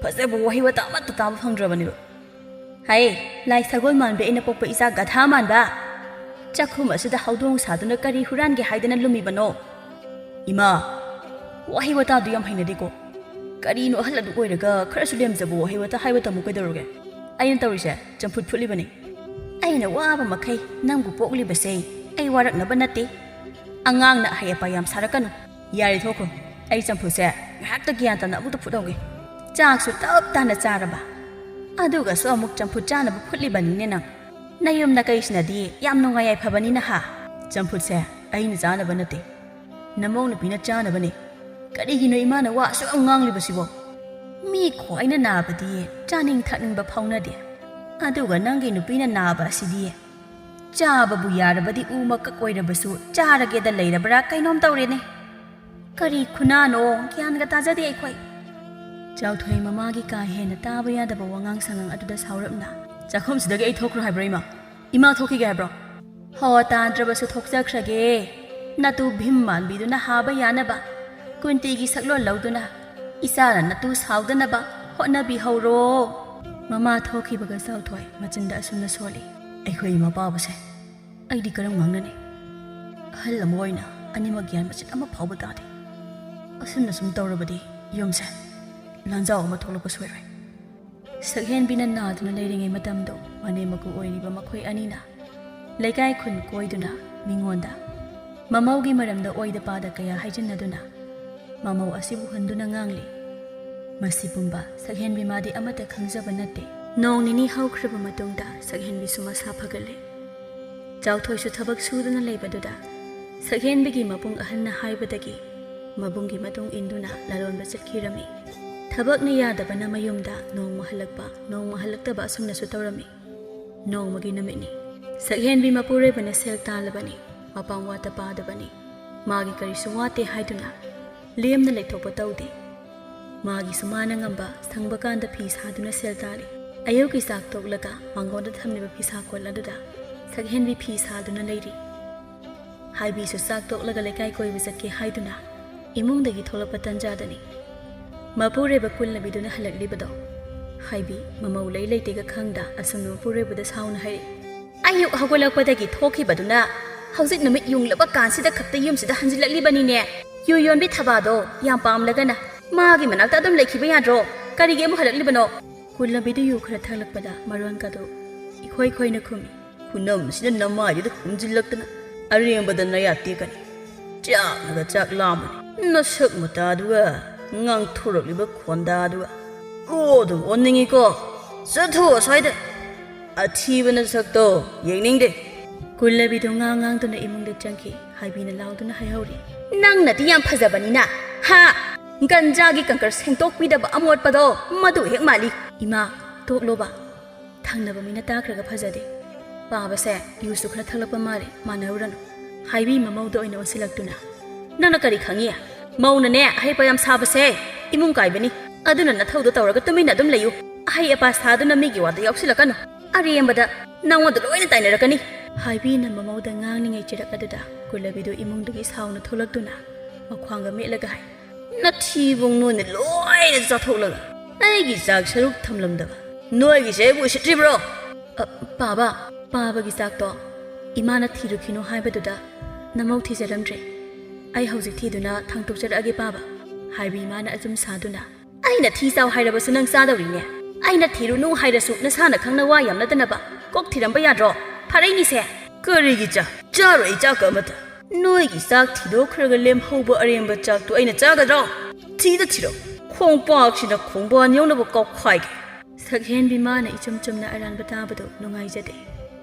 ꯐꯖꯕ ꯋꯥꯍꯩ ꯋꯥꯇꯥ ꯑꯃꯠꯇ ꯇꯥꯕ ꯐꯪꯗ꯭ꯔꯕꯅꯦꯕ꯫ ꯍꯥꯏ, ꯂꯥꯏ ꯁꯒꯣꯜ ꯃꯥꯟꯕꯤ ꯑꯩꯅ ꯄꯣꯛꯄ ꯏꯆꯥ ꯒꯙꯥ ꯃꯥꯟꯕ!" ꯆꯥꯛꯈꯨꯝ ꯑꯁꯤꯗ ꯍꯧꯗꯣꯡ ꯁꯥꯗꯨꯅ ꯀꯔꯤ ꯍꯨꯔꯥꯟꯒꯦ ꯍꯥꯏꯗꯅ ꯂꯨꯝꯃꯤꯕꯅꯣ? ꯏꯃꯥ, ꯋꯥꯍꯩ ꯋꯥꯇꯥꯗꯨ ꯌꯥꯝ ꯍꯩꯅꯗꯦꯀꯣ꯫ ꯀꯔꯤꯅꯣ ꯑꯍꯜ ꯑꯗꯨ ꯑꯣꯏꯔꯒ ꯈꯔꯁꯨ ꯂꯦꯝꯖꯕ ꯋꯥꯍꯩ ꯋꯥꯇꯥ ꯍꯥꯏꯕ ꯇꯝꯃꯨ ꯀꯩꯗꯧꯔꯒꯦ? ꯑꯩꯅ ꯇꯧꯔꯤꯁꯦ ꯆꯝꯐꯨꯠ ꯐꯨꯠꯂꯤꯕꯅꯤ꯫ ꯑꯩꯅ ꯋꯥꯕ ꯃꯈꯩ ꯅꯪꯕꯨ ꯄꯣꯛꯂꯤꯕꯁꯦ ꯑꯩ ꯋꯥꯔꯛꯅꯕ ꯅꯠꯇꯦ꯫ ꯑꯉꯥꯡꯅ ꯑꯍꯩ ꯑꯄꯥ ꯌꯥꯝ ꯁꯥꯔꯛꯀꯅꯨ꯫ ꯌꯥꯔꯦ, ꯊꯣꯛꯈ꯭ꯔꯣ꯫ ꯑꯩ ꯆꯝꯐꯨꯠꯁꯦ ꯉꯥꯏꯍꯥꯛꯇ ꯒ꯭ꯌꯥꯟ ꯇꯥꯅ ꯑꯃꯨꯛꯇ ꯐꯨꯠꯍꯧꯒꯦ꯫ ꯆꯥꯛꯁꯨ ꯇꯞ ꯇꯥꯅ ꯆꯥꯔꯕ, ꯑꯗꯨꯒꯁꯨ ꯑꯃꯨꯛ ꯆꯝꯐꯨꯠ ꯆꯥꯅꯕ ꯐꯨꯠꯂꯤꯕꯅꯤꯅꯦ ꯅꯪ꯫ ꯅꯌꯨꯝ ꯅꯀꯩꯁꯤꯅꯗꯤ ꯌꯥꯝ ꯅꯨꯡꯉꯥꯏ ꯌꯥꯏꯐꯕꯅꯤꯅ ꯍꯥ? ꯆꯝꯐꯨꯠꯁꯦ ꯑꯩꯅ ꯆꯥꯅꯕ ꯅꯠꯇꯦ, ꯅꯃꯧ ꯅꯨꯄꯤꯅ ꯆꯥꯅꯕꯅꯦ꯫ ꯀꯔꯤꯒꯤꯅꯣ ꯏꯃꯥꯅ ꯋꯥ ꯑꯁꯨꯛ ꯌꯥꯝ ꯉꯥꯡꯂꯤꯕꯁꯤꯕꯣ? ꯃꯤ ꯈ꯭ꯋꯥꯏꯅ ꯅꯥꯕꯗꯤ ꯆꯥꯅꯤꯡ ꯊꯛꯅꯤꯡꯕ ꯐꯥꯎꯅꯗꯦ, ꯑꯗꯨꯒ ꯅꯪꯒꯤ ꯅꯨꯄꯤꯅ ꯅꯥꯕ ꯑꯁꯤꯗꯤ ꯆꯥꯕꯕꯨ ꯌꯥꯔꯕꯗꯤ ꯎ ꯃꯀꯛ ꯑꯣꯏꯔꯕꯁꯨ ꯆꯥꯔꯒꯦꯗ ꯂꯩꯔꯕ꯭ꯔꯥ ꯀꯩꯅꯣꯝ ꯇꯧꯔꯦꯅꯦ꯫ ꯀꯔꯤ ꯈꯨꯅꯥꯅꯣ? ꯒ꯭ꯌꯥꯟꯒ ꯇꯥꯖꯗꯦ ꯑꯩꯈꯣꯏ꯫ ꯆꯥꯎꯊꯣꯏ ꯃꯃꯥꯒꯤ ꯀꯥ ꯍꯦꯟꯅ ꯇꯥꯕ ꯌꯥꯗꯕ ꯋꯥꯉꯥꯡ ꯁꯉꯥꯡ ꯑꯗꯨꯗ ꯁꯥꯎꯔꯞꯅ, "ꯆꯥꯛꯈꯨꯝꯁꯤꯗꯒꯤ ꯑꯩ ꯊꯣꯛꯈ꯭ꯔꯣ ꯍꯥꯏꯕ꯭ꯔꯣ, ꯏꯃꯥ? ꯏꯃꯥ ꯊꯣꯛꯈꯤꯒꯦ ꯍꯥꯏꯕ꯭ꯔꯣ?" "ꯍꯣ, ꯇꯥꯗ꯭ꯔꯕꯁꯨ ꯊꯣꯛꯆꯈ꯭ꯔꯒꯦ꯫ ꯅꯇꯨ ꯚꯤꯝ ꯃꯥꯟꯕꯤꯗꯨꯅ ꯍꯥꯕ ꯌꯥꯅꯕ, ꯀꯨꯟꯇꯤꯒꯤ ꯁꯛꯂꯣꯟ ꯂꯧꯗꯨꯅ ꯏꯆꯥꯅ ꯅꯇꯨ ꯁꯥꯎꯗꯅꯕ ꯍꯣꯠꯅꯕꯤꯍꯧꯔꯣ꯫" ꯃꯃꯥ ꯊꯣꯛꯈꯤꯕꯒ ꯆꯥꯎꯊꯣꯏ ꯃꯆꯤꯟꯗ ꯑꯁꯨꯝꯅ ꯁꯣꯜꯂꯤ, "ꯑꯩꯈꯣꯏ ꯏꯃꯥ ꯄꯥꯕꯁꯦ ꯑꯩꯗꯤ ꯀꯔꯝ ꯉꯥꯡꯅꯅꯤ? ꯑꯍꯜ ꯑꯃ ꯑꯣꯏꯅ ꯑꯅꯤꯃꯛ ꯒ꯭ꯌꯥꯟ ꯃꯆꯦꯠ ꯑꯃ ꯐꯥꯎꯕ ꯇꯥꯗꯦ꯫ ꯑꯁꯨꯝꯅ ꯁꯨꯝ ꯇꯧꯔꯕꯗꯤ ꯌꯨꯝꯁꯦ ꯂꯥꯟꯖꯥꯎ ꯑꯃ ꯊꯣꯛꯂꯛꯄ ꯁꯣꯏꯔꯣꯏ꯫" ꯁꯛꯍꯦꯟꯕꯤꯅ ꯅꯥꯗꯨꯅ ꯂꯩꯔꯤꯉꯩ ꯃꯇꯝꯗꯣ ꯃꯅꯦꯝ ꯃꯀꯨ ꯑꯣꯏꯔꯤꯕ ꯃꯈꯣꯏ ꯑꯅꯤꯅ ꯂꯩꯀꯥꯏ ꯈꯨꯟ ꯀꯣꯏꯗꯨꯅ ꯃꯤꯉꯣꯟꯗ ꯃꯃꯧꯒꯤ ꯃꯔꯝꯗ ꯑꯣꯏꯗ ꯄꯥꯗ ꯀꯌꯥ ꯍꯥꯏꯖꯤꯟꯅꯗꯨꯅ ꯃꯃꯧ ꯑꯁꯤꯕꯨ ꯍꯨꯟꯗꯨꯅ ꯉꯥꯡꯂꯤ꯫ ꯃꯁꯤ ꯄꯨꯝꯕ ꯁꯛꯍꯦꯟꯕꯤ ꯃꯥꯗꯤ ꯑꯃꯠꯇ ꯈꯪꯖꯕ ꯅꯠꯇꯦ꯫ ꯅꯣꯡ ꯅꯤꯅꯤ ꯍꯧꯈ꯭ꯔꯕ ꯃꯇꯨꯡꯗ ꯁꯛꯍꯦꯟꯕꯤꯁꯨ ꯃꯁꯥ ꯐꯒꯠꯂꯦ꯫ ꯆꯥꯎꯊꯣꯏꯁꯨ ꯊꯕꯛ ꯁꯨꯗꯨꯅ ꯂꯩꯕꯗꯨꯗ ꯁꯛꯍꯦꯟꯕꯤꯒꯤ ꯃꯕꯨꯡ ꯑꯍꯜꯅ ꯍꯥꯏꯕꯗꯒꯤ ꯃꯕꯨꯡꯒꯤ ꯃꯇꯨꯡ ꯏꯟꯗꯨꯅ ꯂꯂꯣꯟꯕ ꯆꯠꯈꯤꯔꯝꯃꯤ꯫ ꯊꯕꯛꯅ ꯌꯥꯗꯕꯅ ꯃꯌꯨꯝꯗ ꯅꯣꯡꯃ ꯍꯜꯂꯛꯄ, ꯅꯣꯡꯃ ꯍꯜꯂꯛꯇꯕ ꯑꯁꯨꯝꯅꯁꯨ ꯇꯧꯔꯝꯃꯤ꯫ ꯅꯣꯡꯃꯒꯤ ꯅꯨꯃꯤꯠꯅꯤ꯫ ꯁꯛꯍꯦꯟꯕꯤ ꯃꯄꯨꯔꯣꯏꯕꯅ ꯁꯦꯜ ꯇꯥꯜꯂꯕꯅꯤ, ꯃꯄꯥꯝ ꯋꯥꯠꯇ ꯄꯥꯗꯕꯅꯤ꯫ ꯃꯥꯒꯤ ꯀꯔꯤꯁꯨ ꯋꯥꯠꯇꯦ ꯍꯥꯏꯗꯨꯅ ꯂꯦꯝꯅ ꯂꯩꯊꯣꯛꯄ ꯇꯧꯗꯦ꯫ ꯃꯥꯒꯤꯁꯨ ꯃꯥꯅ ꯉꯝꯕ ꯁꯪꯕ ꯀꯥꯟꯗ ꯐꯤ ꯁꯥꯗꯨꯅ ꯁꯦꯜ ꯇꯥꯜꯂꯤ꯫ ꯑꯌꯨꯛꯀꯤ ꯆꯥꯛ ꯇꯣꯛꯂꯒ ꯃꯥꯡꯒꯣꯟꯗ ꯊꯝꯂꯤꯕ ꯐꯤꯁꯥ ꯀꯣꯜ ꯑꯗꯨꯗ ꯁꯛꯍꯦꯟꯕꯤ ꯐꯤ ꯁꯥꯗꯨꯅ ꯂꯩꯔꯤ꯫ ꯍꯥꯏꯕꯤꯁꯨ ꯆꯥꯛ ꯇꯣꯛꯂꯒ ꯂꯩꯀꯥꯏ ꯀꯣꯏꯕ ꯆꯠꯀꯦ ꯍꯥꯏꯗꯨꯅ ꯏꯃꯨꯡꯗꯒꯤ ꯊꯣꯛꯂꯛꯄ ꯇꯟꯖꯥꯗꯅꯤ ꯃꯄꯨꯔꯣꯏꯕ ꯀꯨꯜꯅꯕꯤꯗꯨꯅ ꯍꯜꯂꯛꯂꯤꯕꯗꯣ꯫ ꯍꯥꯏꯕꯤ ꯃꯃꯧ ꯂꯩ ꯂꯩꯇꯦꯒ ꯈꯪꯗ ꯑꯁꯨꯝꯅ ꯃꯄꯨꯔꯣꯏꯕꯗ ꯁꯥꯎꯅ ꯍꯥꯏꯔꯛꯏ, ꯑꯌꯨꯛ ꯍꯧꯒꯠꯂꯛꯄꯗꯒꯤ ꯊꯣꯛꯈꯤꯕꯗꯨꯅ ꯍꯧꯖꯤꯛ ꯅꯨꯃꯤꯠ ꯌꯨꯡꯂꯕ ꯀꯥꯟꯁꯤꯗ ꯈꯛꯇ ꯌꯨꯝꯁꯤꯗ ꯍꯟꯖꯤꯜꯂꯛꯂꯤꯕꯅꯤꯅꯦ꯫ ꯌꯨ ꯌꯣꯟꯕꯤ ꯊꯕꯥꯗꯣ ꯌꯥꯝ ꯄꯥꯝꯂꯒꯅ ꯃꯥꯒꯤ ꯃꯅꯥꯛꯇ ꯑꯗꯨꯝ ꯂꯩꯈꯤꯕ ꯌꯥꯗ꯭ꯔꯣ? ꯀꯔꯤꯒꯤ ꯑꯃꯨꯛ ꯍꯜꯂꯛꯂꯤꯕꯅꯣ? ꯀꯨꯜꯂꯕꯤꯗꯨ ꯌꯨ ꯈꯔ ꯊꯛꯂꯛꯄꯗ ꯃꯔꯣꯟꯒꯗꯨ ꯏꯈꯣꯏ ꯈꯣꯏꯅ ꯈꯨꯝꯃꯤ꯫ "ꯈꯨꯅꯝꯁꯤꯅ ꯅꯃꯥꯏꯗꯨꯗ ꯍꯨꯝꯖꯤꯜꯂꯛꯇꯅ ꯑꯔꯦꯝꯕꯗ ꯅꯌꯥ ꯇꯦꯛꯀꯅꯤ꯫ ꯆꯥꯛꯅꯒ ꯆꯥꯛ ꯂꯥꯝꯕꯅꯤ꯫ ꯅꯁꯛ ꯃꯇꯥꯗꯨꯒ ꯉꯥꯡꯊꯣꯔꯛꯂꯤꯕ ꯈꯣꯟꯗꯥꯗꯨꯒ꯫ ꯑꯣ ꯑꯗꯨꯝ ꯑꯣꯟꯅꯤꯡꯉꯤꯀꯣ꯫ ꯆꯠꯊꯣꯛ ꯑꯁ꯭ꯋꯥꯏꯗ꯫ ꯑꯊꯤꯕ ꯅꯁꯛꯇꯣ ꯌꯦꯡꯅꯤꯡꯗꯦ꯫" ꯀꯨꯜꯂꯕꯤꯗꯨ ꯉꯥꯡ ꯉꯥꯡꯗꯨꯅ ꯏꯃꯨꯡꯗ ꯆꯪꯈꯤ꯫ ꯍꯥꯏꯕꯤꯅ ꯂꯥꯎꯗꯨꯅ ꯍꯥꯏꯍꯧꯔꯤ꯫ "ꯅꯪꯅꯗꯤ ꯌꯥꯝ ꯐꯖꯕꯅꯤꯅ, ꯍꯥ? ꯒꯟꯖꯥꯒꯤ ꯀꯪꯀꯔ ꯁꯦꯡꯇꯣꯛꯄꯤꯗꯕ ꯑꯃꯣꯠꯄꯗꯣ ꯃꯗꯨ ꯍꯦꯛ ꯃꯥꯜꯂꯤ꯫" "ꯏꯃꯥ, ꯇꯣꯛꯂꯣꯕ꯫ ꯊꯪꯅꯕ ꯃꯤꯅ ꯇꯥꯈ꯭ꯔꯒ ꯐꯖꯗꯦ꯫ ꯄꯥꯕꯁꯦ ꯌꯨꯁꯨ ꯈꯔ ꯊꯛꯂꯛꯄ ꯃꯥꯜꯂꯦ, ꯃꯥꯟꯅꯔꯨꯔꯅꯨ꯫" ꯍꯥꯏꯕꯤ ꯃꯃꯧꯗ ꯑꯣꯏꯅ ꯑꯣꯟꯁꯤꯜꯂꯛꯇꯨꯅ, "ꯅꯪꯅ ꯀꯔꯤ ꯈꯪꯉꯤ? ꯃꯧꯅꯅꯦ ꯑꯍꯩ ꯄꯌꯥꯝ ꯁꯥꯕꯁꯦ ꯏꯃꯨꯡ ꯀꯥꯏꯕꯅꯤ꯫ ꯑꯗꯨꯅ ꯅꯊꯧꯗꯣ ꯇꯧꯔꯒ ꯇꯨꯃꯤꯟꯅ ꯑꯗꯨꯝ ꯂꯩꯌꯨ꯫ ꯑꯍꯩ ꯑꯄꯥ ꯁꯥꯗꯨꯅ ꯃꯤꯒꯤ ꯋꯥꯗ ꯌꯥꯎꯁꯤꯜꯂꯛꯀꯅꯨ꯫ ꯑꯔꯦꯝꯕꯗ ꯅꯉꯣꯟꯗ ꯂꯣꯏꯅ ꯇꯥꯏꯅꯔꯛꯀꯅꯤ꯫" ꯍꯥꯏꯕꯤꯅ ꯃꯃꯧꯗ ꯉꯥꯡꯂꯤꯉꯩ ꯆꯤꯔꯛ ꯑꯗꯨꯗ ꯀꯨꯂꯕꯤꯗꯨ ꯏꯃꯨꯡꯗꯒꯤ ꯁꯥꯎꯅ ꯊꯣꯛꯂꯛꯇꯨꯅ ꯃꯈ꯭ꯋꯥꯡꯒ ꯃꯦꯠꯂꯒ ꯍꯥꯏ, "ꯅꯊꯤꯕꯣꯡ ꯅꯣꯏꯅ ꯂꯣꯏꯅ ꯆꯥꯊꯣꯛꯂꯒ ꯑꯩꯒꯤ ꯆꯥꯛ ꯁꯔꯨꯛ ꯊꯝꯂꯝꯗꯕ ꯅꯣꯏꯒꯤꯁꯦ ꯑꯩꯕꯨ ꯎꯁꯤꯠꯇ꯭ꯔꯤꯕ꯭ꯔꯣ?" "ꯑ, ꯄꯥꯕ, ꯄꯥꯕꯒꯤ ꯆꯥꯛꯇꯣ ꯏꯃꯥꯅ ꯊꯤꯔꯨꯈꯤꯅꯨ ꯍꯥꯏꯕꯗꯨꯗ ꯅꯃꯧ ꯊꯤꯖꯔꯝꯗ꯭ꯔꯦ꯫ ꯑꯩ ꯍꯧꯖꯤꯛ ꯊꯤꯗꯨꯅ ꯊꯥꯡꯇꯣꯛꯆꯔꯛꯑꯒꯦ ꯄꯥꯕ꯫" ꯍꯥꯏꯕꯤ ꯏꯃꯥꯅ ꯑꯆꯨꯝ ꯁꯥꯗꯨꯅ, "ꯑꯩꯅ ꯊꯤ ꯆꯥꯎ ꯍꯥꯏꯔꯕꯁꯨ ꯅꯪ ꯆꯥꯗꯧꯔꯤꯅꯦ꯫ ꯑꯩꯅ ꯊꯤꯔꯨꯅꯨ ꯍꯥꯏꯔꯁꯨ ꯅꯁꯥꯅ ꯈꯪꯅ ꯋꯥ ꯌꯥꯝꯅꯗꯅꯕ ꯀꯣꯛ ꯊꯤꯔꯝꯕ ꯌꯥꯗ꯭ꯔꯣ? ꯐꯔꯛꯏꯅꯤꯁꯦ꯫" "ꯀꯔꯤꯒꯤ ꯆꯥ? ꯆꯥꯔꯣꯏ ꯑꯩ ꯆꯥꯛꯀ ꯑꯃꯠꯇ꯫ ꯅꯣꯏꯒꯤ ꯆꯥꯛ ꯊꯤꯗꯣꯛꯈ꯭ꯔꯒ ꯂꯦꯝꯍꯧꯕ ꯑꯔꯦꯝꯕ ꯆꯥꯛꯇꯨ ꯑꯩꯅ ꯆꯥꯒꯗ꯭ꯔꯣ? ꯊꯤꯗ ꯊꯤꯔꯣ꯫ ꯈꯣꯡꯄꯥꯛꯁꯤꯅ ꯈꯣꯡꯕꯥꯟ ꯌꯧꯅꯕ ꯀꯥꯎꯈꯥꯏꯒꯦ꯫" ꯁꯛꯍꯦꯟꯕꯤ ꯃꯥꯅ ꯏꯆꯨꯝ ꯆꯨꯝꯅ ꯑꯔꯥꯟꯕ ꯇꯥꯕꯗꯨ ꯅꯨꯡꯉꯥꯏꯖꯗꯦ꯫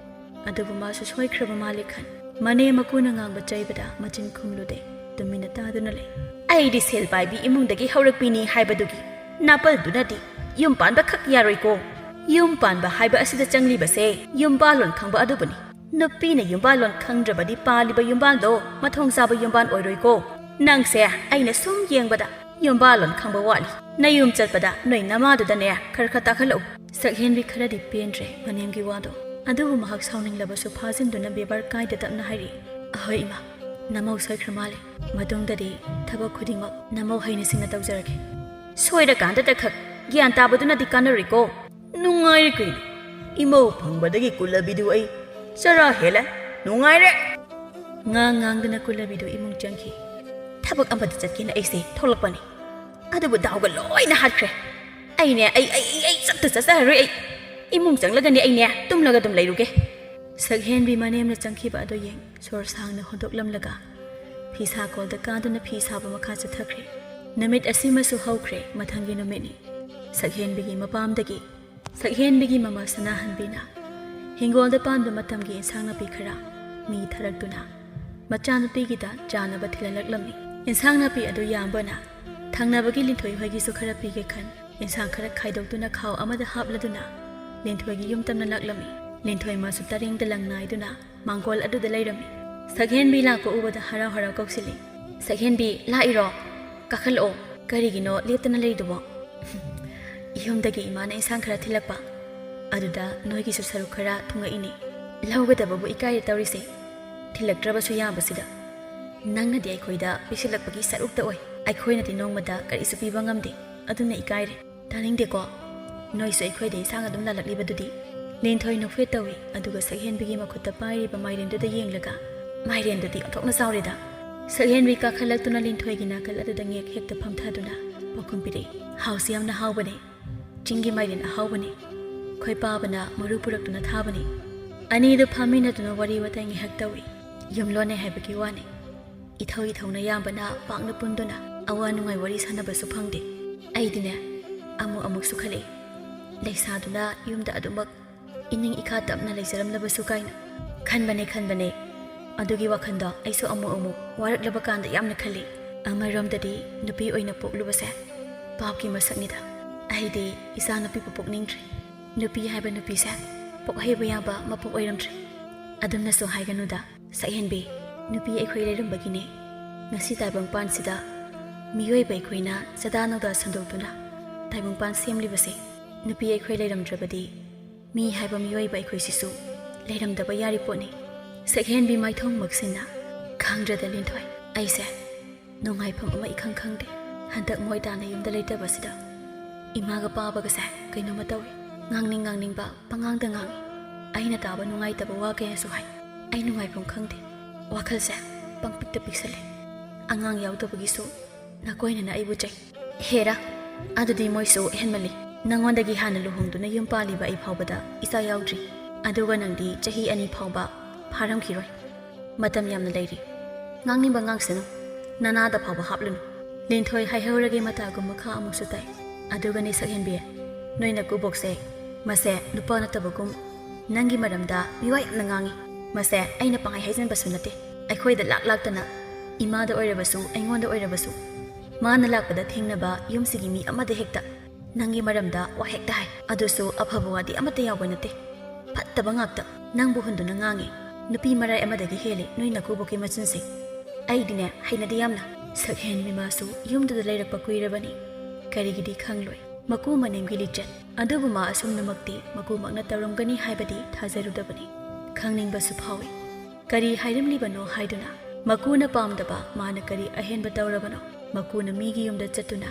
ꯑꯗꯨꯕꯨ ꯃꯥꯁꯨ ꯁꯣꯏꯈ꯭ꯔꯕ ꯃꯥꯜꯂꯦ ꯈꯟ꯫ ꯃꯅꯦꯝ ꯃꯀꯨꯅ ꯉꯥꯡꯕ ꯆꯩꯕꯗ ꯃꯆꯤꯟ ꯈꯨꯝꯂꯨꯗꯦ꯫ ꯇꯨꯃꯤꯟꯅ ꯇꯥꯗꯨꯅ ꯂꯩ꯫ "ꯑꯩꯗꯤ ꯁꯦꯜ ꯄꯥꯏꯕꯤ ꯏꯃꯨꯡꯗꯒꯤ ꯍꯧꯔꯛꯄꯤꯅꯤ ꯍꯥꯏꯕꯗꯨꯒꯤ ꯅꯥꯄꯜꯗꯨꯅꯗꯤ ꯌꯨꯝ ꯄꯥꯟꯕ ꯈꯛ ꯌꯥꯔꯣꯏꯀꯣ꯫ ꯌꯨꯝ ꯄꯥꯟꯕ ꯍꯥꯏꯕ ꯑꯁꯤꯗ ꯆꯪꯂꯤꯕꯁꯦ ꯌꯨꯝꯕꯥꯜꯂꯣꯟ ꯈꯪꯕ ꯑꯗꯨꯕꯨꯅꯤ꯫ ꯅꯨꯄꯤꯅ ꯌꯨꯝꯕꯥꯜꯂꯣꯟ ꯈꯪꯗ꯭ꯔꯕꯗꯤ ꯄꯥꯜꯂꯤꯕ ꯌꯨꯝꯕꯥꯜꯗꯣ ꯃꯊꯣꯡ ꯆꯥꯕ ꯌꯨꯝꯕꯥꯜ ꯑꯣꯏꯔꯣꯏꯀꯣ꯫ ꯅꯪꯁꯦ ꯑꯩꯅ ꯁꯨꯝ ꯌꯦꯡꯕꯗ ꯌꯨꯝꯕꯥꯜꯂꯣꯟ ꯈꯪꯕ ꯋꯥꯠꯂꯤ꯫ ꯅꯌꯨꯝ ꯆꯠꯄꯗ ꯅꯣꯏ ꯅꯃꯥꯗꯨꯗꯅꯦ ꯈꯔ ꯈꯔ ꯇꯥꯛꯍꯜꯂꯛꯎ꯫" ꯁꯛꯍꯦꯟꯕꯤ ꯈꯔꯗꯤ ꯄꯦꯟꯗ꯭ꯔꯦ ꯃꯅꯦꯝꯒꯤ ꯋꯥꯗꯣ꯫ ꯑꯗꯨꯕꯨ ꯃꯍꯥꯛ ꯁꯥꯎꯅꯤꯡꯂꯕꯁꯨ ꯐꯥꯖꯤꯟꯗꯨꯅ ꯕꯦꯕꯥꯔ ꯀꯥꯏꯗ ꯇꯞꯅ ꯍꯥꯏꯔꯤ, "ꯑꯍꯣꯏ ꯏꯃꯥ, ꯅꯃꯧ ꯁꯣꯏꯈ꯭ꯔ ꯃꯥꯜꯂꯦ꯫ ꯃꯇꯨꯡꯗꯗꯤ ꯊꯕꯛ ꯈꯨꯗꯤꯡꯃꯛ ꯅꯃꯧ ꯍꯩꯅ ꯁꯤꯡꯅ ꯇꯧꯖꯔꯒꯦ꯫" "ꯁꯣꯏꯔꯀꯥꯟꯗꯇ ꯈꯛ ꯒ꯭ꯌꯥꯟ ꯇꯥꯕꯗꯨꯅꯗꯤ ꯀꯥꯟꯅꯔꯣꯏꯀꯣ꯫ ꯅꯨꯡꯉꯥꯏꯔꯦ ꯀꯩꯅꯣ꯫ ꯏꯃꯧ ꯐꯪꯕꯗꯒꯤ ꯀꯨꯜꯂꯕꯤꯗꯨ ꯑꯩ ꯆꯔꯥ ꯍꯦꯜꯂꯦ, ꯅꯨꯡꯉꯥꯏꯔꯦ꯫ ꯉꯥꯡ ꯉꯥꯡꯗꯅ ꯀꯨꯂꯕꯤꯗꯨ ꯏꯃꯨꯡ ꯆꯪꯈꯤ꯫ ꯊꯕꯛ ꯑꯃꯗ ꯆꯠꯀꯦꯅ ꯑꯩꯁꯦ ꯊꯣꯛꯂꯛꯄꯅꯤ, ꯑꯗꯨꯕꯨ ꯗꯥꯎꯒ ꯂꯣꯏꯅ ꯍꯥꯠꯈ꯭ꯔꯦ꯫ ꯑꯩꯅꯦ, ꯑꯩ ꯑꯩ ꯑꯩ ꯑꯩ ꯆꯠꯇ ꯆꯠꯆꯔꯔꯣꯏ꯫ ꯑꯩ ꯏꯃꯨꯡ ꯆꯪꯂꯒꯅꯦ ꯑꯩꯅꯦ ꯇꯨꯝꯂꯒ ꯑꯗꯨꯝ ꯂꯩꯔꯨꯒꯦ꯫ ꯁꯛꯍꯦꯟꯕꯤ ꯃꯅꯦꯝꯅ ꯆꯪꯈꯤꯕ ꯑꯗꯨ ꯌꯦꯡ ꯁꯣꯔ ꯁꯥꯡꯅ ꯍꯣꯟꯗꯣꯛꯂꯝꯂꯒ ꯐꯤꯁꯥ ꯀꯣꯜꯗ ꯀꯥꯗꯨꯅ ꯐꯤ ꯁꯥꯕ ꯃꯈꯥ ꯆꯠꯊꯈ꯭ꯔꯦ꯫ ꯅꯨꯃꯤꯠ ꯑꯁꯤꯃꯁꯨ ꯍꯧꯈ꯭ꯔꯦ꯫ ꯃꯊꯪꯒꯤ ꯅꯨꯃꯤꯠꯅꯤ꯫ ꯁꯛꯍꯦꯟꯕꯤꯒꯤ ꯃꯄꯥꯝꯗꯒꯤ ꯁꯛꯍꯦꯟꯕꯤꯒꯤ ꯃꯃꯥ ꯁꯅꯥꯍꯟꯕꯤꯅ ꯍꯤꯡꯒꯣꯜꯗ ꯄꯥꯟꯕ ꯃꯇꯝꯒꯤ ꯏꯟꯁꯥꯡ ꯅꯥꯄꯤ ꯈꯔ ꯃꯤ ꯊꯥꯔꯛꯇꯨꯅ ꯃꯆꯥꯅꯨꯄꯤꯒꯤꯗ ꯆꯥꯅꯕ ꯊꯤꯜꯍꯜꯂꯛꯂꯝꯃꯤ꯫ ꯏꯟꯁꯥꯡ ꯅꯥꯄꯤ ꯑꯗꯨ ꯌꯥꯝꯕꯅ ꯊꯪꯅꯕꯒꯤ ꯂꯤꯟꯊꯣꯏ ꯍꯣꯏꯒꯤꯁꯨ ꯈꯔ ꯄꯤꯒꯦ ꯈꯟ ꯏꯟꯁꯥꯡ ꯈꯔ ꯈꯥꯏꯗꯣꯛꯇꯨꯅ ꯈꯥꯎ ꯑꯃꯗ ꯍꯥꯞꯂꯗꯨꯅ ꯂꯤꯟꯊꯣꯏꯒꯤ ꯌꯨꯝ ꯇꯝꯅ ꯂꯥꯛꯂꯝꯃꯤ꯫ ꯂꯤꯟꯊꯣꯏ ꯃꯥꯁꯨ ꯇꯔꯦꯡꯗ ꯂꯪ ꯅꯥꯏꯗꯨꯅ ꯃꯥꯡꯒꯣꯜ ꯑꯗꯨꯗ ꯂꯩꯔꯝꯃꯤ꯫ ꯁꯛꯍꯦꯟꯕꯤ ꯂꯥꯛꯄ ꯎꯕꯗ ꯍꯔꯥꯎ ꯍꯔꯥꯎ ꯀꯧꯁꯤꯜꯂꯤ꯫ "ꯁꯛꯍꯦꯟꯕꯤ, ꯂꯥꯛꯏꯔꯣ? ꯀꯥꯈꯠꯂꯛꯑꯣ꯫ ꯀꯔꯤꯒꯤꯅꯣ ꯂꯦꯞꯇꯅ ꯂꯩꯔꯤꯗꯨꯕꯣ?" "ꯌꯨꯝꯗꯒꯤ ꯏꯃꯥꯅ ꯏꯟꯁꯥꯡ ꯈꯔ ꯊꯤꯜꯂꯛꯄ, ꯑꯗꯨꯗ ꯅꯣꯏꯒꯤꯁꯨ ꯁꯔꯨꯛ ꯈꯔ ꯊꯨꯡꯉꯛꯏꯅꯦ꯫ ꯂꯧꯒꯗꯕꯕꯨ ꯏꯀꯥꯏꯔꯦ ꯇꯧꯔꯤꯁꯦ꯫ ꯊꯤꯜꯂꯛꯇ꯭ꯔꯕꯁꯨ ꯌꯥꯕꯁꯤꯗ꯫ ꯅꯪꯅꯗꯤ ꯑꯩꯈꯣꯏꯗ ꯄꯤꯁꯤꯜꯂꯛꯄꯒꯤ ꯁꯔꯨꯛꯇ ꯑꯣꯏ꯫ ꯑꯩꯈꯣꯏꯅꯗꯤ ꯅꯣꯡꯃꯗ ꯀꯔꯤꯁꯨ ꯄꯤꯕ ꯉꯝꯗꯦ, ꯑꯗꯨꯅ ꯏꯀꯥꯏꯔꯦ꯫" "ꯇꯥꯅꯤꯡꯗꯦꯀꯣ꯫ ꯅꯣꯏꯁꯨ ꯑꯩꯈꯣꯏꯗ ꯏꯟꯁꯥꯡ ꯑꯗꯨꯝ ꯂꯥꯜꯂꯛꯂꯤꯕꯗꯨꯗꯤ?" ꯂꯤꯟꯊꯣꯏ ꯅꯣꯛꯐꯦꯠ ꯇꯧꯏ, ꯑꯗꯨꯒ ꯁꯛꯍꯦꯟꯕꯤꯒꯤ ꯃꯈꯨꯠꯇ ꯄꯥꯏꯔꯤꯕ ꯃꯥꯏꯔꯦꯟꯗꯨꯗ ꯌꯦꯡꯂꯒ, "ꯃꯥꯏꯔꯦꯟꯗꯨꯗꯤ ꯑꯣꯟꯊꯣꯛꯅ ꯆꯥꯎꯔꯦꯗ!" ꯁꯛꯍꯦꯟꯕꯤ ꯀꯥꯈꯠꯂꯛꯇꯨꯅ ꯂꯤꯟꯊꯣꯏꯒꯤ ꯅꯥꯀꯜ ꯑꯗꯨꯗ ꯉꯦꯛ ꯍꯦꯛꯇ ꯐꯝꯊꯗꯨꯅ ꯄꯥꯎꯈꯨꯝ ꯄꯤꯔꯛꯏ, "ꯍꯥꯎꯁꯤ ꯌꯥꯝꯅ ꯍꯥꯎꯕꯅꯦ꯫ ꯆꯤꯡꯒꯤ ꯃꯥꯏꯔꯦꯟ ꯑꯍꯥꯎꯕꯅꯦ꯫ ꯑꯩꯈꯣꯏ ꯄꯥꯕꯅ ꯃꯔꯨ ꯄꯨꯔꯛꯇꯨꯅ ꯊꯥꯕꯅꯦ꯫" ꯑꯅꯤꯗꯨ ꯐꯝꯃꯤꯟꯅꯗꯨꯅ ꯋꯥꯔꯤ ꯋꯥꯇꯥꯏ ꯉꯥꯏꯍꯥꯛ ꯇꯧꯏ꯫ ꯌꯨꯝꯂꯣꯟꯅꯩ ꯍꯥꯏꯕꯒꯤ ꯋꯥꯅꯤ꯫ ꯏꯊꯧ ꯏꯊꯧꯅ ꯌꯥꯝꯕꯅ ꯄꯥꯛꯅ ꯄꯨꯟꯗꯨꯅ ꯑꯋꯥ ꯅꯨꯡꯉꯥꯏ ꯋꯥꯔꯤ ꯁꯥꯟꯅꯕꯁꯨ ꯐꯪꯗꯦ꯫ ꯑꯩꯗꯤꯅꯦ, ꯑꯃꯨꯛ ꯑꯃꯨꯛꯁꯨ ꯈꯜꯂꯤ, ꯂꯩꯁꯥꯗꯨꯅ ꯌꯨꯝꯗ ꯑꯗꯨꯃꯛ ꯏꯅꯤꯡ ꯏꯈꯥ ꯇꯞꯅ ꯂꯩꯖꯔꯝꯂꯕꯁꯨ ꯀꯥꯏꯅ꯫ ꯈꯟꯕꯅꯦ, ꯈꯟꯕꯅꯦ꯫ ꯑꯗꯨꯒꯤ ꯋꯥꯈꯜꯗꯣ ꯑꯩꯁꯨ ꯑꯃꯨꯛ ꯑꯃꯨꯛ ꯋꯥꯔꯛꯂꯕ ꯀꯥꯟꯗ ꯌꯥꯝꯅ ꯈꯜꯂꯤ꯫ ꯑꯃꯔꯣꯝꯗꯗꯤ ꯅꯨꯄꯤ ꯑꯣꯏꯅ ꯄꯣꯛꯂꯨꯕꯁꯦ ꯄꯥꯞꯀꯤ ꯃꯁꯛꯅꯤꯗ꯫ ꯑꯩꯗꯤ ꯏꯆꯥ ꯅꯨꯄꯤꯕꯨ ꯄꯣꯛꯅꯤꯡꯗ꯭ꯔꯦ꯫ ꯅꯨꯄꯤ ꯍꯥꯏꯕ ꯅꯨꯄꯤꯁꯦ ꯄꯣꯛꯍꯩꯕ ꯌꯥꯕ ꯃꯄꯣꯛ ꯑꯣꯏꯔꯝꯗ꯭ꯔꯦ꯫ ꯑꯗꯨꯝꯅꯁꯨ ꯍꯥꯏꯒꯅꯨꯗ꯫ ꯁꯛꯍꯦꯟꯕꯤ, ꯅꯨꯄꯤ ꯑꯩꯈꯣꯏ ꯂꯩꯔꯝꯕꯒꯤꯅꯦ ꯉꯁꯤ ꯇꯥꯏꯕꯪꯄꯥꯟꯁꯤꯗ ꯃꯤꯑꯣꯏꯕ ꯑꯩꯈꯣꯏꯅ ꯆꯗꯥ ꯅꯧꯗꯥ ꯁꯟꯗꯣꯛꯇꯨꯅ ꯇꯥꯏꯕꯪꯄꯥꯟ ꯁꯦꯝꯂꯤꯕꯁꯦ꯫ ꯅꯨꯄꯤ ꯑꯩꯈꯣꯏ ꯂꯩꯔꯝꯗ꯭ꯔꯕꯗꯤ ꯃꯤ ꯍꯥꯏꯕ ꯃꯤꯑꯣꯏꯕ ꯑꯩꯈꯣꯏꯁꯤꯁꯨ ꯂꯩꯔꯝꯗꯕ ꯌꯥꯔꯤ ꯄꯣꯠꯅꯤ꯫ ꯁꯛꯍꯦꯟꯕꯤ ꯃꯥꯏꯊꯣꯡ ꯃꯛꯁꯤꯟꯅ, "ꯈꯪꯗ꯭ꯔꯦꯗ ꯂꯤꯟꯊꯣꯏ, ꯑꯩꯁꯦ ꯅꯨꯡꯉꯥꯏꯐꯝ ꯑꯃ ꯏꯈꯪ ꯈꯪꯗꯦ꯫ ꯍꯟꯗꯛ ꯃꯣꯏ ꯇꯥꯅ ꯌꯨꯝꯗ ꯂꯩꯇꯕꯁꯤꯗ ꯏꯃꯥꯒ ꯄꯥꯕꯒꯁꯦ ꯀꯩꯅꯣꯝꯃ ꯇꯧꯏ꯫ ꯉꯥꯡꯅꯤꯡ ꯉꯥꯡꯅꯤꯡꯕ ꯄꯉꯥꯡꯗ ꯉꯥꯡꯏ꯫ ꯑꯩꯅ ꯇꯥꯕ ꯅꯨꯡꯉꯥꯏꯇꯕ ꯋꯥ ꯀꯌꯥꯁꯨ ꯍꯥꯏ꯫ ꯑꯩ ꯅꯨꯡꯉꯥꯏꯐꯝ ꯈꯪꯗꯦ꯫ ꯋꯥꯈꯜꯁꯦ ꯄꯪꯄꯤꯛꯇ ꯄꯤꯛꯁꯜꯂꯦ꯫ ꯑꯉꯥꯡ ꯌꯥꯎꯗꯕꯒꯤꯁꯨ ꯅꯀꯣꯏꯅꯅ ꯑꯩꯕꯨ ꯆꯩ꯫ ꯍꯦꯔꯥ, ꯑꯗꯨꯗꯤ ꯃꯣꯏꯁꯨ ꯍꯦꯟꯃꯜꯂꯤ꯫ ꯅꯪꯉꯣꯟꯗꯒꯤ ꯍꯥꯟꯅ ꯂꯨꯍꯣꯡꯗꯨꯅ ꯌꯨꯝ ꯄꯥꯜꯂꯤꯕ ꯑꯩ ꯐꯥꯎꯕꯗ ꯏꯆꯥ ꯌꯥꯎꯗ꯭ꯔꯤ꯫ ꯑꯗꯨꯒ ꯅꯪꯗꯤ ꯆꯍꯤ ꯑꯅꯤ ꯐꯥꯎꯕ ꯐꯥꯔꯝꯈꯤꯔꯣꯏ꯫ ꯃꯇꯝ ꯌꯥꯝꯅ ꯂꯩꯔꯤ꯫ ꯉꯥꯡꯅꯤꯡꯕ ꯉꯥꯡꯁꯅꯨ꯫ ꯅꯅꯥꯗ ꯐꯥꯎꯕ ꯍꯥꯞꯂꯨꯅꯨ꯫ ꯂꯤꯟꯊꯣꯏ ꯍꯥꯏꯍꯧꯔꯒꯦ ꯃꯇꯥꯒꯨꯝ ꯃꯈꯥ ꯑꯃꯨꯛꯁꯨ ꯇꯥꯏ꯫ ꯑꯗꯨꯒꯅꯤ ꯁꯛꯍꯦꯟꯕꯤ, ꯅꯣꯏ ꯅꯀꯨꯕꯣꯛꯁꯦ, ꯃꯁꯦ ꯅꯨꯄꯥ ꯅꯠꯇꯕꯒꯨꯝ ꯅꯪꯒꯤ ꯃꯔꯝꯗ ꯃꯤꯋꯥ ꯌꯥꯝꯅ ꯉꯥꯡꯉꯤ꯫ ꯃꯁꯦ ꯑꯩꯅ ꯄꯪꯍꯥꯏ ꯍꯥꯏꯖꯤꯟꯕꯁꯨ ꯅꯠꯇꯦ꯫ ꯑꯩꯈꯣꯏꯗ ꯂꯥꯛ ꯂꯥꯛꯇꯅ, ꯏꯃꯥꯗ ꯑꯣꯏꯔꯕꯁꯨ, ꯑꯩꯉꯣꯟꯗ ꯑꯣꯏꯔꯕꯁꯨ, ꯃꯥꯅ ꯂꯥꯛꯄꯗ ꯊꯦꯡꯅꯕ ꯌꯨꯝꯁꯤꯒꯤ ꯃꯤ ꯑꯃꯗ ꯍꯦꯛꯇ ꯅꯪꯒꯤ ꯃꯔꯝꯗ ꯋꯥ ꯍꯦꯛꯇ ꯍꯥꯏ꯫ ꯑꯗꯨꯁꯨ ꯑꯐꯕ ꯋꯥꯗꯤ ꯑꯃꯠꯇ ꯌꯥꯎꯕ ꯅꯠꯇꯦ꯫ ꯐꯠꯇꯕ ꯉꯥꯛꯇ ꯅꯪꯕꯨ ꯍꯨꯟꯗꯨꯅ ꯉꯥꯡꯉꯤ꯫ ꯅꯨꯄꯤ ꯃꯔꯥꯏ ꯑꯃꯗꯒꯤ ꯍꯦꯜꯂꯤ ꯅꯣꯏ ꯅꯀꯨꯕꯣꯛꯀꯤ ꯃꯆꯤꯟꯁꯦ꯫ ꯑꯩꯗꯤꯅꯦ ꯍꯩꯅꯗꯦ ꯌꯥꯝꯅ꯫ ꯁꯛꯍꯦꯟꯕꯤ ꯃꯥꯁꯨ ꯌꯨꯝꯗꯨꯗ ꯂꯩꯔꯛꯄ ꯀꯨꯏꯔꯕꯅꯤ꯫ ꯀꯔꯤꯒꯤꯗꯤ ꯈꯪꯂꯣꯏ꯫ ꯃꯀꯨ ꯃꯅꯦꯝꯒꯤ ꯂꯤꯆꯠ꯫ ꯑꯗꯨꯕꯨ ꯃꯥ ꯑꯁꯨꯝꯅꯃꯛꯇꯤ ꯃꯀꯨꯃꯛꯅ ꯇꯧꯔꯝꯒꯅꯤ ꯍꯥꯏꯕꯗꯤ ꯊꯥꯖꯔꯨꯗꯕꯅꯤ꯫ ꯈꯪꯅꯤꯡꯕꯁꯨ ꯐꯥꯎꯏ꯫ ꯀꯔꯤ ꯍꯥꯏꯔꯝꯂꯤꯕꯅꯣ ꯍꯥꯏꯗꯨꯅ꯫ ꯃꯀꯨꯅ ꯄꯥꯝꯗꯕ ꯃꯥꯅ ꯀꯔꯤ ꯑꯍꯦꯟꯕ ꯇꯧꯔꯕꯅꯣ? ꯃꯀꯨꯅ ꯃꯤꯒꯤ ꯌꯨꯝꯗ ꯆꯠꯇꯨꯅ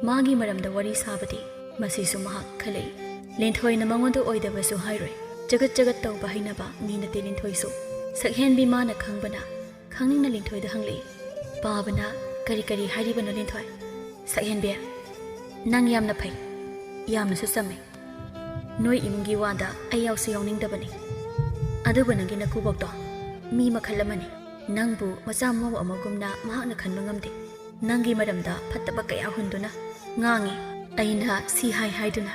ꯃꯥꯒꯤ ꯃꯔꯝꯗ ꯋꯥꯔꯤ ꯁꯥꯕꯗꯤ? ꯃꯁꯤꯁꯨ ꯃꯍꯥꯛ ꯈꯜꯂꯛꯏ꯫ ꯂꯤꯟꯊꯣꯏꯅ ꯃꯉꯣꯟꯗ ꯑꯣꯏꯗꯕꯁꯨ ꯍꯥꯏꯔꯣꯏ꯫ ꯆꯒꯠ ꯆꯒꯠ ꯇꯧꯕ ꯍꯩꯅꯕ ꯃꯤ ꯅꯠꯇꯦ ꯂꯤꯟꯊꯣꯏꯁꯨ꯫ ꯁꯛꯍꯦꯟꯕꯤ ꯃꯥꯅ ꯈꯪꯕꯅ ꯈꯪꯅꯤꯡꯅ ꯂꯤꯟꯊꯣꯏꯗ ꯍꯪꯂꯛꯏ꯫ ꯄꯥꯕꯅ, "ꯀꯔꯤ ꯀꯔꯤ ꯍꯥꯏꯔꯤꯕꯅꯣ ꯂꯤꯟꯊꯣꯏ?" ꯁꯛꯍꯦꯟꯕꯤ, "ꯅꯪ ꯌꯥꯝꯅ ꯐꯩ, ꯌꯥꯝꯅꯁꯨ ꯆꯝꯃꯤ꯫ ꯅꯣꯏ ꯏꯃꯨꯡꯒꯤ ꯋꯥꯗ ꯑꯩ ꯌꯥꯎꯁꯨ ꯌꯥꯎꯅꯤꯡꯗꯕꯅꯤ꯫ ꯑꯗꯨꯕꯨ ꯅꯪꯒꯤ ꯅꯀꯨꯕꯣꯛꯇꯣ ꯃꯤ ꯃꯈꯜ ꯑꯃꯅꯤ꯫ ꯅꯪꯕꯨ ꯃꯆꯥ ꯃꯎ ꯑꯃꯒꯨꯝꯅ ꯃꯍꯥꯛꯅ ꯈꯟꯕ ꯉꯝꯗꯦ꯫ ꯅꯪꯒꯤ ꯃꯔꯝꯗ ꯐꯠꯇꯕ ꯀꯌꯥ ꯍꯨꯟꯗꯨꯅ ꯉꯥꯡꯉꯤ꯫ ꯑꯩꯅ ꯁꯤ ꯍꯥꯏ ꯍꯥꯏꯗꯨꯅ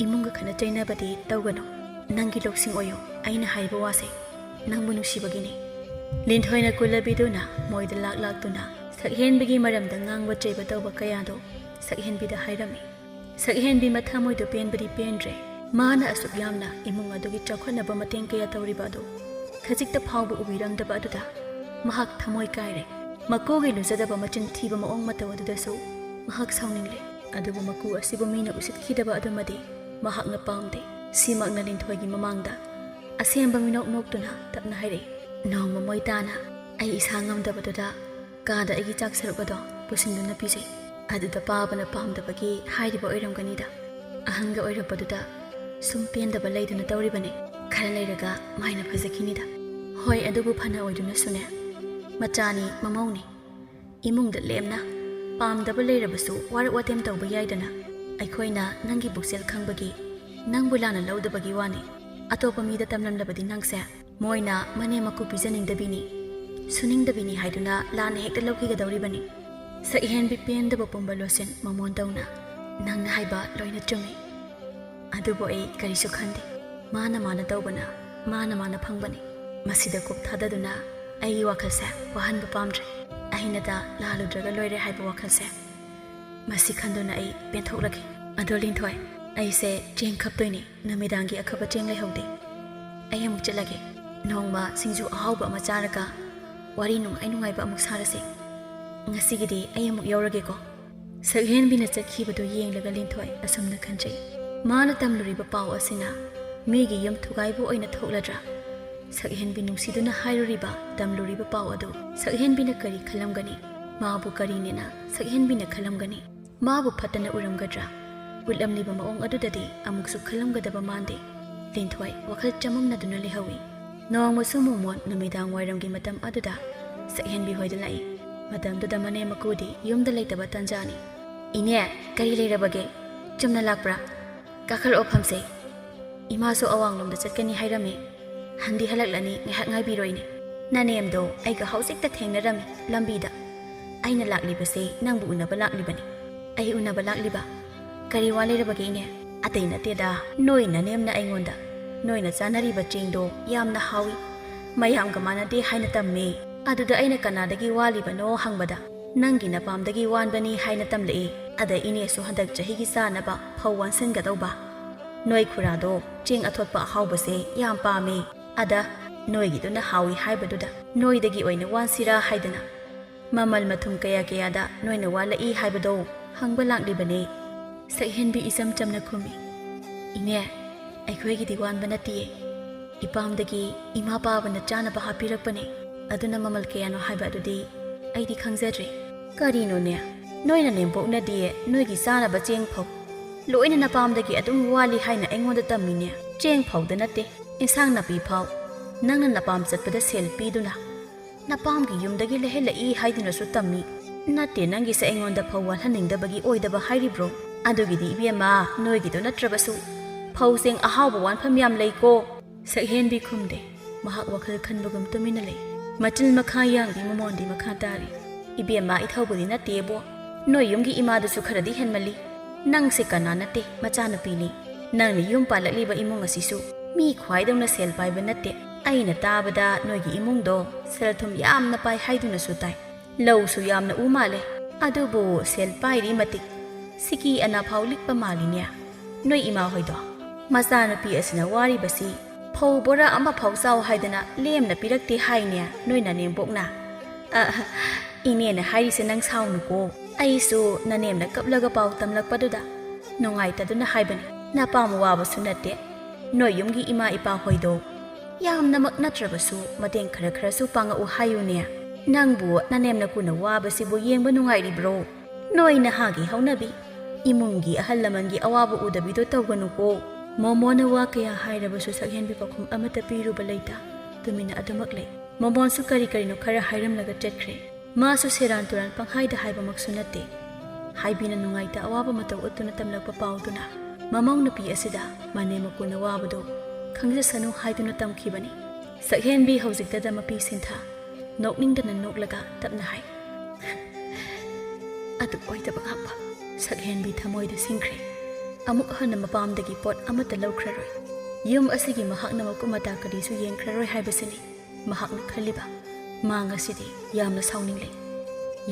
ꯏꯃꯨꯡꯒ ꯈꯠꯅ ꯆꯩꯅꯕꯗꯤ ꯇꯧꯒꯅꯨ꯫ ꯅꯪꯒꯤ ꯂꯧꯁꯤꯡ ꯑꯣꯏꯌꯨ꯫ ꯑꯩꯅ ꯍꯥꯏꯔꯤꯕ ꯋꯥꯁꯦ ꯅꯪꯕꯨ ꯅꯨꯡꯁꯤꯕꯒꯤꯅꯤ꯫" ꯂꯤꯟꯊꯣꯏꯅ ꯀꯨꯜꯂꯕꯤꯗꯨꯅ ꯃꯣꯏꯗ ꯂꯥꯛ ꯂꯥꯛꯇꯨꯅ ꯁꯛꯍꯦꯟꯕꯤꯒꯤ ꯃꯔꯝꯗ ꯉꯥꯡꯕ ꯆꯩꯕ ꯇꯧꯕ ꯀꯌꯥꯗꯣ ꯁꯛꯍꯦꯟꯕꯤꯗ ꯍꯥꯏꯔꯝꯃꯤ꯫ ꯁꯛꯍꯦꯟꯕꯤ ꯃꯊꯃꯣꯏꯗꯣ ꯄꯦꯟꯕꯗꯤ ꯄꯦꯟꯗ꯭ꯔꯦ꯫ ꯃꯥꯅ ꯑꯁꯨꯛ ꯌꯥꯝꯅ ꯏꯃꯨꯡ ꯑꯗꯨꯒꯤ ꯆꯥꯎꯈꯠꯅꯕ ꯃꯇꯦꯡ ꯀꯌꯥ ꯇꯧꯔꯤꯕ ꯑꯗꯨ ꯈꯖꯤꯛꯇ ꯐꯥꯎꯕ ꯎꯕꯤꯔꯝꯗꯕ ꯑꯗꯨꯗ ꯃꯍꯥꯛ ꯊꯃꯣꯏ ꯀꯥꯏꯔꯦ꯫ ꯃꯀꯨꯒꯤ ꯂꯨꯖꯗꯕ ꯃꯆꯤꯟ ꯊꯤꯕ ꯃꯑꯣꯡ ꯃꯇꯧ ꯑꯗꯨꯗꯁꯨ ꯃꯍꯥꯛ ꯁꯥꯎꯅꯤꯡꯂꯦ꯫ ꯑꯗꯨꯕꯨ ꯃꯀꯨ ꯑꯁꯤꯕꯨ ꯃꯤꯅ ꯎꯁꯤꯠꯈꯤꯗꯕ ꯑꯗꯨꯃꯗꯤ ꯃꯍꯥꯛꯅ ꯄꯥꯝꯗꯦ꯫ ꯁꯤꯃꯛꯅ ꯂꯤꯟꯊꯣꯏꯒꯤ ꯃꯃꯥꯡꯗ ꯑꯁꯦꯡꯕ ꯃꯤꯅꯣꯛ ꯅꯣꯛꯇꯨꯅ ꯇꯞꯅ ꯍꯥꯏꯔꯛꯏ, "ꯅꯣꯡꯃ ꯃꯣꯏ ꯇꯥꯅ ꯑꯩ ꯏꯁꯥ ꯉꯝꯗꯕꯗꯨꯗ ꯀꯥꯗ ꯑꯩꯒꯤ ꯆꯥꯛ ꯁꯔꯨꯛ ꯑꯗꯣ ꯄꯨꯁꯤꯟꯗꯨꯅ ꯄꯤꯖꯩ꯫ ꯑꯗꯨꯗ ꯄꯥꯕꯅ ꯄꯥꯝꯗꯕꯒꯤ ꯍꯥꯏꯔꯤꯕ ꯑꯣꯏꯔꯝꯒꯅꯤꯗ꯫ ꯑꯍꯟꯒ ꯑꯣꯏꯔꯛꯄꯗꯨꯗ ꯁꯨꯝ ꯄꯦꯟꯗꯕ ꯂꯩꯗꯨꯅ ꯇꯧꯔꯤꯕꯅꯤ꯫ ꯈꯔ ꯂꯩꯔꯒ ꯃꯥꯏꯅ ꯐꯖꯈꯤꯅꯤꯗ꯫ ꯍꯣꯏ, ꯑꯗꯨꯕꯨ ꯐꯅ ꯑꯣꯏꯗꯨꯅꯁꯨꯅꯦ, ꯃꯆꯥꯅꯤ, ꯃꯃꯧꯅꯤ, ꯏꯃꯨꯡꯗ ꯂꯦꯝꯅ ꯄꯥꯝꯗꯕ ꯂꯩꯔꯕꯁꯨ ꯋꯥꯔꯛ ꯋꯥꯇꯦꯝ ꯇꯧꯕ ꯌꯥꯏꯗꯅ꯫ ꯑꯩꯈꯣꯏꯅ ꯅꯪꯒꯤ ꯄꯨꯛꯆꯦꯜ ꯈꯪꯕꯒꯤ, ꯅꯪꯕꯨ ꯂꯥꯟꯅ ꯂꯧꯗꯕꯒꯤ ꯋꯥꯅꯤ꯫ ꯑꯇꯣꯞꯄ ꯃꯤꯗ ꯇꯝꯂꯝꯂꯕꯗꯤ ꯅꯪꯁꯦ ꯃꯣꯏꯅ ꯃꯅꯦꯝ ꯃꯀꯨ ꯄꯤꯖꯅꯤꯡꯗꯕꯤꯅꯤ, ꯁꯨꯅꯤꯡꯗꯕꯤꯅꯤ ꯍꯥꯏꯗꯨꯅ ꯂꯥꯟꯅ ꯍꯦꯛꯇ ꯂꯧꯈꯤꯒꯗꯧꯔꯤꯕꯅꯤ꯫ ꯁꯛꯍꯦꯟꯕꯤ ꯄꯦꯟꯗꯕ ꯄꯨꯝꯕ ꯂꯣꯠꯁꯤꯟ ꯃꯃꯣꯟ ꯇꯧꯅ, "ꯅꯪꯅ ꯍꯥꯏꯕ ꯂꯣꯏꯅ ꯆꯨꯝꯃꯤ꯫ ꯑꯗꯨꯕꯨ ꯑꯩ ꯀꯔꯤꯁꯨ ꯈꯟꯗꯦ꯫ ꯃꯥꯅ ꯃꯥꯅ ꯇꯧꯕꯅ, ꯃꯥꯅ ꯃꯥꯅ ꯐꯪꯕꯅꯤ꯫ ꯃꯁꯤꯗ ꯀꯣꯛ ꯊꯥꯗꯗꯨꯅ ꯑꯩꯒꯤ ꯋꯥꯈꯜꯁꯦ ꯋꯥꯍꯟꯕ ꯄꯥꯝꯗ꯭ꯔꯦ꯫ ꯑꯩꯅꯗ ꯂꯥꯜꯂꯨꯗ꯭ꯔꯒ ꯂꯣꯏꯔꯦ ꯍꯥꯏꯕ ꯋꯥꯈꯜꯁꯦ, ꯃꯁꯤ ꯈꯟꯗꯨꯅ ꯑꯩ ꯄꯦꯟꯊꯣꯛꯂꯒꯦ꯫ ꯑꯗꯣ ꯂꯤꯟꯊꯣꯏ, ꯑꯩꯁꯦ ꯆꯦꯡ ꯈꯞꯇꯣꯏꯅꯦ꯫ ꯅꯨꯃꯤꯗꯥꯡꯒꯤ ꯑꯈꯞꯄ ꯆꯦꯡ ꯂꯩꯍꯧꯗꯦ꯫ ꯑꯩ ꯑꯃꯨꯛ ꯆꯠꯂꯒꯦ꯫ ꯅꯣꯡꯃ ꯁꯤꯡꯖꯨ ꯑꯍꯥꯎꯕ ꯑꯃ ꯆꯥꯔꯒ ꯋꯥꯔꯤ ꯅꯨꯡꯉꯥꯏ ꯅꯨꯡꯉꯥꯏꯕ ꯑꯃꯨꯛ ꯁꯥꯔꯁꯦ꯫ ꯉꯁꯤꯒꯤꯗꯤ ꯑꯩ ꯑꯃꯨꯛ ꯌꯧꯔꯒꯦꯀꯣ꯫" ꯁꯛꯍꯦꯟꯕꯤꯅ ꯆꯠꯈꯤꯕꯗꯨ ꯌꯦꯡꯂꯒ ꯂꯤꯟꯊꯣꯏ ꯑꯁꯨꯝꯅ ꯈꯟꯖꯩ, ꯃꯥꯅ ꯇꯝꯂꯨꯔꯤꯕ ꯄꯥꯎ ꯑꯁꯤꯅ ꯃꯤꯒꯤ ꯌꯨꯝ ꯊꯨꯒꯥꯏꯕ ꯑꯣꯏꯅ ꯊꯣꯛꯂꯗ꯭ꯔꯥ? ꯁꯛꯍꯦꯟꯕꯤ ꯅꯨꯡꯁꯤꯗꯨꯅ ꯍꯥꯏꯔꯨꯔꯤꯕ, ꯇꯝꯂꯨꯔꯤꯕ ꯄꯥꯎ ꯑꯗꯨ ꯁꯛꯍꯦꯟꯕꯤꯅ ꯀꯔꯤ ꯈꯜꯂꯝꯒꯅꯤ? ꯃꯥꯕꯨ ꯀꯔꯤꯅꯦꯅ ꯁꯛꯍꯦꯟꯕꯤꯅ ꯈꯜꯂꯝꯒꯅꯤ? ꯃꯥꯕꯨ ꯐꯠꯇꯅ ꯎꯔꯝꯒꯗ꯭ꯔꯥ? ꯎꯠꯂꯝꯂꯤꯕ ꯃꯑꯣꯡ ꯑꯗꯨꯗꯗꯤ ꯑꯃꯨꯛꯁꯨ ꯈꯜꯂꯝꯒꯗꯕ ꯃꯥꯟꯗꯦ꯫ ꯂꯤꯟꯊꯣꯏ ꯋꯥꯈꯜ ꯆꯃꯝꯅꯗꯨꯅ ꯂꯩꯍꯧꯏ꯫ ꯅꯣꯡꯃꯁꯨ ꯃꯣꯃꯣꯟ ꯅꯨꯃꯤꯗꯥꯡ ꯋꯥꯏꯔꯝꯒꯤ ꯃꯇꯝ ꯑꯗꯨꯗ ꯁꯛꯍꯦꯟꯕꯤ ꯍꯣꯏꯗ ꯂꯥꯛꯏ꯫ ꯃꯇꯝꯗꯨꯗ ꯃꯅꯦꯝ ꯃꯀꯨꯗꯤ ꯌꯨꯝꯗ ꯂꯩꯇꯕ ꯇꯟꯖꯥꯅꯤ꯫ "ꯏꯅꯦ, ꯀꯔꯤ ꯂꯩꯔꯕꯒꯦ? ꯆꯨꯝꯅ ꯂꯥꯛꯄ꯭ꯔꯥ? ꯀꯥꯈꯠꯂꯛꯑꯣ, ꯐꯝꯁꯦ꯫ ꯏꯃꯥꯁꯨ ꯑꯋꯥꯡꯂꯣꯝꯗ ꯆꯠꯀꯅꯤ ꯍꯥꯏꯔꯝꯃꯤ꯫ ꯍꯟꯗꯤ ꯍꯜꯂꯛꯂꯅꯤ, ꯉꯥꯏꯍꯥꯛ ꯉꯥꯏꯕꯤꯔꯣꯏꯅꯦ꯫ ꯅꯅꯦꯝꯗꯣ ꯑꯩꯒ ꯍꯧꯖꯤꯛꯇ ꯊꯦꯡꯅꯔꯝꯃꯤ ꯂꯝꯕꯤꯗ꯫ ꯑꯩꯅ ꯂꯥꯛꯂꯤꯕꯁꯦ ꯅꯪꯕꯨ ꯎꯅꯕ ꯂꯥꯛꯂꯤꯕꯅꯤ꯫" "ꯑꯩ ꯎꯅꯕ ꯂꯥꯛꯂꯤꯕ? ꯀꯔꯤ ꯋꯥ ꯂꯩꯔꯕꯒꯦ, ꯏꯅꯦ?" "ꯑꯇꯩ ꯅꯠꯇꯦꯗ, ꯅꯣꯏ ꯅꯅꯦꯝꯅ ꯑꯩꯉꯣꯟꯗ ꯅꯣꯏꯅ ꯆꯥꯅꯔꯤꯕ ꯆꯦꯡꯗꯣ ꯌꯥꯝꯅ ꯍꯥꯎꯏ, ꯃꯌꯥꯝꯒ ꯃꯥꯟꯅꯗꯦ ꯍꯥꯏꯅ ꯇꯝꯃꯦ꯫ ꯑꯗꯨꯗ ꯑꯩꯅ ꯀꯅꯥꯗꯒꯤ ꯋꯥꯂꯤꯕꯅꯣ ꯍꯪꯕꯗ ꯅꯪꯒꯤ ꯅꯄꯥꯝꯗꯒꯤ ꯋꯥꯟꯕꯅꯤ ꯍꯥꯏꯅ ꯇꯝꯂꯛꯏ꯫ ꯑꯗ ꯏꯅꯦꯁꯨ ꯍꯟꯗꯛ ꯆꯍꯤꯒꯤ ꯆꯥꯅꯕ ꯐꯧ ꯋꯥꯟꯁꯤꯟꯒꯗꯧꯕ꯫ ꯅꯣꯏ ꯈꯨꯔꯥꯗꯣ ꯆꯦꯡ ꯑꯊꯣꯠꯄ ꯑꯍꯥꯎꯕꯁꯦ ꯌꯥꯝ ꯄꯥꯝꯃꯤ꯫ ꯑꯗ ꯅꯣꯏꯒꯤꯗꯨꯅ ꯍꯥꯎꯏ ꯍꯥꯏꯕꯗꯨꯗ ꯅꯣꯏꯗꯒꯤ ꯑꯣꯏꯅ ꯋꯥꯟꯁꯤꯔꯥ ꯍꯥꯏꯗꯅ ꯃꯃꯜ ꯃꯊꯨꯝ ꯀꯌꯥ ꯀꯌꯥꯗ ꯅꯣꯏꯅ ꯋꯥꯜꯂꯛꯏ ꯍꯥꯏꯕꯗꯣ ꯍꯪꯕ ꯂꯥꯛꯂꯤꯕꯅꯦ꯫" ꯁꯛꯍꯦꯟꯕꯤ ꯏꯆꯝ ꯆꯝꯅ ꯈꯨꯝꯃꯤ, "ꯏꯅꯦ, ꯑꯩꯈꯣꯏꯒꯤꯗꯤ ꯋꯥꯟꯕ ꯅꯠꯇꯤꯌꯦ꯫ ꯏꯄꯥꯝꯗꯒꯤ ꯏꯃꯥ ꯄꯥꯕꯅ ꯆꯥꯅꯕ ꯍꯥꯞꯄꯤꯔꯛꯄꯅꯦ꯫ ꯑꯗꯨꯅ ꯃꯃꯜ ꯀꯌꯥꯅꯣ ꯍꯥꯏꯕ ꯑꯗꯨꯗꯤ ꯑꯩꯗꯤ ꯈꯪꯖꯗ꯭ꯔꯦ꯫" "ꯀꯔꯤꯅꯣꯅꯦ, ꯅꯣꯏꯅ ꯅꯦꯝꯕꯣꯛꯅꯗꯤ ꯅꯣꯏꯒꯤ ꯆꯥꯅꯕ ꯆꯦꯡ ꯐꯧ ꯂꯣꯏꯅ ꯅꯄꯥꯝꯗꯒꯤ ꯑꯗꯨꯝ ꯋꯥꯠꯂꯤ ꯍꯥꯏꯅ ꯑꯩꯉꯣꯟꯗ ꯇꯝꯃꯤꯅꯦ꯫ ꯆꯦꯡ ꯐꯥꯎꯗ ꯅꯠꯇꯦ, ꯏꯟꯁꯥꯡ ꯅꯥꯄꯤ ꯐꯥꯎ ꯅꯪꯅ ꯅꯄꯥꯝ ꯆꯠꯄꯗ ꯁꯦꯜ ꯄꯤꯗꯨꯅ, ꯅꯄꯥꯝꯒꯤ ꯌꯨꯝꯗꯒꯤ ꯂꯩꯍꯜꯂꯛꯏ ꯍꯥꯏꯗꯨꯅꯁꯨ ꯇꯝꯃꯤ꯫ ꯅꯠꯇꯦ, ꯅꯪꯒꯤꯁꯦ ꯑꯩꯉꯣꯟꯗ ꯐꯧ ꯋꯥꯜꯍꯟꯅꯤꯡꯗꯕꯒꯤ ꯑꯣꯏꯗꯕ ꯍꯥꯏꯔꯤꯕ꯭ꯔꯣ? ꯑꯗꯨꯒꯤꯗꯤ ꯏꯕꯦꯝꯃ, ꯅꯣꯏꯒꯤꯗꯣ ꯅꯠꯇ꯭ꯔꯕꯁꯨ ꯐꯧ ꯆꯦꯡ ꯑꯍꯥꯎꯕ ꯋꯥꯟꯐꯝ ꯌꯥꯝ ꯂꯩꯀꯣ꯫ ꯁꯛꯍꯦꯟꯕꯤ ꯈꯨꯝꯗꯦ꯫ ꯃꯍꯥꯛ ꯋꯥꯈꯜ ꯈꯟꯕꯒꯨꯝ ꯇꯨꯃꯤꯟꯅ ꯂꯩ꯫ ꯃꯆꯤꯟ ꯃꯈꯥ ꯌꯥꯡꯕꯤ ꯃꯃꯣꯟꯗꯤ ꯃꯈꯥ ꯇꯥꯔꯤ꯫ ꯏꯕꯦꯝꯃ, ꯏꯊꯧꯕꯨꯗꯤ ꯅꯠꯇꯦꯕꯣ꯫ ꯅꯣꯏ ꯌꯨꯝꯒꯤ ꯏꯃꯥꯗꯨꯁꯨ ꯈꯔꯗꯤ ꯍꯦꯟꯃꯜꯂꯤ꯫ ꯅꯪꯁꯦ ꯀꯅꯥ ꯅꯠꯇꯦ, ꯃꯆꯥꯅꯨꯄꯤꯅꯤ꯫ ꯅꯪꯅ ꯌꯨꯝ ꯄꯥꯜꯂꯛꯂꯤꯕ ꯏꯃꯨꯡ ꯑꯁꯤꯁꯨ ꯃꯤ ꯈ꯭ꯋꯥꯏꯗꯧꯅ ꯁꯦꯜ ꯄꯥꯏꯕ ꯅꯠꯇꯦ꯫ ꯑꯩꯅ ꯇꯥꯕꯗ ꯅꯣꯏꯒꯤ ꯏꯃꯨꯡꯗꯣ ꯁꯦꯜ ꯊꯨꯝ ꯌꯥꯝꯅ ꯄꯥꯏ ꯍꯥꯏꯗꯨꯅꯁꯨ ꯇꯥꯏ꯫ ꯂꯧꯁꯨ ꯌꯥꯝꯅ ꯎ ꯃꯥꯜꯂꯦ꯫ ꯑꯗꯨꯕꯨ ꯁꯦꯜ ꯄꯥꯏꯔꯤ ꯃꯇꯤꯛ ꯁꯤꯀꯤ ꯑꯅꯥ ꯐꯥꯎ ꯂꯤꯛꯄ ꯃꯥꯜꯂꯤꯅꯦ꯫ ꯅꯣꯏ ꯏꯃꯥ ꯍꯣꯏꯗꯣ? ꯃꯆꯥꯅꯨꯄꯤ ꯑꯁꯤꯅ ꯋꯥꯔꯤꯕꯁꯤ ꯐꯧ ꯕꯣꯔꯥ ꯑꯃ ꯐꯥꯎ ꯆꯥꯎ ꯍꯥꯏꯗꯅ ꯂꯦꯝꯅ ꯄꯤꯔꯛꯇꯦ ꯍꯥꯏꯅꯦ ꯅꯣꯏ ꯅꯅꯦꯝꯕꯣꯛꯅ꯫ ꯑ, ꯏꯅꯦꯅ ꯍꯥꯏꯔꯤꯁꯦ ꯅꯪ ꯁꯥꯎꯅꯨꯀꯣ꯫ ꯑꯩꯁꯨ ꯅꯅꯦꯝꯅ ꯀꯞꯂꯒ ꯄꯥꯎ ꯇꯝꯂꯛꯄꯗꯨꯗ ꯅꯨꯡꯉꯥꯏꯇꯗꯨꯅ ꯍꯥꯏꯕꯅꯤ꯫ ꯅꯄꯥꯝ ꯋꯥꯕꯁꯨ ꯅꯠꯇꯦ꯫ ꯅꯣꯏ ꯌꯨꯝꯒꯤ ꯏꯃꯥ ꯏꯄꯥ ꯍꯣꯏꯗꯣ ꯌꯥꯝꯅꯃꯛ ꯅꯠꯇ꯭ꯔꯕꯁꯨ ꯃꯇꯦꯡ ꯈꯔ ꯈꯔꯁꯨ ꯄꯥꯡꯉꯛꯎ ꯍꯥꯏꯌꯨꯅꯦ꯫ ꯅꯪꯕꯨ ꯅꯅꯦꯝ ꯅꯀꯨꯅ ꯋꯥꯕꯁꯤꯕꯨ ꯌꯦꯡꯕ ꯅꯨꯡꯉꯥꯏꯔꯤꯕ꯭ꯔꯣ? ꯅꯣꯏ ꯅꯍꯥꯒꯤ ꯍꯧꯅꯕꯤ ꯏꯃꯨꯡꯒꯤ ꯑꯍꯜ ꯂꯃꯟꯒꯤ ꯑꯋꯥꯕ ꯎꯗꯕꯤꯗꯣ ꯇꯧꯒꯅꯨꯀꯣ꯫ ꯃꯣꯃꯣꯅ ꯋꯥ ꯀꯌꯥ ꯍꯥꯏꯔꯕꯁꯨ ꯁꯛꯍꯦꯟꯕꯤ ꯄꯥꯎꯈꯨꯝ ꯑꯃꯠꯇ ꯄꯤꯔꯨꯕ ꯂꯩꯇ ꯇꯨꯃꯤꯟꯅ ꯑꯗꯨꯃꯛ ꯂꯩ꯫ ꯃꯣꯃꯣꯟꯁꯨ ꯀꯔꯤ ꯀꯔꯤꯅꯣ ꯈꯔ ꯍꯥꯏꯔꯝꯂꯒ ꯆꯠꯈ꯭ꯔꯦ꯫ ꯃꯥꯁꯨ ꯁꯦꯔꯥꯟ ꯇꯨꯔꯥꯟ ꯄꯪꯍꯥꯏꯗ ꯍꯥꯏꯕꯃꯛꯁꯨ ꯅꯠꯇꯦ꯫ ꯍꯥꯏꯕꯤꯅ ꯅꯨꯡꯉꯥꯏꯇ ꯑꯋꯥꯕ ꯃꯇꯧ ꯎꯠꯇꯨꯅ ꯇꯝꯂꯛꯄ ꯄꯥꯎꯗꯨꯅ ꯃꯃꯧ ꯅꯨꯄꯤ ꯑꯁꯤꯗ ꯃꯅꯦꯝ ꯃꯀꯨꯅ ꯋꯥꯕꯗꯨ ꯈꯪꯖꯁꯅꯨ ꯍꯥꯏꯗꯨꯅ ꯇꯝꯈꯤꯕꯅꯤ꯫ ꯁꯛꯍꯦꯟꯕꯤ ꯍꯧꯖꯤꯛꯇꯗ ꯃꯄꯤ ꯁꯤꯟꯊ ꯅꯣꯛꯅꯤꯡꯗꯅ ꯅꯣꯛꯂꯒ ꯇꯞꯅ ꯍꯥꯏ, "ꯑꯗꯨ ꯑꯣꯏꯗꯕ ꯉꯥꯛꯄ!" ꯁꯛꯍꯦꯟꯕꯤ ꯊꯃꯣꯏꯗ ꯁꯤꯡꯈ꯭ꯔꯦ꯫ ꯑꯃꯨꯛ ꯍꯟꯅ ꯃꯄꯥꯝꯗꯒꯤ ꯄꯣꯠ ꯑꯃꯠꯇ ꯂꯧꯈ꯭ꯔꯔꯣꯏ꯫ ꯌꯨꯝ ꯑꯁꯤꯒꯤ ꯃꯍꯥꯛꯅ ꯃꯀꯨꯞ ꯃꯇꯥ ꯀꯔꯤꯁꯨ ꯌꯦꯡꯈ꯭ꯔꯔꯣꯏ ꯍꯥꯏꯕꯁꯤꯅꯤ ꯃꯍꯥꯛꯅ ꯈꯜꯂꯤꯕ꯫ ꯃꯥ ꯉꯁꯤꯗꯤ ꯌꯥꯝꯅ ꯁꯥꯎꯅꯤꯡꯂꯦ꯫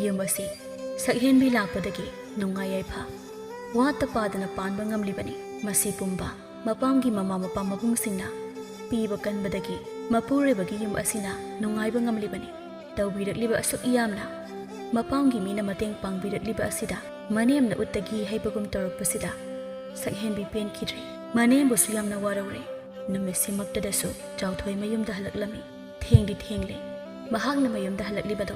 ꯌꯨꯝ ꯑꯁꯤ ꯁꯛꯍꯦꯟꯕꯤ ꯂꯥꯛꯄꯗꯒꯤ ꯅꯨꯡꯉꯥꯏ ꯌꯥꯏꯐ ꯋꯥꯠꯇ ꯄꯥꯗꯅ ꯄꯥꯟꯕ ꯉꯝꯂꯤꯕꯅꯤ꯫ ꯃꯁꯤ ꯄꯨꯝꯕ ꯃꯄꯥꯝꯒꯤ ꯃꯃꯥ ꯃꯄꯥ ꯃꯕꯨꯡꯁꯤꯡꯅ ꯄꯤꯕ ꯀꯟꯕꯗꯒꯤ ꯃꯄꯨꯔꯣꯏꯕꯒꯤ ꯌꯨꯝ ꯑꯁꯤꯅ ꯅꯨꯡꯉꯥꯏꯕ ꯉꯝꯂꯤꯕꯅꯤ꯫ ꯇꯧꯕꯤꯔꯛꯂꯤꯕ ꯑꯁꯨꯛ ꯌꯥꯝꯅ ꯃꯄꯥꯝꯒꯤ ꯃꯤꯅ ꯃꯇꯦꯡ ꯄꯥꯡꯕꯤꯔꯛꯂꯤꯕ ꯑꯁꯤꯗ ꯃꯅꯦꯝꯅ ꯎꯠꯇꯒꯤ ꯍꯩꯕꯒꯨꯝ ꯇꯧꯔꯛꯄꯁꯤꯗ ꯁꯛꯍꯦꯟꯕꯤ ꯄꯦꯟꯈꯤꯗ꯭ꯔꯦ꯫ ꯃꯅꯦꯝꯕꯨꯁꯨ ꯌꯥꯝꯅ ꯋꯥꯔꯧꯔꯦ꯫ ꯅꯨꯃꯤꯠꯁꯤꯃꯛꯇꯗꯁꯨ ꯆꯥꯎꯊꯣꯏ ꯃꯌꯨꯝꯗ ꯍꯜꯂꯛꯂꯝꯃꯤ꯫ ꯊꯦꯡꯗꯤ ꯊꯦꯡꯂꯦ ꯃꯍꯥꯛꯅ ꯃꯌꯨꯝꯗ ꯍꯜꯂꯛꯂꯤꯕꯗꯣ꯫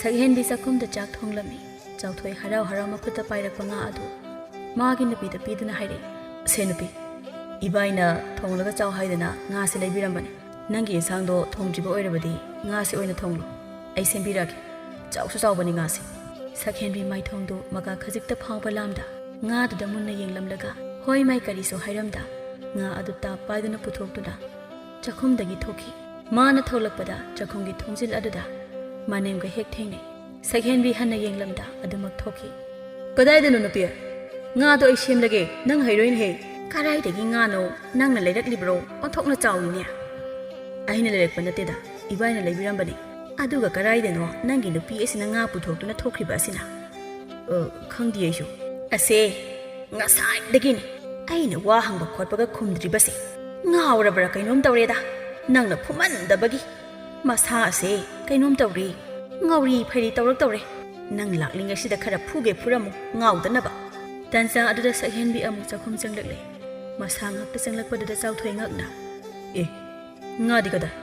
ꯁꯛꯍꯦꯟꯕꯤ ꯆꯥꯛꯈꯨꯝꯗ ꯆꯥꯛ ꯊꯣꯡꯂꯝꯃꯤ꯫ ꯆꯥꯎꯊꯣꯏ ꯍꯔꯥꯎ ꯍꯔꯥꯎ ꯃꯈꯨꯠꯇ ꯄꯥꯏꯔꯛꯄ ꯉꯥ ꯑꯗꯨ ꯃꯥꯒꯤ ꯅꯨꯄꯤꯗ ꯄꯤꯗꯨꯅ ꯍꯥꯏꯔꯛꯏ, "ꯁꯦ ꯅꯨꯄꯤ, ꯏꯕꯥꯏꯅ ꯊꯣꯡꯂꯒ ꯆꯥꯎ ꯍꯥꯏꯗꯅ ꯉꯥꯁꯦ ꯂꯩꯕꯤꯔꯝꯕꯅꯦ꯫ ꯅꯪꯒꯤ ꯏꯟꯁꯥꯡꯗꯣ ꯊꯣꯡꯗ꯭ꯔꯤꯕ ꯑꯣꯏꯔꯕꯗꯤ ꯉꯥꯁꯦ ꯑꯣꯏꯅ ꯊꯣꯡꯂꯣ꯫ ꯑꯩ ꯁꯦꯝꯕꯤꯔꯛꯑꯒꯦ꯫ ꯆꯥꯎꯁꯨ ꯆꯥꯎꯕꯅꯤ ꯉꯥꯁꯦ꯫" ꯁꯛꯍꯦꯟꯕꯤ ꯃꯥꯏꯊꯣꯡꯗꯨ ꯃꯀꯥ ꯈꯖꯤꯛꯇ ꯐꯥꯎꯕ ꯂꯥꯝꯗ ꯉꯥꯗꯨꯗ ꯃꯨꯟꯅ ꯌꯦꯡꯂꯝꯂꯒ ꯍꯣꯏ ꯃꯥꯏ ꯀꯔꯤꯁꯨ ꯍꯥꯏꯔꯝꯗ ꯉꯥ ꯑꯗꯨ ꯇꯥꯞ ꯄꯥꯏꯗꯨꯅ ꯄꯨꯊꯣꯛꯇꯨꯅ ꯆꯥꯛꯈꯨꯝꯗꯒꯤ ꯊꯣꯛꯈꯤ꯫ ꯃꯥꯅ ꯊꯣꯛꯂꯛꯄꯗ ꯆꯥꯛꯈꯨꯝꯒꯤ ꯊꯣꯡꯖꯤꯜ ꯑꯗꯨꯗ ꯃꯥꯂꯦꯝꯒ ꯍꯦꯛ ꯊꯦꯡꯅꯩ꯫ ꯁꯛꯍꯦꯟꯕꯤ ꯍꯟꯅ ꯌꯦꯡꯂꯝꯗ ꯑꯗꯨꯃꯛ ꯊꯣꯛꯈꯤ꯫ "ꯀꯗꯥꯏꯗꯅꯣ ꯅꯨꯄꯤ? ꯉꯥꯗꯣ ꯑꯩ ꯁꯦꯝꯂꯒꯦ, ꯅꯪ ꯍꯩꯔꯣꯏꯅꯦꯍꯦ꯫" "ꯀꯗꯥꯏꯗꯒꯤ ꯉꯥꯅꯣ? ꯅꯪꯅ ꯂꯩꯔꯛꯂꯤꯕ꯭ꯔꯣ? ꯑꯣꯟꯊꯣꯛꯅ ꯆꯥꯎꯏꯅꯦ꯫" "ꯑꯩꯅ ꯂꯩꯔꯛꯄ ꯅꯠꯇꯦꯗ, ꯏꯕꯥꯏꯅ ꯂꯩꯕꯤꯔꯝꯕꯅꯤ꯫" "ꯑꯗꯨꯒ ꯀꯗꯥꯏꯗꯅꯣ ꯅꯪꯒꯤ ꯅꯨꯄꯤ ꯑꯁꯤꯅ ꯉꯥ ꯄꯨꯊꯣꯛꯇꯨꯅ ꯊꯣꯛꯈ꯭ꯔꯤꯕ ꯑꯁꯤꯅ?" "ꯑ, ꯈꯪꯗꯦ ꯑꯩꯁꯨ꯫" "ꯑꯁꯦ, ꯉꯁꯥꯏꯗꯒꯤꯅꯤ ꯑꯩꯅ ꯋꯥ ꯍꯪꯕ ꯈꯣꯠꯄꯒ ꯈꯨꯝꯗ꯭ꯔꯤꯕꯁꯦ꯫ ꯉꯥꯎꯔꯕ꯭ꯔꯥ ꯀꯩꯅꯣꯝ ꯇꯧꯔꯦꯗ, ꯅꯪꯅ ꯐꯨꯃꯟꯗꯕꯒꯤ꯫ ꯃꯁꯥ ꯑꯁꯦ ꯀꯩꯅꯣꯝ ꯇꯧꯔꯦ, ꯉꯥꯎꯔꯤ ꯐꯩꯔꯤ ꯇꯧꯔꯛꯇꯧꯔꯦ꯫ ꯅꯪ ꯂꯥꯛꯂꯤꯉꯩꯁꯤꯗ ꯈꯔ ꯐꯨꯒꯦ ꯐꯨꯔꯝꯃꯨ, ꯉꯥꯎꯗꯅꯕ꯫" ꯇꯟꯖꯥ ꯑꯗꯨꯗ ꯁꯛꯍꯦꯟꯕꯤ ꯑꯃꯨꯛ ꯆꯥꯛꯈꯨꯝ ꯆꯪꯂꯛꯂꯦ꯫ ꯃꯁꯥ ꯉꯛꯇ ꯆꯪꯂꯛꯄꯗꯨꯗ ꯆꯥꯎꯊꯣꯏ ꯉꯛꯅ, "ꯑꯦ, ꯉꯥꯗꯤ ꯀꯗꯥꯏ?"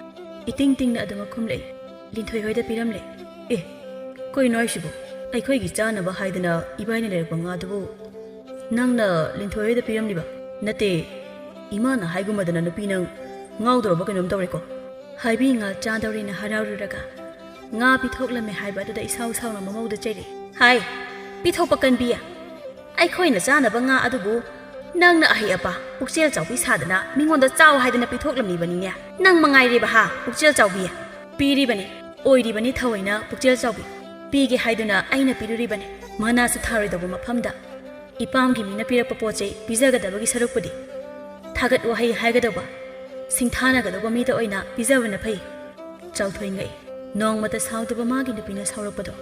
ꯏꯇꯤꯡ ꯇꯤꯡꯅ ꯑꯗꯨꯃꯛ ꯈꯨꯝꯂꯛꯏ꯫ "ꯂꯤꯟꯊꯣꯏ ꯍꯣꯏꯗ ꯄꯤꯔꯝꯂꯦ꯫" "ꯑꯦ, ꯀꯩꯅꯣ ꯍꯥꯏꯁꯤꯕꯨ? ꯑꯩꯈꯣꯏꯒꯤ ꯆꯥꯅꯕ ꯍꯥꯏꯗꯅ ꯏꯕꯥꯏꯅ ꯂꯩꯔꯛꯄ ꯉꯥꯗꯨꯕꯨ ꯅꯪꯅ ꯂꯤꯟꯊꯣꯏ ꯍꯣꯏꯗ ꯄꯤꯔꯝꯂꯤꯕ?" "ꯅꯠꯇꯦ, ꯏꯃꯥꯅ ꯍꯥꯏꯒꯨꯝꯃꯗꯅ ꯅꯨꯄꯤ ꯅꯪ ꯉꯥꯎꯗꯧꯔꯕ ꯀꯩꯅꯣꯝ ꯇꯧꯔꯦꯀꯣ꯫" ꯍꯥꯏꯕꯤ ꯉꯥ ꯆꯥꯗꯧꯔꯦꯅ ꯍꯔꯥꯎꯔꯨꯔꯒ ꯉꯥ ꯄꯤꯊꯣꯛꯂꯝꯃꯦ ꯍꯥꯏꯕ ꯑꯗꯨꯗ ꯏꯁꯥꯎ ꯁꯥꯎꯅ ꯃꯃꯧꯗ ꯆꯩꯔꯦ꯫ "ꯍꯥꯏ, ꯄꯤꯊꯣꯛꯄ ꯀꯟꯕꯤ! ꯑꯩꯈꯣꯏꯅ ꯆꯥꯅꯕ ꯉꯥ ꯑꯗꯨꯕꯨ ꯅꯪꯅ ꯑꯍꯩ ꯑꯄꯥ ꯄꯨꯛꯆꯦꯜ ꯆꯥꯎꯕꯤ ꯁꯥꯗꯅ ꯃꯤꯉꯣꯟꯗ ꯆꯥꯎ ꯍꯥꯏꯗꯅ ꯄꯤꯊꯣꯛꯂꯝꯂꯤꯕꯅꯤꯅꯦ꯫ ꯅꯪ ꯃꯉꯥꯏꯔꯦꯕ ꯍꯥ, ꯄꯨꯛꯆꯦꯜ ꯆꯥꯎꯕꯤ?" "ꯄꯤꯔꯤꯕꯅꯤ, ꯑꯣꯏꯔꯤꯕꯅꯤ ꯊꯑꯣꯏꯅ ꯄꯨꯛꯆꯦꯜ ꯆꯥꯎꯕꯤ꯫ ꯄꯤꯒꯦ ꯍꯥꯏꯗꯨꯅ ꯑꯩꯅ ꯄꯤꯔꯨꯔꯤꯕꯅꯤ꯫ ꯃꯅꯥꯁꯨ ꯊꯥꯔꯣꯏꯗꯧꯕ ꯃꯐꯝꯗ ꯏꯄꯥꯝꯒꯤ ꯃꯤꯅ ꯄꯤꯔꯛꯄ ꯄꯣꯠ ꯆꯩ ꯄꯤꯖꯒꯗꯕꯒꯤ ꯁꯔꯨꯛꯄꯨꯗꯤ ꯊꯥꯒꯠ ꯋꯥꯍꯩ ꯍꯥꯏꯒꯗꯧꯕ, ꯁꯤꯡꯊꯥꯅꯒꯗꯧꯕ ꯃꯤꯗ ꯑꯣꯏꯅ ꯄꯤꯖꯕꯅ ꯐꯩ꯫" ꯆꯥꯎꯊꯣꯏ ꯉꯛꯏ꯫ ꯅꯣꯡꯃꯇ ꯁꯥꯎꯗꯕ ꯃꯥꯒꯤ ꯅꯨꯄꯤꯅ ꯁꯥꯎꯔꯛꯄꯗꯣ꯫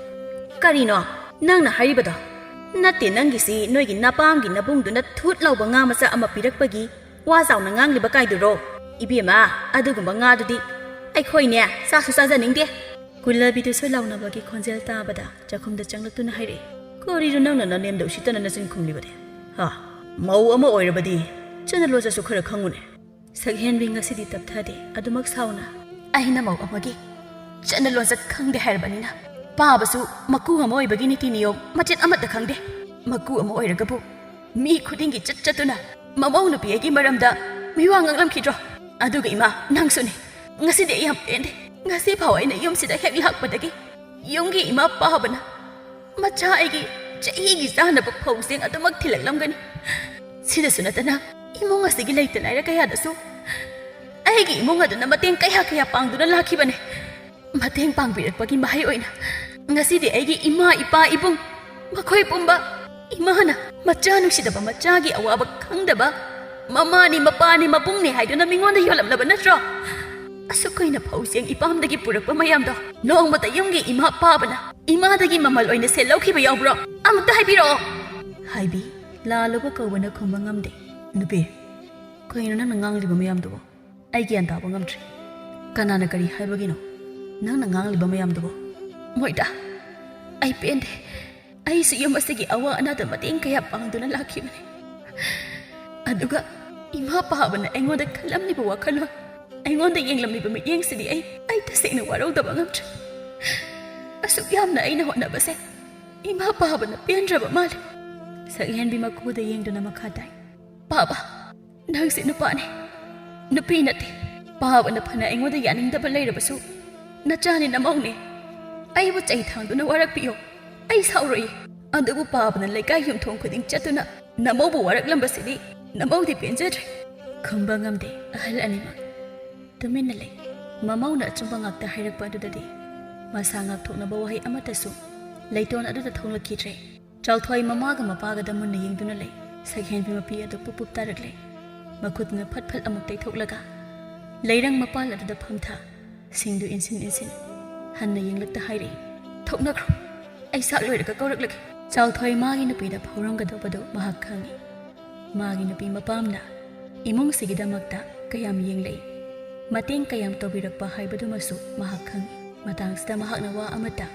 "ꯀꯔꯤꯅꯣ ꯅꯪꯅ ꯍꯥꯏꯔꯤꯕꯗꯣ? ꯅꯠꯇꯦ, ꯅꯪꯒꯤꯁꯤ ꯅꯣꯏꯒꯤ ꯅꯄꯥꯝꯒꯤ ꯅꯕꯨꯡꯗꯨꯅ ꯊꯨꯠ ꯂꯥꯎꯕ ꯉꯥ ꯃꯆꯥ ꯑꯃ ꯄꯤꯔꯛꯄꯒꯤ ꯋꯥ ꯆꯥꯎꯅ ꯉꯥꯡꯂꯤꯕ ꯀꯥꯏꯗꯨꯔꯣ? ꯏꯕꯦꯝꯃ, ꯑꯗꯨꯒꯨꯝꯕ ꯉꯥꯗꯨꯗꯤ ꯑꯩꯈꯣꯏꯅꯦ ꯆꯥꯁꯨ ꯆꯥꯖꯅꯤꯡꯗꯦ꯫" ꯀꯨꯜꯂꯕꯤꯗꯨꯁꯨ ꯂꯥꯎꯅꯕꯒꯤ ꯈꯣꯟꯖꯦꯜ ꯇꯥꯕꯗ ꯆꯥꯛꯈꯨꯝꯗ ꯆꯪꯂꯛꯇꯨꯅ ꯍꯥꯏꯔꯛꯏ, "ꯀꯔꯤꯅꯣ ꯅꯪꯅ ꯅꯅꯦꯝꯗ ꯎꯁꯤꯠꯇꯅ ꯅꯆꯤꯟ ꯈꯨꯝꯂꯤꯕꯗꯤ? ꯍꯥ? ꯃꯧ ꯑꯃ ꯑꯣꯏꯔꯕꯗꯤ ꯆꯠꯅ ꯂꯣꯟꯆꯠꯁꯨ ꯈꯔ ꯈꯪꯉꯨꯅꯦ꯫" ꯁꯛꯍꯦꯟꯕꯤ ꯉꯁꯤꯗꯤ ꯇꯞꯊꯗꯦ, ꯑꯗꯨꯃꯛ ꯁꯥꯎꯅ, "ꯑꯩꯅ ꯃꯧ ꯑꯃꯒꯤ ꯆꯠꯅ ꯂꯣꯟꯆꯠ ꯈꯪꯗꯦ ꯍꯥꯏꯔꯕꯅꯤꯅ, ꯄꯥꯕꯁꯨ ꯃꯀꯨ ꯑꯃ ꯑꯣꯏꯕꯒꯤ ꯅꯤꯇꯤ ꯅꯤꯌꯣꯝ ꯃꯆꯦꯠ ꯑꯃꯠꯇ ꯈꯪꯗꯦ꯫ ꯃꯀꯨ ꯑꯃ ꯑꯣꯏꯔꯒꯕꯨ ꯃꯤ ꯈꯨꯗꯤꯡꯒꯤ ꯆꯠ ꯆꯠꯇꯨꯅ ꯃꯃꯧ ꯅꯨꯄꯤ ꯑꯩꯒꯤ ꯃꯔꯝꯗ ꯃꯤꯋꯥ ꯉꯥꯡꯂꯝꯈꯤꯗ꯭ꯔꯣ? ꯑꯗꯨꯒ ꯏꯃꯥ, ꯅꯪꯁꯨꯅꯦ꯫ ꯉꯁꯤꯗꯤ ꯑꯩ ꯌꯥꯝ ꯄꯦꯟꯗꯦ꯫ ꯉꯁꯤ ꯐꯥꯎ ꯑꯩꯅ ꯌꯨꯝꯁꯤꯗ ꯍꯦꯛ ꯂꯥꯛꯄꯗꯒꯤ ꯌꯨꯝꯒꯤ ꯏꯃꯥ ꯄꯥꯕꯅ ꯃꯆꯥ ꯑꯩꯒꯤ ꯆꯍꯤꯒꯤ ꯆꯥꯅꯕ ꯐꯧ ꯆꯦꯡ ꯑꯗꯨꯃꯛ ꯊꯤꯜꯂꯛꯂꯝꯒꯅꯤ꯫ ꯁꯤꯗꯁꯨ ꯅꯠꯇꯅ ꯏꯃꯨꯡ ꯑꯁꯤꯒꯤ ꯂꯩꯇ ꯂꯥꯏꯔ ꯀꯌꯥꯗꯁꯨ ꯑꯩꯒꯤ ꯏꯃꯨꯡ ꯑꯗꯨꯅ ꯃꯇꯦꯡ ꯀꯌꯥ ꯀꯌꯥ ꯄꯥꯡꯗꯨꯅ ꯂꯥꯛꯈꯤꯕꯅꯤ꯫ ꯃꯇꯦꯡ ꯄꯥꯡꯕꯤꯔꯛꯄꯒꯤ ꯃꯍꯩ ꯑꯣꯏꯅ ꯉꯁꯤꯗꯤ ꯑꯩꯒꯤ ꯏꯃꯥ, ꯏꯄꯥ, ꯏꯕꯨꯡ, ꯃꯈꯣꯏ ꯄꯨꯝꯕ ꯏꯃꯥꯅ ꯃꯆꯥ ꯅꯨꯡꯁꯤꯗꯕ ꯃꯆꯥꯒꯤ ꯑꯋꯥꯕ ꯈꯪꯗꯕ ꯃꯃꯥꯅꯤ, ꯃꯄꯥꯅꯤ, ꯃꯕꯨꯡꯅꯤ ꯍꯥꯏꯗꯨꯅ ꯃꯤꯉꯣꯟꯗ ꯌꯣꯜꯂꯝꯂꯕ ꯅꯠꯇ꯭ꯔꯣ? ꯑꯁꯨꯛ ꯀꯨꯏꯅ ꯐꯧ ꯆꯦꯡ ꯏꯄꯥꯝꯗꯒꯤ ꯄꯨꯔꯛꯄ ꯃꯌꯥꯝꯗꯣ ꯅꯣꯡꯃꯇ ꯌꯨꯝꯒꯤ ꯏꯃꯥ ꯄꯥꯕꯅ ꯏꯃꯥꯗꯒꯤ ꯃꯃꯜ ꯑꯣꯏꯅ ꯁꯦꯜ ꯂꯧꯈꯤꯕ ꯌꯥꯎꯕ꯭ꯔꯣ? ꯑꯃꯨꯛꯇ ꯍꯥꯏꯕꯤꯔꯛꯑꯣ꯫ ꯍꯥꯏꯕꯤ, ꯂꯥꯜꯂꯨꯕ ꯀꯧꯕꯅ ꯈꯨꯝꯕ ꯉꯝꯗꯦ꯫ ꯅꯨꯄꯤ, ꯀꯩꯅꯣ ꯅꯪꯅ ꯉꯥꯡꯂꯤꯕ ꯃꯌꯥꯝꯗꯨꯕꯣ? ꯑꯩ ꯒ꯭ꯌꯥꯟ ꯇꯥꯕ ꯉꯝꯗ꯭ꯔꯦ꯫ ꯀꯅꯥꯅ ꯀꯔꯤ ꯍꯥꯏꯕꯒꯤꯅꯣ ꯅꯪꯅ ꯉꯥꯡꯂꯤꯕ ꯃꯌꯥꯝꯗꯨꯕꯣ? ꯃꯣꯏꯗ, ꯑꯩ ꯄꯦꯟꯗꯦ꯫ ꯑꯩꯁꯨ ꯌꯨꯝ ꯑꯁꯤꯒꯤ ꯑꯋꯥ ꯑꯅꯥꯗ ꯃꯇꯦꯡ ꯀꯌꯥ ꯄꯥꯡꯗꯨꯅ ꯂꯥꯛꯈꯤꯕꯅꯤ꯫ ꯑꯗꯨꯒ ꯏꯃꯥ ꯄꯥꯕꯅ ꯑꯩꯉꯣꯟꯗ ꯈꯜꯂꯝꯂꯤꯕ ꯋꯥꯈꯜꯂꯣꯟ, ꯑꯩꯉꯣꯟꯗ ꯌꯦꯡꯂꯝꯂꯤꯕ ꯃꯤꯠꯌꯦꯡꯁꯤꯗꯤ ꯑꯩ, ꯑꯩ ꯇꯁꯦꯡꯅ ꯋꯥꯔꯧꯗꯕ ꯉꯝꯗ꯭ꯔꯦ꯫ ꯑꯁꯨꯛ ꯌꯥꯝꯅ ꯑꯩꯅ ꯍꯣꯠꯅꯕꯁꯦ ꯏꯃꯥ ꯄꯥꯕꯅ ꯄꯦꯟꯗ꯭ꯔꯕ ꯃꯥꯜꯂꯦ꯫ ꯁꯛꯍꯦꯟꯕꯤ ꯃꯀꯨꯗ ꯌꯦꯡꯗꯨꯅ ꯃꯈꯥ ꯇꯥꯏ꯫ ꯄꯥꯕ, ꯅꯪꯁꯦ ꯅꯨꯄꯥꯅꯤ, ꯅꯨꯄꯤ ꯅꯠꯇꯦ꯫ ꯄꯥꯕꯅ ꯐꯅ ꯑꯩꯉꯣꯟꯗ ꯌꯥꯅꯤꯡꯗꯕ ꯂꯩꯔꯕꯁꯨ, ꯅꯆꯥꯅꯤ, ꯅꯃꯧꯅꯦ꯫ ꯑꯩꯕꯨ ꯆꯩ ꯊꯥꯡꯗꯨꯅ ꯋꯥꯔꯛꯄꯤꯌꯣ, ꯑꯩ ꯁꯥꯎꯔꯣꯏꯌꯦ꯫ ꯑꯗꯨꯕꯨ ꯄꯥꯕꯅ ꯂꯩꯀꯥꯏ ꯌꯨꯝꯊꯣꯡ ꯈꯨꯗꯤꯡ ꯆꯠꯇꯨꯅ ꯅꯃꯧꯕꯨ ꯋꯥꯔꯛꯂꯝꯕꯁꯤꯗꯤ ꯅꯃꯧꯗꯤ ꯄꯦꯟꯖꯗ꯭ꯔꯦ꯫ ꯈꯨꯝꯕ ꯉꯝꯗꯦ ꯑꯍꯜ ꯑꯅꯤꯃꯛ꯫ ꯇꯨꯃꯤꯟꯅ ꯂꯩ꯫ ꯃꯃꯧꯅ ꯑꯆꯨꯝꯕ ꯉꯥꯛꯇ ꯍꯥꯏꯔꯛꯄ ꯑꯗꯨꯗꯗꯤ ꯃꯁꯥ ꯉꯥꯛꯊꯣꯛꯅꯕ ꯋꯥꯍꯩ ꯑꯃꯠꯇꯁꯨ ꯂꯩꯇꯣꯟ ꯑꯗꯨꯗ ꯊꯣꯛꯂꯛꯈꯤꯗ꯭ꯔꯦ꯫ ꯆꯥꯎꯊꯣꯏ ꯃꯃꯥꯒ ꯃꯄꯥꯒꯗ ꯃꯨꯟꯅ ꯌꯦꯡꯗꯨꯅ ꯂꯩ꯫ ꯁꯛꯍꯦꯟꯕꯤ ꯃꯄꯤ ꯑꯗꯨ ꯄꯨꯞ ꯄꯨꯞ ꯇꯥꯔꯛꯂꯦ꯫ ꯃꯈꯨꯠꯇꯨꯅ ꯐꯠ ꯐꯠ ꯑꯃꯨꯛ ꯇꯩꯊꯣꯛꯂꯒ ꯂꯩꯔꯪ ꯃꯄꯥꯜ ꯑꯗꯨꯗ ꯐꯝꯊ ꯁꯤꯡꯗꯨ ꯏꯟꯁꯤꯟ ꯏꯟꯁꯤꯟ ꯍꯟꯅ ꯌꯦꯡꯂꯛꯇ ꯍꯥꯏꯔꯛꯏ, "ꯊꯣꯛꯅꯈ꯭ꯔꯣ, ꯑꯩ ꯆꯥꯛ ꯂꯣꯏꯔꯒ ꯀꯧꯔꯛꯂꯒꯦ꯫" ꯆꯥꯎꯊꯣꯏ ꯃꯥꯒꯤ ꯅꯨꯄꯤꯗ ꯐꯥꯎꯔꯝꯒꯗꯧꯕꯗꯨ ꯃꯍꯥꯛ ꯈꯪꯏ꯫ ꯃꯥꯒꯤ ꯅꯨꯄꯤ ꯃꯄꯥꯝꯅ ꯏꯃꯨꯡꯁꯤꯒꯤꯗꯃꯛꯇ ꯀꯌꯥꯝ ꯌꯦꯡꯂꯛꯏ, ꯃꯇꯦꯡ ꯀꯌꯥꯝ ꯇꯧꯕꯤꯔꯛꯄ ꯍꯥꯏꯕꯗꯨꯃꯁꯨ ꯃꯍꯥꯛ ꯈꯪꯏ꯫ ꯃꯇꯥꯡꯁꯤꯗ ꯃꯍꯥꯛꯅ ꯋꯥ ꯑꯃꯠꯇ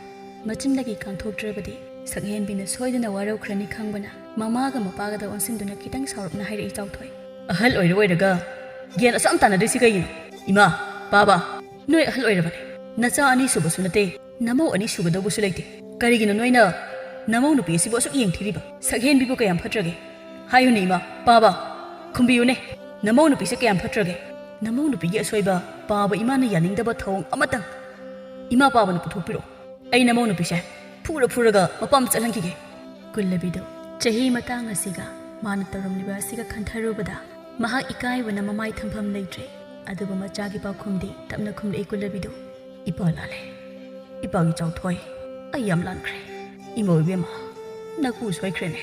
ꯃꯆꯤꯟꯗꯒꯤ ꯀꯥꯡꯊꯣꯛꯇ꯭ꯔꯕꯗꯤ ꯁꯛꯍꯦꯟꯕꯤꯅ ꯁꯣꯏꯗꯅ ꯋꯥꯔꯧꯈ꯭ꯔꯅꯤ ꯈꯪꯕꯅ ꯃꯃꯥꯒ ꯃꯄꯥꯒꯗ ꯑꯣꯟꯁꯤꯟꯗꯨꯅ ꯈꯤꯇꯪ ꯁꯥꯎꯔꯞꯅ ꯍꯥꯏꯔꯛꯏ ꯆꯥꯎꯊꯣꯏ꯫ "ꯑꯍꯜ ꯑꯣꯏꯔ ꯑꯣꯏꯔꯒ ꯒ꯭ꯌꯥꯟ ꯑꯁꯨꯛ ꯌꯥꯝ ꯇꯥꯅꯗ꯭ꯔꯤꯁꯤ ꯀꯩꯒꯤꯅꯣ? ꯏꯃꯥ, ꯄꯥꯕ, ꯅꯣꯏ ꯑꯍꯜ ꯑꯣꯏꯔꯕꯅꯦ꯫ ꯅꯆꯥ ꯑꯅꯤ ꯁꯨꯕꯁꯨ ꯅꯠꯇꯦ, ꯅꯃꯧ ꯑꯅꯤ ꯁꯨꯒꯗꯧꯕꯁꯨ ꯂꯩꯇꯦ꯫ ꯀꯔꯤꯒꯤꯅꯣ ꯅꯣꯏꯅ ꯅꯃꯧ ꯅꯨꯄꯤ ꯑꯁꯤꯕꯨ ꯑꯁꯨꯛ ꯌꯦꯡꯊꯤꯔꯤꯕ? ꯁꯛꯍꯦꯟꯕꯤꯕꯨ ꯀꯌꯥꯝ ꯐꯠꯇ꯭ꯔꯒꯦ? ꯍꯥꯏꯌꯨꯅꯦ ꯏꯃꯥ, ꯄꯥꯕ, ꯈꯨꯝꯕꯤꯌꯨꯅꯦ꯫ ꯅꯃꯧ ꯅꯨꯄꯤꯁꯦ ꯀꯌꯥꯝ ꯐꯠꯇ꯭ꯔꯒꯦ? ꯅꯃꯧ ꯅꯨꯄꯤꯒꯤ ꯑꯁꯣꯏꯕ ꯄꯥꯕ ꯏꯃꯥꯅ ꯌꯥꯅꯤꯡꯗꯕ ꯊꯧꯑꯣꯡ ꯑꯃꯇꯪ ꯏꯃꯥ ꯄꯥꯕꯅ ꯄꯨꯊꯣꯛꯄꯤꯔꯛꯑꯣ꯫ ꯑꯩ ꯅꯃꯧ ꯅꯨꯄꯤꯁꯦ ꯐꯨꯔ ꯐꯨꯔꯒ ꯃꯄꯥꯝ ꯆꯠꯍꯟꯈꯤꯒꯦ꯫ ꯀꯨꯜꯂꯕꯤꯗꯨ ꯆꯍꯤ ꯃꯇꯥꯡ ꯑꯁꯤꯒ ꯃꯥꯅ ꯇꯧꯔꯝꯂꯤꯕ ꯑꯁꯤꯒ ꯈꯟꯊꯔꯨꯕꯗ ꯃꯍꯥꯛ ꯏꯀꯥꯏꯕꯅ ꯃꯃꯥꯏ ꯊꯝꯐꯝ ꯂꯩꯇ꯭ꯔꯦ꯫ ꯑꯗꯨꯕꯨ ꯃꯆꯥꯒꯤ ꯄꯥꯎꯈꯨꯝꯗꯤ ꯇꯞꯅ ꯈꯨꯝꯂꯛꯏ ꯀꯨꯜꯂꯕꯤꯗꯨ꯫ ꯏꯄꯥ ꯂꯥꯜꯂꯦ꯫ ꯏꯄꯥꯒꯤ ꯆꯥꯎꯊꯣꯏ꯫ ꯑꯩ ꯌꯥꯝ ꯂꯥꯟꯈ꯭ꯔꯦ꯫ ꯏꯃꯧ ꯏꯕꯦꯝꯃ, ꯅꯀꯨ ꯁꯣꯏꯈ꯭ꯔꯦꯅꯦ꯫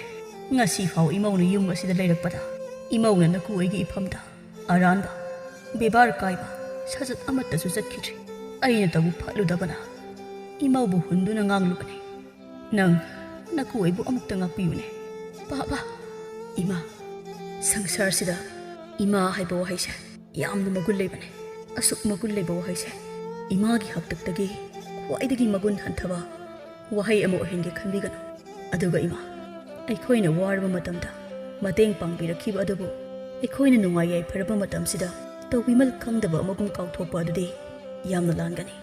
ꯉꯁꯤ ꯐꯥꯎ ꯏꯃꯧꯅ ꯌꯨꯝ ꯑꯁꯤꯗ ꯂꯩꯔꯛꯄꯗ ꯏꯃꯧꯅ ꯅꯀꯨ ꯑꯩꯒꯤ ꯏꯐꯝꯗ ꯑꯔꯥꯟꯕ, ꯕꯦꯕꯥꯔ ꯀꯥꯏꯕ ꯁꯥꯖꯠ ꯑꯃꯠꯇꯁꯨ ꯆꯠꯈꯤꯗ꯭ꯔꯤ꯫ ꯑꯩꯅꯇꯕꯨ ꯐꯠꯂꯨꯗꯕꯅ ꯏꯃꯧꯕꯨ ꯍꯨꯟꯗꯨꯅ ꯉꯥꯡꯂꯨꯕꯅꯤ꯫ ꯅꯪ ꯅꯀꯨ ꯑꯩꯕꯨ ꯑꯃꯨꯛꯇ ꯉꯥꯛꯄꯤꯌꯨꯅꯦ꯫ ꯄꯥꯕ, ꯏꯃꯥ, ꯁꯪꯁꯥꯔꯁꯤꯗ ꯏꯃꯥ ꯍꯥꯏꯕ ꯋꯥꯍꯩꯁꯦ ꯌꯥꯝꯅ ꯃꯒꯨꯟ ꯂꯩꯕꯅꯦ꯫ ꯑꯁꯨꯛ ꯃꯒꯨꯟ ꯂꯩꯕ ꯋꯥꯍꯩꯁꯦ ꯏꯃꯥꯒꯤ ꯍꯥꯛꯇꯛꯇꯒꯤ ꯈ꯭ꯋꯥꯏꯗꯒꯤ ꯃꯒꯨꯟ ꯍꯟꯊꯕ ꯋꯥꯍꯩ ꯑꯃ ꯑꯣꯏꯍꯟꯒꯦ ꯈꯟꯕꯤꯒꯅꯨ꯫ ꯑꯗꯨꯒ ꯏꯃꯥ, ꯑꯩꯈꯣꯏꯅ ꯋꯥꯔꯕ ꯃꯇꯝꯗ, ꯃꯇꯦꯡ ꯄꯥꯡꯕꯤꯔꯛꯈꯤꯕ ꯑꯗꯨꯕꯨ ꯑꯩꯈꯣꯏꯅ ꯅꯨꯡꯉꯥꯏ ꯌꯥꯏꯐꯔꯕ ꯃꯇꯝꯁꯤꯗ ꯇꯧꯕꯤꯃꯜ ꯈꯪꯗꯕ ꯑꯃꯒꯨꯝ ꯀꯥꯎꯊꯣꯛꯄ ꯑꯗꯨꯗꯤ ꯌꯥꯝꯅ ꯂꯥꯟꯒꯅꯤ꯫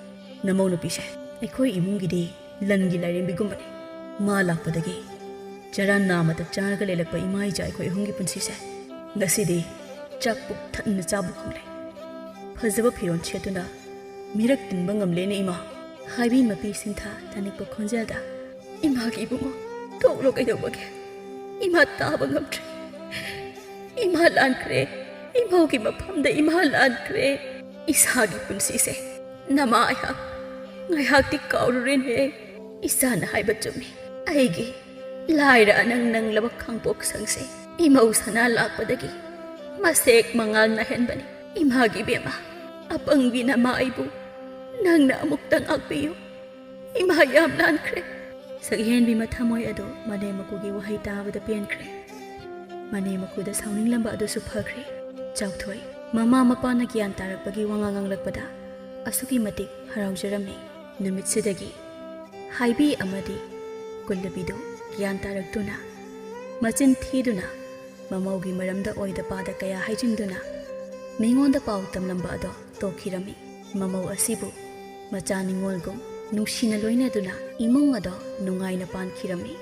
ꯅꯃꯧ ꯅꯨꯄꯤꯁꯦ ꯑꯩꯈꯣꯏ ꯏꯃꯨꯡꯒꯤꯗꯤ ꯂꯟꯒꯤ ꯂꯥꯏꯔꯦꯝꯕꯤꯒꯨꯝꯕꯅꯤ꯫ ꯃꯥ ꯂꯥꯛꯄꯗꯒꯤ ꯆꯔꯥ ꯅꯥꯝꯃꯇ ꯆꯥꯔꯒ ꯂꯩꯔꯛꯄ ꯏꯃꯥ ꯏꯆꯥ ꯑꯩꯈꯣꯏ ꯑꯍꯨꯝꯒꯤ ꯄꯨꯟꯁꯤꯁꯦ ꯉꯁꯤꯗꯤ ꯆꯥꯛ ꯄꯨꯛ ꯊꯟꯅ ꯆꯥꯕ ꯐꯪꯂꯦ꯫ ꯐꯖꯕ ꯐꯤꯔꯣꯜ ꯁꯦꯠꯇꯨꯅ ꯃꯤꯔꯛ ꯇꯤꯟꯕ ꯉꯝꯂꯦꯅꯦ ꯏꯃꯥ꯫ ꯍꯥꯏꯕꯤ ꯃꯄꯤ ꯁꯤꯟꯊꯥ ꯇꯥꯅꯤꯡꯕ ꯈꯣꯟꯖꯦꯜꯗ, "ꯏꯃꯥꯒꯤ ꯏꯕꯨꯡꯉꯣ, ꯊꯣꯛꯂꯣ, ꯀꯩꯗꯧꯕꯒꯦ? ꯏꯃꯥ ꯇꯥꯕ ꯉꯝꯗ꯭ꯔꯦ꯫ ꯏꯃꯥ ꯂꯥꯟꯈ꯭ꯔꯦ꯫ ꯏꯃꯧꯒꯤ ꯃꯐꯝꯗ ꯏꯃꯥ ꯂꯥꯟꯈ꯭ꯔꯦ꯫ ꯏꯁꯥꯒꯤ ꯄꯨꯟꯁꯤꯁꯦ ꯅꯃꯥ ꯑꯩꯍꯥꯛ ꯉꯥꯏꯍꯥꯛꯇꯤ ꯀꯥꯎꯔꯨꯔꯦꯅꯦ꯫ ꯏꯆꯥꯅ ꯍꯥꯏꯕ ꯆꯨꯝꯃꯤ꯫ ꯑꯩꯒꯤ ꯂꯥꯏꯔ ꯑꯅꯪ ꯅꯪꯂꯕ ꯈꯥꯡꯄꯣꯛ ꯁꯪꯁꯦ ꯏꯃꯧ ꯁꯅꯥ ꯂꯥꯛꯄꯗꯒꯤ ꯃꯁꯦꯛ ꯃꯉꯥꯜ ꯅꯥꯏꯍꯟꯕꯅꯤ꯫ ꯏꯃꯥꯒꯤ ꯏꯕꯦꯝꯃ, ꯑꯄꯪꯕꯤ ꯅꯃꯥ ꯑꯩꯕꯨ ꯅꯪꯅ ꯑꯃꯨꯛꯇ ꯉꯥꯛꯄꯤꯌꯨ꯫ ꯏꯃꯥ ꯌꯥꯝ ꯂꯥꯟꯈ꯭ꯔꯦ꯫" ꯁꯛꯍꯦꯟꯕꯤ ꯃꯊꯃꯣꯏ ꯑꯗꯨ ꯃꯅꯦꯝ ꯃꯀꯨꯒꯤ ꯋꯥꯍꯩ ꯇꯥꯕꯗ ꯄꯦꯟꯈ꯭ꯔꯦ꯫ ꯃꯅꯦꯝ ꯃꯀꯨꯗ ꯁꯥꯎꯅꯤꯡꯂꯝꯕ ꯑꯗꯨꯁꯨ ꯐꯈ꯭ꯔꯦ꯫ ꯆꯥꯎꯊꯣꯏ ꯃꯃꯥ ꯃꯄꯥꯅ ꯒ꯭ꯌꯥꯟ ꯇꯥꯔꯛꯄꯒꯤ ꯋꯥꯉꯥꯡ ꯉꯥꯡꯂꯛꯄꯗ ꯑꯁꯨꯛꯀꯤ ꯃꯇꯤꯛ ꯍꯔꯥꯎꯖꯔꯝꯃꯤ꯫ ꯅꯨꯃꯤꯠꯁꯤꯗꯒꯤ ꯍꯥꯏꯕꯤ ꯑꯃꯗꯤ ꯀꯨꯜꯂꯕꯤꯗꯨ ꯒ꯭ꯌꯥꯟ ꯇꯥꯔꯛꯇꯨꯅ, ꯃꯆꯤꯟ ꯊꯤꯗꯨꯅ, ꯃꯃꯧꯒꯤ ꯃꯔꯝꯗ ꯑꯣꯏꯗ ꯄꯥꯗ ꯀꯌꯥ ꯍꯥꯏꯖꯤꯟꯗꯨꯅ ꯃꯤꯉꯣꯟꯗ ꯄꯥꯎ ꯇꯝꯂꯝꯕ ꯑꯗꯣ ꯇꯣꯛꯈꯤꯔꯝꯃꯤ꯫ ꯃꯃꯧ ꯑꯁꯤꯕꯨ ꯃꯆꯥ ꯅꯤꯉꯣꯜꯒꯨꯝ ꯅꯨꯡꯁꯤꯅ ꯂꯣꯏꯅꯗꯨꯅ ꯏꯃꯨꯡ ꯑꯗꯣ ꯅꯨꯡꯉꯥꯏꯅ ꯄꯥꯟꯈꯤꯔꯝꯃꯤ꯫